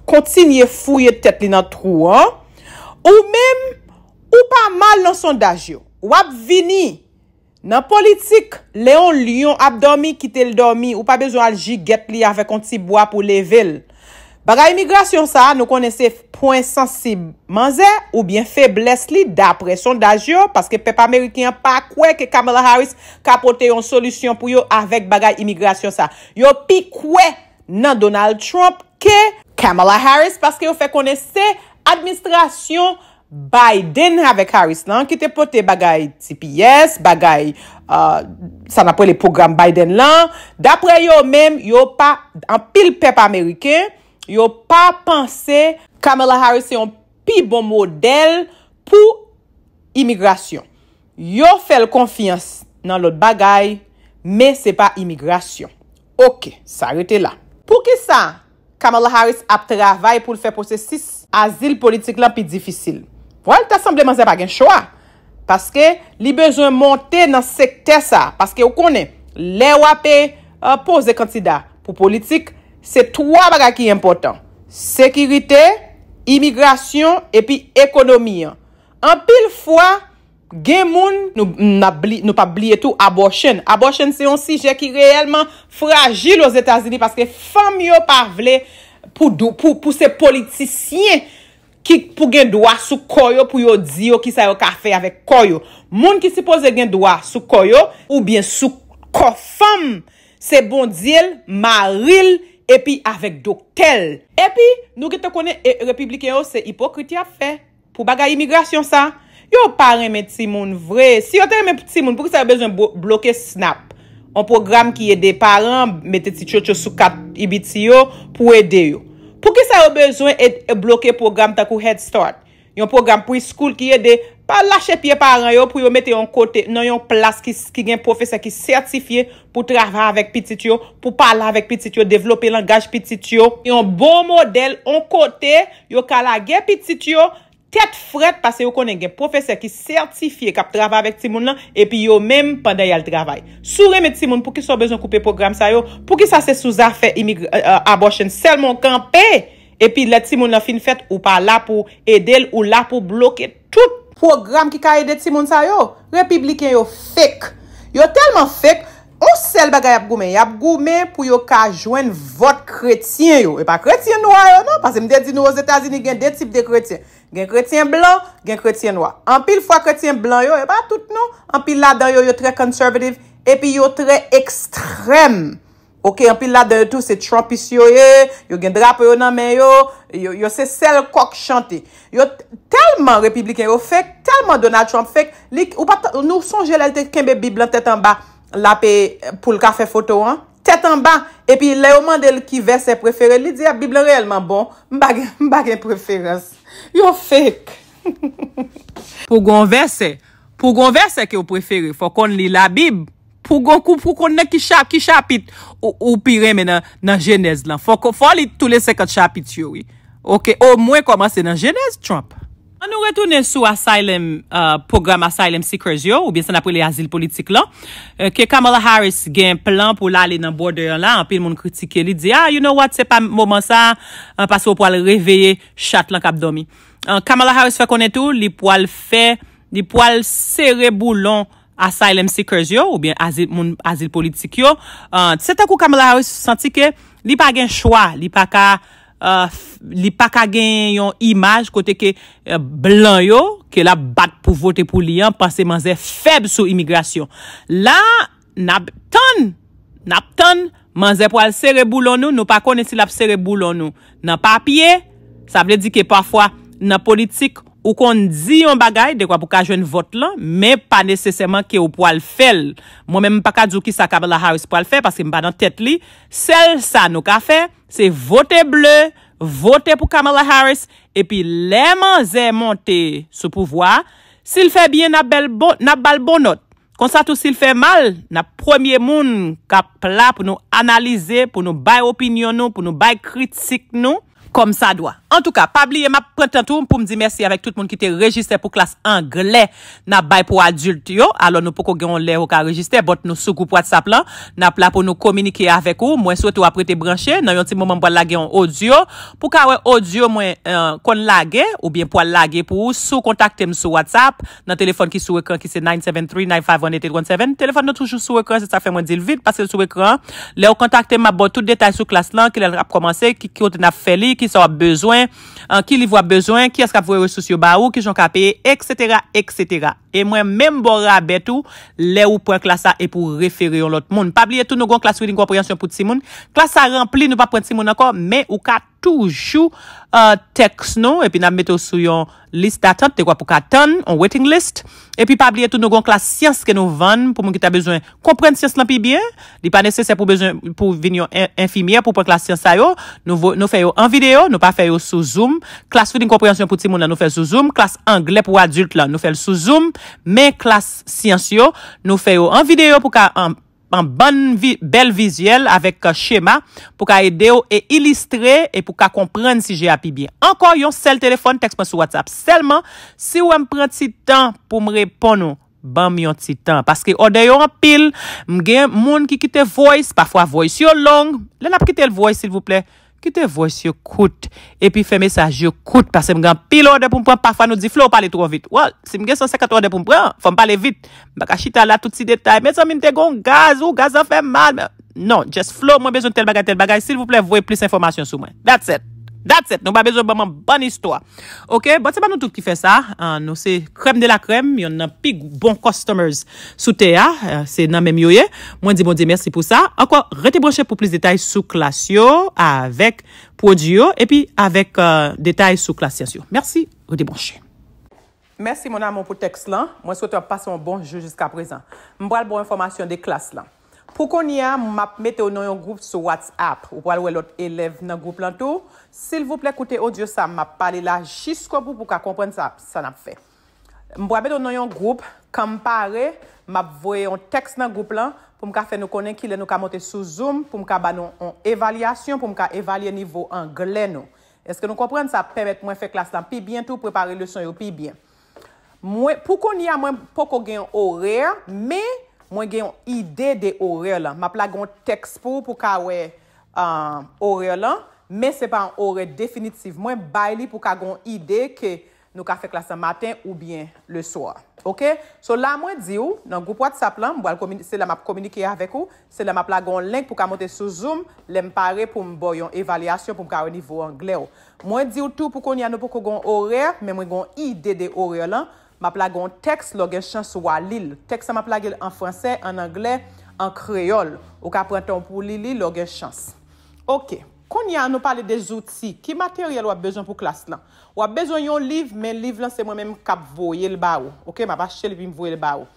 kontinye fouye tèt li nan twou an. Ou menm, ou pa mal nan sondaj yo. W ap vini nan politik, lè yon lyon ap dòmi, kite l dòmi, ou pa bezwen al jigèt li avèk yon ti bwa pou leve l. Bagay imigrasyon sa a, nou konnen se pwen sansib manzè oubyen feblès li, daprè sondaj yo, paske pèp ameriken an pa kwè ke Kamala Harris ka pote yon solisyon pou yo avèk bagay imigrasyon sa a. Yo pi kwè nan Donald Trump ke Kamala Harris, paske yo fè konnen se administrasyon Biden avèk Harris lan ki te pote bagay T P S, bagay, uh, sa n ap rele pwogram Biden lan. Daprè yo menm, yo pa, anpil pèp ameriken, yo pa panse Kamala Harris se yon pi bon modèl pou imigrasyon. Yo fè l konfyans nan lòt bagay, men se pa imigrasyon. Oke, sa rete la. Poukisa Kamala Harris ap travay pou l fè pwosesis azil politik lan pi difisil? Bon, ta sanble manzè pa gen chwa, paske li bezwen monte nan sektè sa, paske ou konnen, lè w ap, e, Poze kandida pou politik, se twa bagay ki enpòtan: sekirite, imigrasyon epi ekonomi an. Anpil fwa, gen moun, nou, n ap bli, nou p ap bliye tou, abortion. Abortion se yon sijè ki reyèlman frajil Ozetazini paske fanm yo pa vle pou, dou- pou, pou se politisyen ki pou gen dwa sou kò yo, pou yo di yo kisa yo ka fè avèk kò yo. Moun ki sipoze gen dwa sou kò yo oubyen sou kò fanm, se Bondye l, mari l, epi avèk doktè l. Epi, nou gentan konnen e, repibliken yo se ipokrit y ap fè pou bagay imigrasyon sa. Yo pa renmen timoun vre. Si yo te renmen timoun, poukisa yo bezwen blo- bloke snap? Yon pwogram ki ede paran mete ti tchotcho sou kat E B T yo pou ede yo. Poukisa yo bezwen ed- bloke pwogram tankou Head Start? Yon pwogram preschool ki ede pa lache pye paran yo pou yo mete yon kote nan yon plas ki, ki gen pwofesè ki sètifye pou travay avèk pitit yo, pou pale avèk pitit yo, devlope langaj pitit yo. Yon bon modèl, yon kote yo ka lage pitit yo tèt frèt, paske yo konnen gen pwofesè ki sètifye k ap travay avèk timoun nan, epi yo menm pandan y al travay. Si w renmen timoun, poukisa w bezwen koupe pwogram sa yo? Poukisa se sou zafè imig- euh, euh, abortion sèlman w kanpe? Epi lè timoun nan fin fèt, ou pa la pou ede l, ou la pou bloke tout pwogram ki ka ede timoun sa yo. Repibliken yo fake. Yo tèlman fake, yon sèl bagay y ap goumen. Y ap goumen pou yo ka jwenn vòt kretyen yo. E pa kretyen nwa yo non, paske m te di nou Ozetazini gen de tip de kretyen. Gen kretyen blan, gen kretyen nwa. Anpil fwa kretyen blan yo, e pa tout non, anpil ladan yo, yo trè conservative, epi yo trè ekstrèm. Oke, anpil ladan yo tou se Trumpist yo ye, yo gen drapo yo nan men yo, yo, yo se sèl kòk chante. Yo t- tèlman repibliken yo fake, tèlman Donald Trump fake, li, ou pa t- nou sonje lè l te kenbe Bib lan tèt anba, l ap e, pou l ka fè foto an, tèt anba, epi lè yo mande l ki vèsè prefere l, li di, a, Bib lan reyèlman bon, m pa gen, m pa gen preferans. Yo fake. Pou gon vèsè, pou gon vèsè ke w prefere, fò konn li Labib. Pou gon kou, pou konn nan ki, cha, ki chapit ou, ou pi renmen nan, nan Jenèz lan. Fò, fò li tou le senkant chapit yo, wi. Oke, omwen kòmanse nan Jenèz, Trump. An nou retounen sou asylum, uh, pwogram asylum seekers yo, oubyen sa n ap rele azil politik lan, uh, ke Kamala Harris gen plan pou l ale nan border an la. Anpil moun kritike li, di, ah, you know what, se pa moman sa, uh, paske w pral reveye chat lan k ap dòmi. Uh, Kamala Harris fè konnen tou, li pral fè, li pral sere boulon asylum seekers yo, oubyen azil, moun azil politik yo. Uh, se tankou Kamala Harris santi ke li pa gen chwa, li pa ka, uh, li pa ka gen yon imaj kote ke, uh, blan yo, ke l ap bat pou vote pou li an, panse manzè fèb sou imigrasyon. La, n ap tann, n ap tann, manzè pral sere boulon nou, nou pa konnen si l ap sere boulon nou nan papye, sa vle di ke pafwa nan politik, ou konn di yon bagay, dekwa pou ka jwenn vòt lan, men pa nesesèman ke ou pral fè l. Mwen menm, m pa ka di w kisa Kamala Harris pral fè, paske m pa nan tèt li. Sèl sa nou ka fè, se vote ble, vote pou Kamala Harris, epi lè manzè monte sou pouvwa a, si l fè byen, n ap bèl bon, n ap ba l bon nòt. Konsa tou, si l fè mal, n ap premye moun k ap la pou nou analize, pou nou bay opinyon nou, pou nou bay kritik nou, kòmsadwa. Antouka, pa bliye, m ap pran tan tou pou m di mèsi avèk tout moun ki te rejistè pou klas anglè n ap bay pou adilt yo. Alò, nou poko gen yon lè ou ka rejistè, but nou sou gwoup WhatsApp lan. N ap la pou nou kominike avèk ou. Mwen swete w ap rete branche. Nan yon ti moman, m pral lage yon odyo. Pou ka wè odyo mwen, eh, konn lage, oubyen pral lage pou ou, si w kontakte m sou WhatsApp, nan telefòn ki sou ekran ki se nine seven three nine five one eight eight one seven. Telefòn nan toujou sou ekran, se sa k fè mwen di l vit, paske l sou ekran. Lè w kontakte m, m ap ba w tout detay sou klas lan, kilè l ap kòmanse, ki, ki kote n ap fè li, kisa w ap bezwen, an, ki liv w ap bezwen, kiyès k ap voye resous yo ba ou, kijan w ka peye, etsetera, etsetera. E mwen menm ba w rabè tou, lè ou pran klas la epi w refere yon lòt moun. Pa bliye tou, nou gon klas reading comprehension pou timoun. Klas la ranpli, nou pa pran timoun ankò, men ou ka toujou, uh, tèks nou, epi n ap mete w sou yon lis datant, dekwa pou ka tann, yon waiting list. Epi pa bliye tou, nou gon klas syans ke nou vann pou moun ki ta bezwen konprann syans lan pi byen. Li pa nesesè pou bezwen, pou vin yon en- enfimyè pou pran klas syans sa yo. Nou vo- nou fè yo an videyo, nou pa fè yo sou Zoom. Klas reading comprehension pou timoun lan, nou fè l sou Zoom. Klas anglè pou adilt lan, nou fè l sou Zoom. Men klas syans yo, nou fè yo an videyo pou ka an an bann vi- bèl vizyèl avèk, uh, chema pou ka ede w e ilistre e pou ka konprann sijè a pi byen. Ankò yon sèl telefòn, tèks mwen sou WhatsApp sèlman. Si w wè m pran ti tan pou m reponn ou, Ban m yon ti tan. Paske òdè yo anpil, m gen moun ki kite voice, pafwa voice yo long. Lè n ap kite l voice, silvouplè, kite voice yo kout. Epi fè mesaj yo kout, paske m gen anpil òdè pou m pran. Pafwa nou di, Flo, ou pale twò vit. Well, si m gen san senkant òdè pou m pran, fò m pale vit. M pa ka chita la tout ti detay. Mezanmi, m te gon gaz, ou gaz la fè mal. Non, just Flo, mwen bezwen tèl bagay, tèl bagay. Silvouplè, voye plis enfòmasyon sou mwen. That's it. That's it. Nou pa bezwen ban m yon bann istwa. Ok, bon, se pa nou tout ki fè sa. Ah, nou se crème de la crème, yonn nan pi bon customers sou tè a. Ah, se nan menm yo ye. Mwen di Bondye mèsi pou sa. Ankò, rete branche pou plis detay sou klas yo, avèk pwodui yo, epi avèk, ah, detay sou klas syans yo. Mèsi, rete branche. Mèsi, mon amour, pou tèks lan. Mwen swete w ap pase yon bon jou jiska prezan. M pral ba w enfòmasyon de klas lan. Pou kounye a, m ap mete w nan yon gwoup sou WhatsApp. Ou pral wè lòt elèv nan gwoup lan tou. Silvouplè, koute odyo sa m ap pale la jiskobou pou w ka konprann sa, sa n ap fè. M pral mete w nan yon gwoup, kanpare, m ap voye yon tèks nan gwoup lan pou m ka fè nou konnen kilè nou ka monte sou Zoom, pou m ka ba nou yon evalyasyon, pou m ka evalye nivo anglè nou. Èske nou konprann? Sa ap pèmèt mwen fè klas lan pi byen tou, prepare leson yo pi byen. Mwen, pou kounye a, mwen poko gen yon orè, men mwen gen yon ide de orè lan. M ap lage yon tèks pou ou, pou w ka wè, ah, orè lan, men se pa yon orè definitif. Mwen bay li pou w ka gen yon ide ke nou ka fè klas lan maten oubyen leswa. Ok? So, la mwen di w, nan gwoup WhatsApp lan, m pral komini-, se la m ap kominike avèk ou, se la m ap lage yon link pou w ka monte sou Zoom, lè m pare pou m ba w yon evalyasyon pou m ka wè nivo anglè w. Mwen di w tou, pou kounye a nou poko gen yon orè, men mwen gen yon ide de orè lan. M ap lage yon tèks, lè w gen chans w a li l. Tèks lan m ap lage l an fransè, an anglè, an kreyòl. Ou ka pran tan w pou w li li, lè w gen chans. Ok. Kounye a, nou pale de zouti. Ki materyèl w ap bezwen pou klas lan? W ap bezwen yon liv, men liv lan se mwen menm k ap voye l ba ou. Ok, m ap achte l epi m voye l ba ou.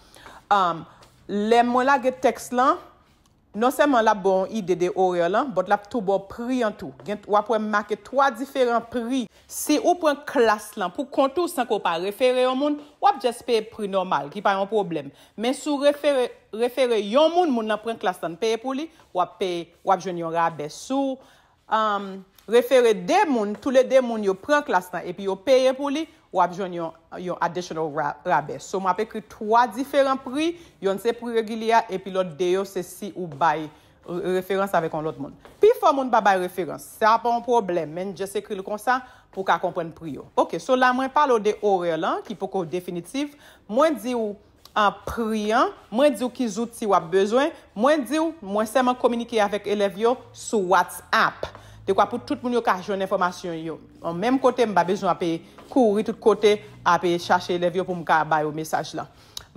Um, lè mwen lage tèks lan, non sèlman l ap ba w yon ide de orè lan, but l ap tou ba w pri an tou. Gen, w ap wè m make twa diferan pri. Si ou pran klas lan pou kont ou san ke w pa refere yon moun, w ap just peye pri nòmal, ki pa yon pwoblèm. Men si w refere, refere yon moun, moun nan pran klas lan, peye pou li, w ap peye, w ap jwenn yon rabè. Si w um, refere de moun, toulede moun yo pran klas lan epi yo peye pou li, w ap jwenn yon, yon additional ra-, rabè. So, m ap ekri twa diferan pri, yonn se pri regilye a, epi lòt de yo se si ou bay re-, referans avèk yon lòt moun. Pifò moun pa bay referans, sa pa yon pwoblèm, men just ekri l konsa pou w ka konprann pri yo. Ok, so la mwen pale w de orè lan, ki poko definitif. Mwen di w an pri an, mwen di w ki zouti w ap bezwen, mwen di w, mwen sèlman kominike avèk elèv yo sou WhatsApp. Dekwa pou tout moun yo ka jwenn enfòmasyon yo. An menm kote, m pa bezwen ape kouri tout kote, ape chache elèv yo pou m ka ba yo mesaj lan.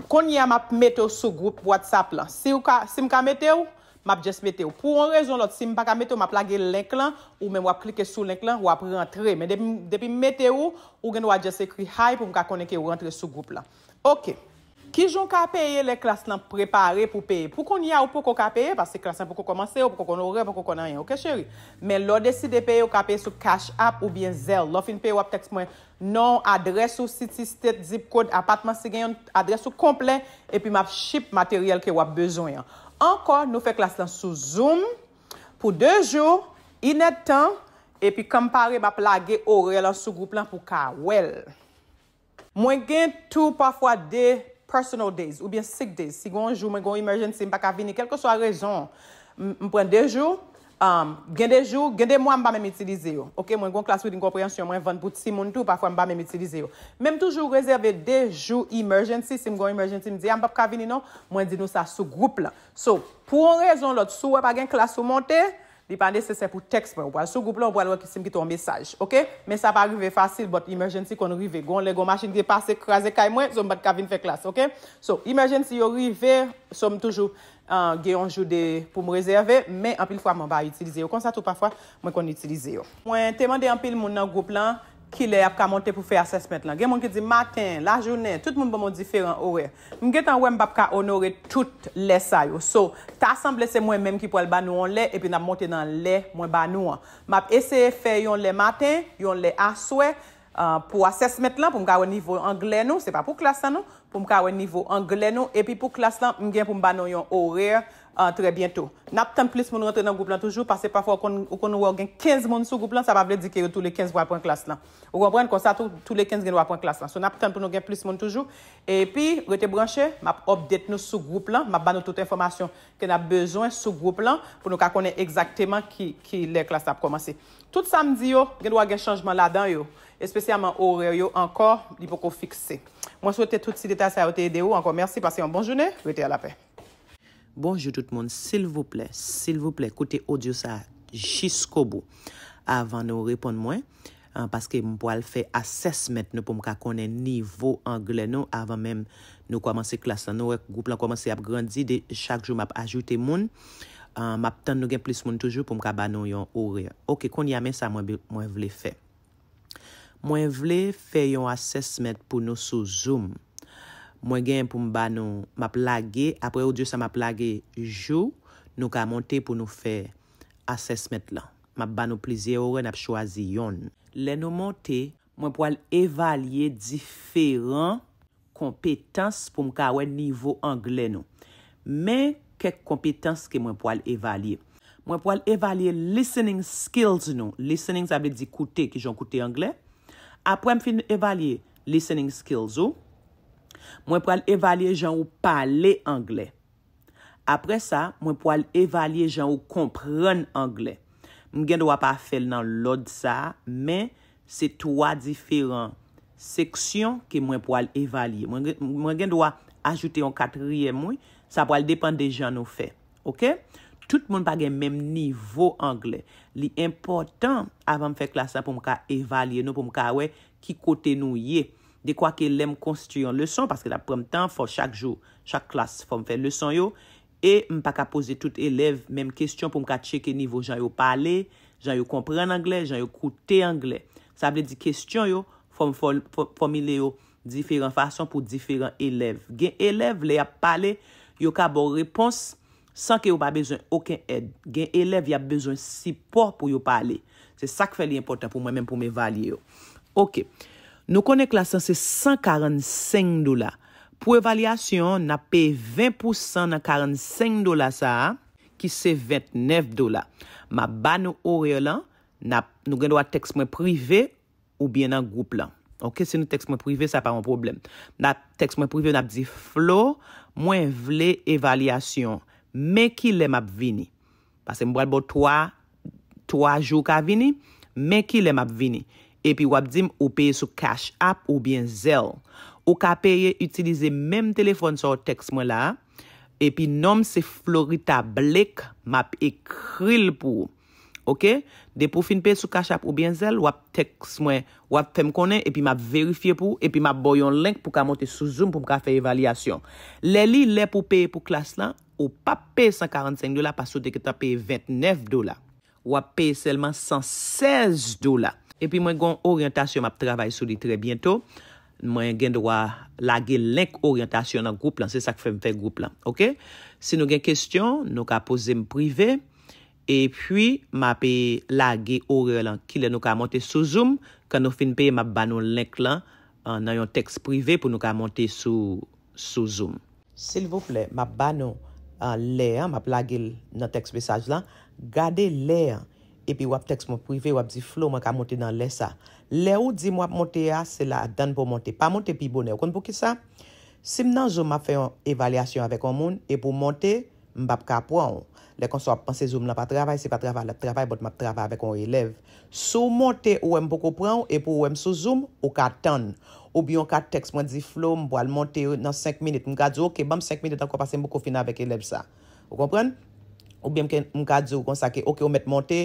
Kounye a, m ap mete w sou gwoup WhatsApp lan. Si w ka, si m ka mete w, m ap just mete w. Pou yon rezon lòt, si m pa ka mete w, m ap lage link lan, ou menm w ap klike sou link lan, w ap rantre. Men depi, depi m mete w, ou gen dwa just ekri hi pou m ka konnen ke w rantre sou gwoup lan. Ok. Kijan w ka peye lè klas lan prepare pou peye? Pou kounye a, ou poko ka peye, paske klas lan poko kòmanse, ou poko konn orè, poko konn anyen, ok, cheri? Men lè w deside peye, ou ka peye sou Cash App oubyen Zelle. Lè w fin peye, w ap tèks mwen non, adrès ou, city, state, zip code, apatman, si gen yon, adrès ou konplè, epi m ap ship materyèl ke w ap bezwen an. Ankò, nou fè klas lan sou Zoom pou de jou, inèdtan, epi kanpare, m ap lage orè lan sou gwoup lan pou w ka wè l. Mwen gen tou pafwa de personal days oubyen sick days. Si gen yon jou mwen gen yon emergency, m pa ka vini, kèlkeswa rezon, m, m pran de jou. Um, gen de jou, gen de mwa m pa menm itilize yo. Ok, mwen gen yon klas reading comprehension mwen vann pou timoun tou, pafwa m pa menm itilize yo. Men m toujou rezève de jou emergency, si m gen yon emergency, m di, a, m p ap ka vini non, mwen di nou sa sou gwoup lan. So, pou yon rezon lòt, si w wè pa gen klas ou monte, li pa nesesè pou tèks mwen. Ou pral sou gwoup lan, ou pral wè si m kite yon mesaj. Ok? Men sa pa rive fasil, but emergency konn rive. Gon lè, gon machin te pase, kraze kay mwen, so m pa t ka vin fè klas. Ok? So, emergency yo rive, so m toujou, ah, gen yon jou de, pou m rezève, men anpil fwa mwen pa itilize yo. Konsa tou, pafwa, mwen konn itilize yo. Mwen te mande anpil moun nan gwoup lan, kilè y ap ka monte pou fè assessment lan. Gen moun ki di maten, lajounen, tout moun ban m yon diferan orè. M gentan wè m p ap ka onore tout lè sa yo. So, ta sanble se mwen menm ki pral ba nou yon lè, epi n ap monte nan lè mwen ba nou an. M ap eseye fè yon lè maten, yon lè aswè, ah, pou assessment lan, pou m ka wè nivo anglè nou, se pa pou klas lan non, pou m ka wè nivo anglè nou, epi pou klas lan, m gen pou m ba nou yon orè, Ah, trè byento. N ap tann plis moun rantre nan gwoup lan toujou, paske pafwa ou konn, ou konn wè w gen kenz moun sou gwoup lan, sa pa vle di ke yo tou le kenz pral pran klas lan. Ou konprann? Konsa tou, tou le kenz gen dwa pran klas lan. So, n ap tann pou nou gen plis moun toujou. Epi, rete branche, m ap update nou sou gwoup lan, m ap ba nou tout enfòmasyon ke n ap bezwen sou gwoup lan pou nou ka konnen egzakteman ki, ki lè klas la ap kòmanse. Tout sa m di yo, gen dwa gen chanjman ladan yo, espesyalman orè yo ankò, li poko fikse. Mwen swete tout ti detay sa yo te ede ou. Ankò mèsi, pase yon bon jounen, rete a lapè. Bonjou tout moun, silvouplè, silvouplè, koute odyo sa jiskobou avan nou reponn mwen, ah, paske m pwal fè assessment nou pou m ka konnen nivo anglè nou avan menm nou kòmanse klas lan. Nou wè gwoup lan kòmanse ap grandi, de chak jou m ap ajoute moun. Ah, m ap tann nou gen plis moun toujou pou m ka ba nou yon orè. Oke, kounye a men sa mwen, mwen vle fè. Mwen vle fè yon assessment pou nou sou Zoom. Mwen gen pou m ba nou, m ap lage, apre odyo sa m ap lage jou nou ka monte pou nou fè assessment lan. M ap ba nou plizyè orè, n ap chwazi yonn. Lè nou monte, mwen pwal evalye diferan konpetans pou m ka wè nivo anglè nou. Men kèk konpetans ke mwen pwal evalye. Mwen pwal evalye listening skills nou. Listening, sa vle di koute, ki jan w koute anglè. Apre m fin evalye listening skills ou, mwen pwal evalye jan ou pale anglè. Apre sa, mwen pwal evalye jan ou konprann anglè. M gen dwa pa fè l nan lòd sa a, men se twa diferan seksyon ke mwen pwal evalye. Mwen gen, mwen gen dwa ajoute yon katriyèm, wi. Sa pwal depann de jan nou fè. Oke? Tout moun pa gen menm nivo anglè. Li enpòtan, avan m fè klas la, pou m ka evalye nou, pou m ka wè ki kote nou ye. Dekwa ke lè m konstwi yon leson, paske l ap pran m tan, fò chak jou, chak klas, fò m fè leson yo, e m pa ka poze tout elèv menm kesyon pou m ka tcheke nivo jan yo pale, jan yo konprann anglè, jan yo koute anglè. Sa vle di kesyon yo, fò m fò-, fò-, fòmile yo diferan fason pou diferan elèv. Gen elèv, lè y ap pale, yo ka ba w repons san ke yo pa bezwen okenn èd. Gen elèv, y ap bezwen sipò pou yo pale. Se sa k fè li enpòtan pou mwen menm pou m evalye yo. Oke. Nou konnen klas lan se san karannsenk dola. Pou evalyasyon, n ap peye ven pousan nan karannsenk dola sa a, ki se vennèf dola. M ap ba nou orè lan, n ap, nou gen dwa tèks mwen prive oubyen nan gwoup lan. Oke, si nou tèks mwen prive, sa pa yon pwoblèm. N ap tèks mwen prive, n ap di, Flo, mwen vle evalyasyon. Men kilè m ap vini? Paske m pral ba w twa, twa jou w ka vini, men kilè m ap vini? Epi w ap di m ou peye sou Cash App oubyen Zelle. Ou ka peye itilize menm telefòn sa w tèks mwen la a, epi non m se Florita Blake, m ap ekri l pou ou. Oke? Depi w fin peye sou Cash App oubyen Zelle, w ap tèks mwen, w ap fè m konnen, epi m ap verifye pou ou, epi m ap ba w yon link pou w ka monte sou Zoom pou m ka fè evalyasyon. Lè li lè pou w peye pou klas lan, ou p ap peye san karannsenk dola paske w te gentan peye vennèf dola. W ap peye sèlman san sèz dola. Epi mwen gen yon oryantasyon m ap travay sou li trè byento. Mwen gen dwa lage link oryantasyon nan gwoup lan. Se sa k fè m fè gwoup lan. Oke? Si nou gen kesyon, nou ka poze m prive. Epi, m ap, e, lage orè lan. Kilè nou ka monte sou Zoom. Kan nou fin peye, m ap ba nou link lan, e, nan yon tèks prive pou nou ka monte sou, sou Zoom. Silvouplè, m ap ba nou, e, lè an, m ap lage l nan tèks mesaj lan. Gade lè an, epi w ap tèks mwen prive, w ap di, Flo, mwen ka monte nan lè sa. Lè ou di m w ap monte a, se ladan pou w monte. Pa monte pi bonè. Ou konn poukisa? Si m nan Zoom, m ap fè yon evalyasyon avèk yon moun, epi w monte, m p ap ka pran w. Lè konsa w ap panse Zoom lan pa travay, se pa travay l ap travay, but m ap travay avèk yon elèv. Si w monte, ou wè m poko pran w, epi w wè m sou Zoom, ou ka tann. Oubyen w ka tèks mwen di, Flo, m pral monte nan senk minit. M ka di w, oke, ban m senk minit ankò paske m poko fin avèk elèv sa. Ou konprann? Oubyen m ke, m ka di w konsa ke, oke, ou mèt monte,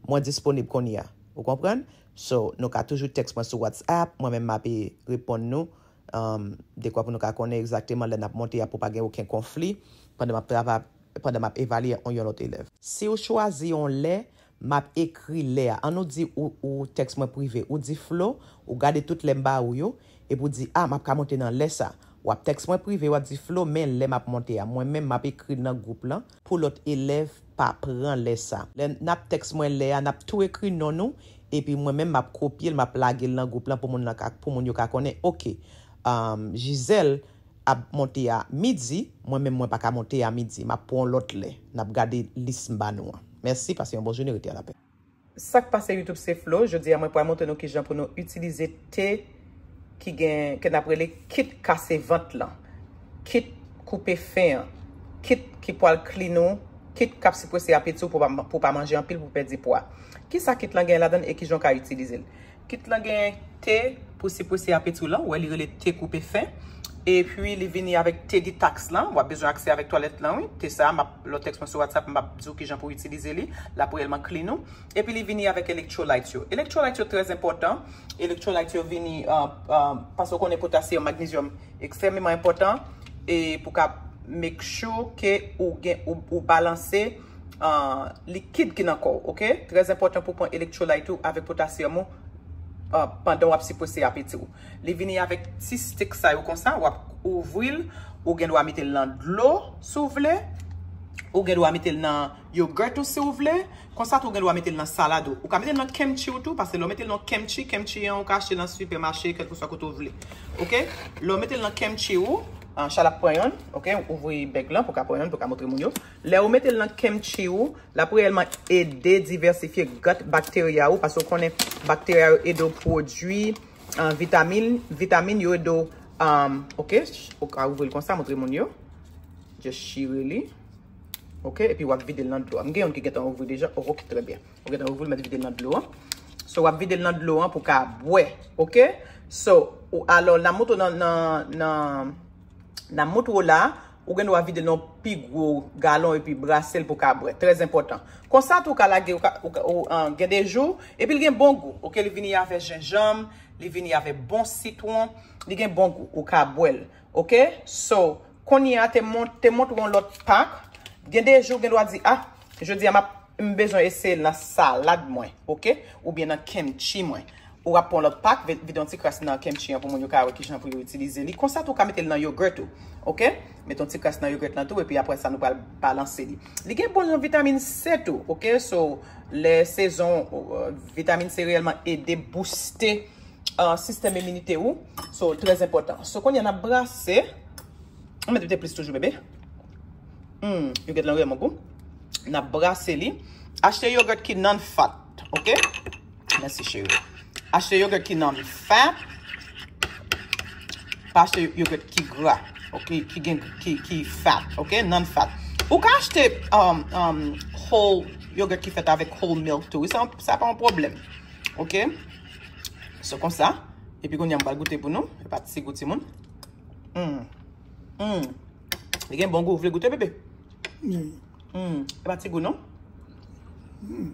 mwen disponib kounye a. Ou konprann? So, nou ka toujou tèks mwen sou WhatsApp, mwen menm m ap reponn nou, um, dekwa pou nou ka konnen egzakteman lè n ap monte a pou pa gen okenn konfli pandan m ap travay, pandan m ap evalye yon, yon lòt elèv. Si w chwazi yon lè, m ap ekri lè a. An nou di ou, ou tèks mwen prive, ou di Flo, ou gade tout lè m ba ou yo, epi w di, a, m ap ka monte nan lè sa. W ap tèks mwen prive, w ap di Flo, men lè m ap monte a. Mwen menm, m ap ekri nan gwoup lan pou lòt elèv pa pran lè sa. Lè n ap tèks mwen lè a, n ap tou ekri non nou, epi mwen menm, m ap kopye l, m ap lage l nan gwoup lan pou moun lan ka, pou moun yo ka konnen, oke, um, Gisèle, ap monte a midi, mwen menm mwen pa ka monte a midi. M ap pran yon lòt lè. N ap gade lis m ba nou an. Mèsi, pase yon bon jounen, rete a lapè. Sa k pase YouTube se Flo, jodi a mwen pral montre nou kijan pou nou itilize te ki gen, ke n ap rele kit kase vant lan, kit koupe fen an, kit ki pral clean ou, kit k ap siprese apeti w pou pa, pou pa manje anpil, pou pèdi pwa. Kisa kit lan gen ladan l e kijan w ka itilize l? Kit lan gen te pou siprese apeti w lan, ou wè li rele te koupe fen. Epi li vini avèk te detox lan, w ap bezwen aksè avèk twalèt lan, wi. Te sa a, m ap, lè w tèks mwen sou WhatsApp, m ap di w kijan pou w itilize li, l ap reyèlman clean ou. Epi li vini avèk electrolyte yo. Electrolyte yo trè enpòtan. Electrolyte yo vini, uh, uh, paske w konnen potasyòm, magnezyòm ekstrèmeman enpòtan e pou ka make sure ke ou gen, ou, ou balanse uh, likid ki nan kò w, oke? Trè enpòtan pou pran electrolyte ou avèk potasyòm ou uh, pandan w ap siprese apeti w. Li vini avèk ti stick sa yo konsa, w ap ouvri l, ou gen dwa mete l nan dlo si w vle, ou gen dwa mete l nan yogurt ou si w vle, konsa tou ou gen dwa mete l nan salad ou. Ou ka mete l nan kimchi ou tou, paske lè w mete l nan kimchi, kimchi an ou ka achte nan sipèmache, kèlkeswa kote w vle. Oke? Lè w mete l nan kimchi ou, uh, Shala ap pran yonn, oke? Ouvri bèg lan pou ka pran yonn, pou ka montre moun yo. Lè ou mete l nan kimchi ou, l ap reyèlman ede divèsifye gut bacteria ou, paske w konnen bacteria yo ede w pwodui uh, vitamin, vitamin yo ede w, um, oke, ou ka ouvri l konsa, montre moun yo. Just chire li. Oke, epi w ap vide l nan dlo a. M gen youn ki gentan ouvri deja. Oh, oke, trè byen. Ou gentan ouvri l, mèt vide l nan dlo an. So, w ap vide l nan dlo an pou ka bwè. Oke? So, ou, alò, n ap montre w nan, nan, nan, n ap montre w la, ou gen dwa vide l nan yon pi gwo galon epi brase l pou ka bwè. Trè enpòtan. Konsa tou, ou ka lage, ou ka, ou ka, ou, an, gen de jou, epi l gen bon gou. Oke, li vini avè jenjanm, li vini avè bon sitwon, li gen bon gou, ou ka bwè l. Oke? So, kounye a te mont-, te montre yon lòt pak. Gen de jou, gen dwa di, ah, jodi a m ap, m bezwen eseye l nan salad mwen, oke? Oubyen nan kimchi mwen. Ou ap pran lòt pak, vi-, vide yon ti kras nan kimchi an pou moun yo ka wè kijan pou yo itilize li. Konsa tou, ou ka mete l nan yogurt ou, oke? Mete yon ti kras nan yogurt lan tou, epi apre sa, nou pral balanse li. Li gen bon jan vitamin C tou, oke? So, lè sezon, uh, vitamin C reyèlman ede booste uh, sistèm iminite ou. So, trè enpòtan. So, kounye a n ap brase. Ou mete plis toujou, bebe. Hmm, yogurt lan vrèman gou. N ap brase li. Achte yogurt ki non-fat, oke? Mèsi, cheri. Achte yogurt ki non-fat. Pa achte yogurt ki gra, oke? Ki gen, ki, ki fat, oke? Non-fat. Ou ka achte, um, um, whole yogurt ki fèt avèk whole milk tou. Sa, sa pa yon pwoblèm. Oke? So konsa. Epi kounye a m pral goute pou nou. E pa ti gou timoun. Mm. Mm. Li gen bon gou. Ou vle goute, bebe? Mm. Mm. E pa ti gou, non? Mm.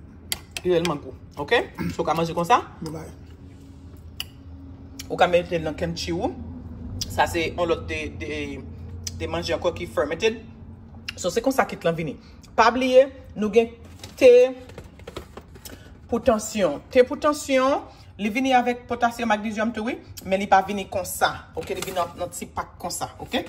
Li reyèlman gou. Oke? So, ou ka manje konsa. Bye bye. Ou ka mete l nan kimchi ou. Sa se yon lòt de, de, de manje ankò ki fermented. So, se konsa kit lan vini. Pa bliye, nou gen te pou tansyon. Te pou tansyon, li vini avèk potasyòm, magnezyòm tou, wi, men li pa vini konsa. Oke, li vini nan, nan ti pak konsa, oke?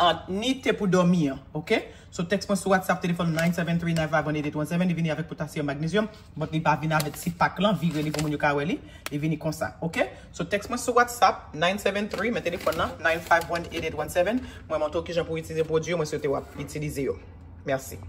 An, ni te pou dòmi an, oke? So, tèks mwen sou WhatsApp, telefòn nine seven three nine five one eight eight one seven, li vini avèk potasyòm, magnezyòm, but li pa vini avèk ti pak lan, vire li pou moun yo ka wè li, li vini konsa, oke? So, tèks mwen sou WhatsApp, nine seven three, men telefòn nan, nine five one eight eight one seven, mwen montre w kijan pou w itilize pwodui yo, mwen swete w ap itilize yo. Mèsi.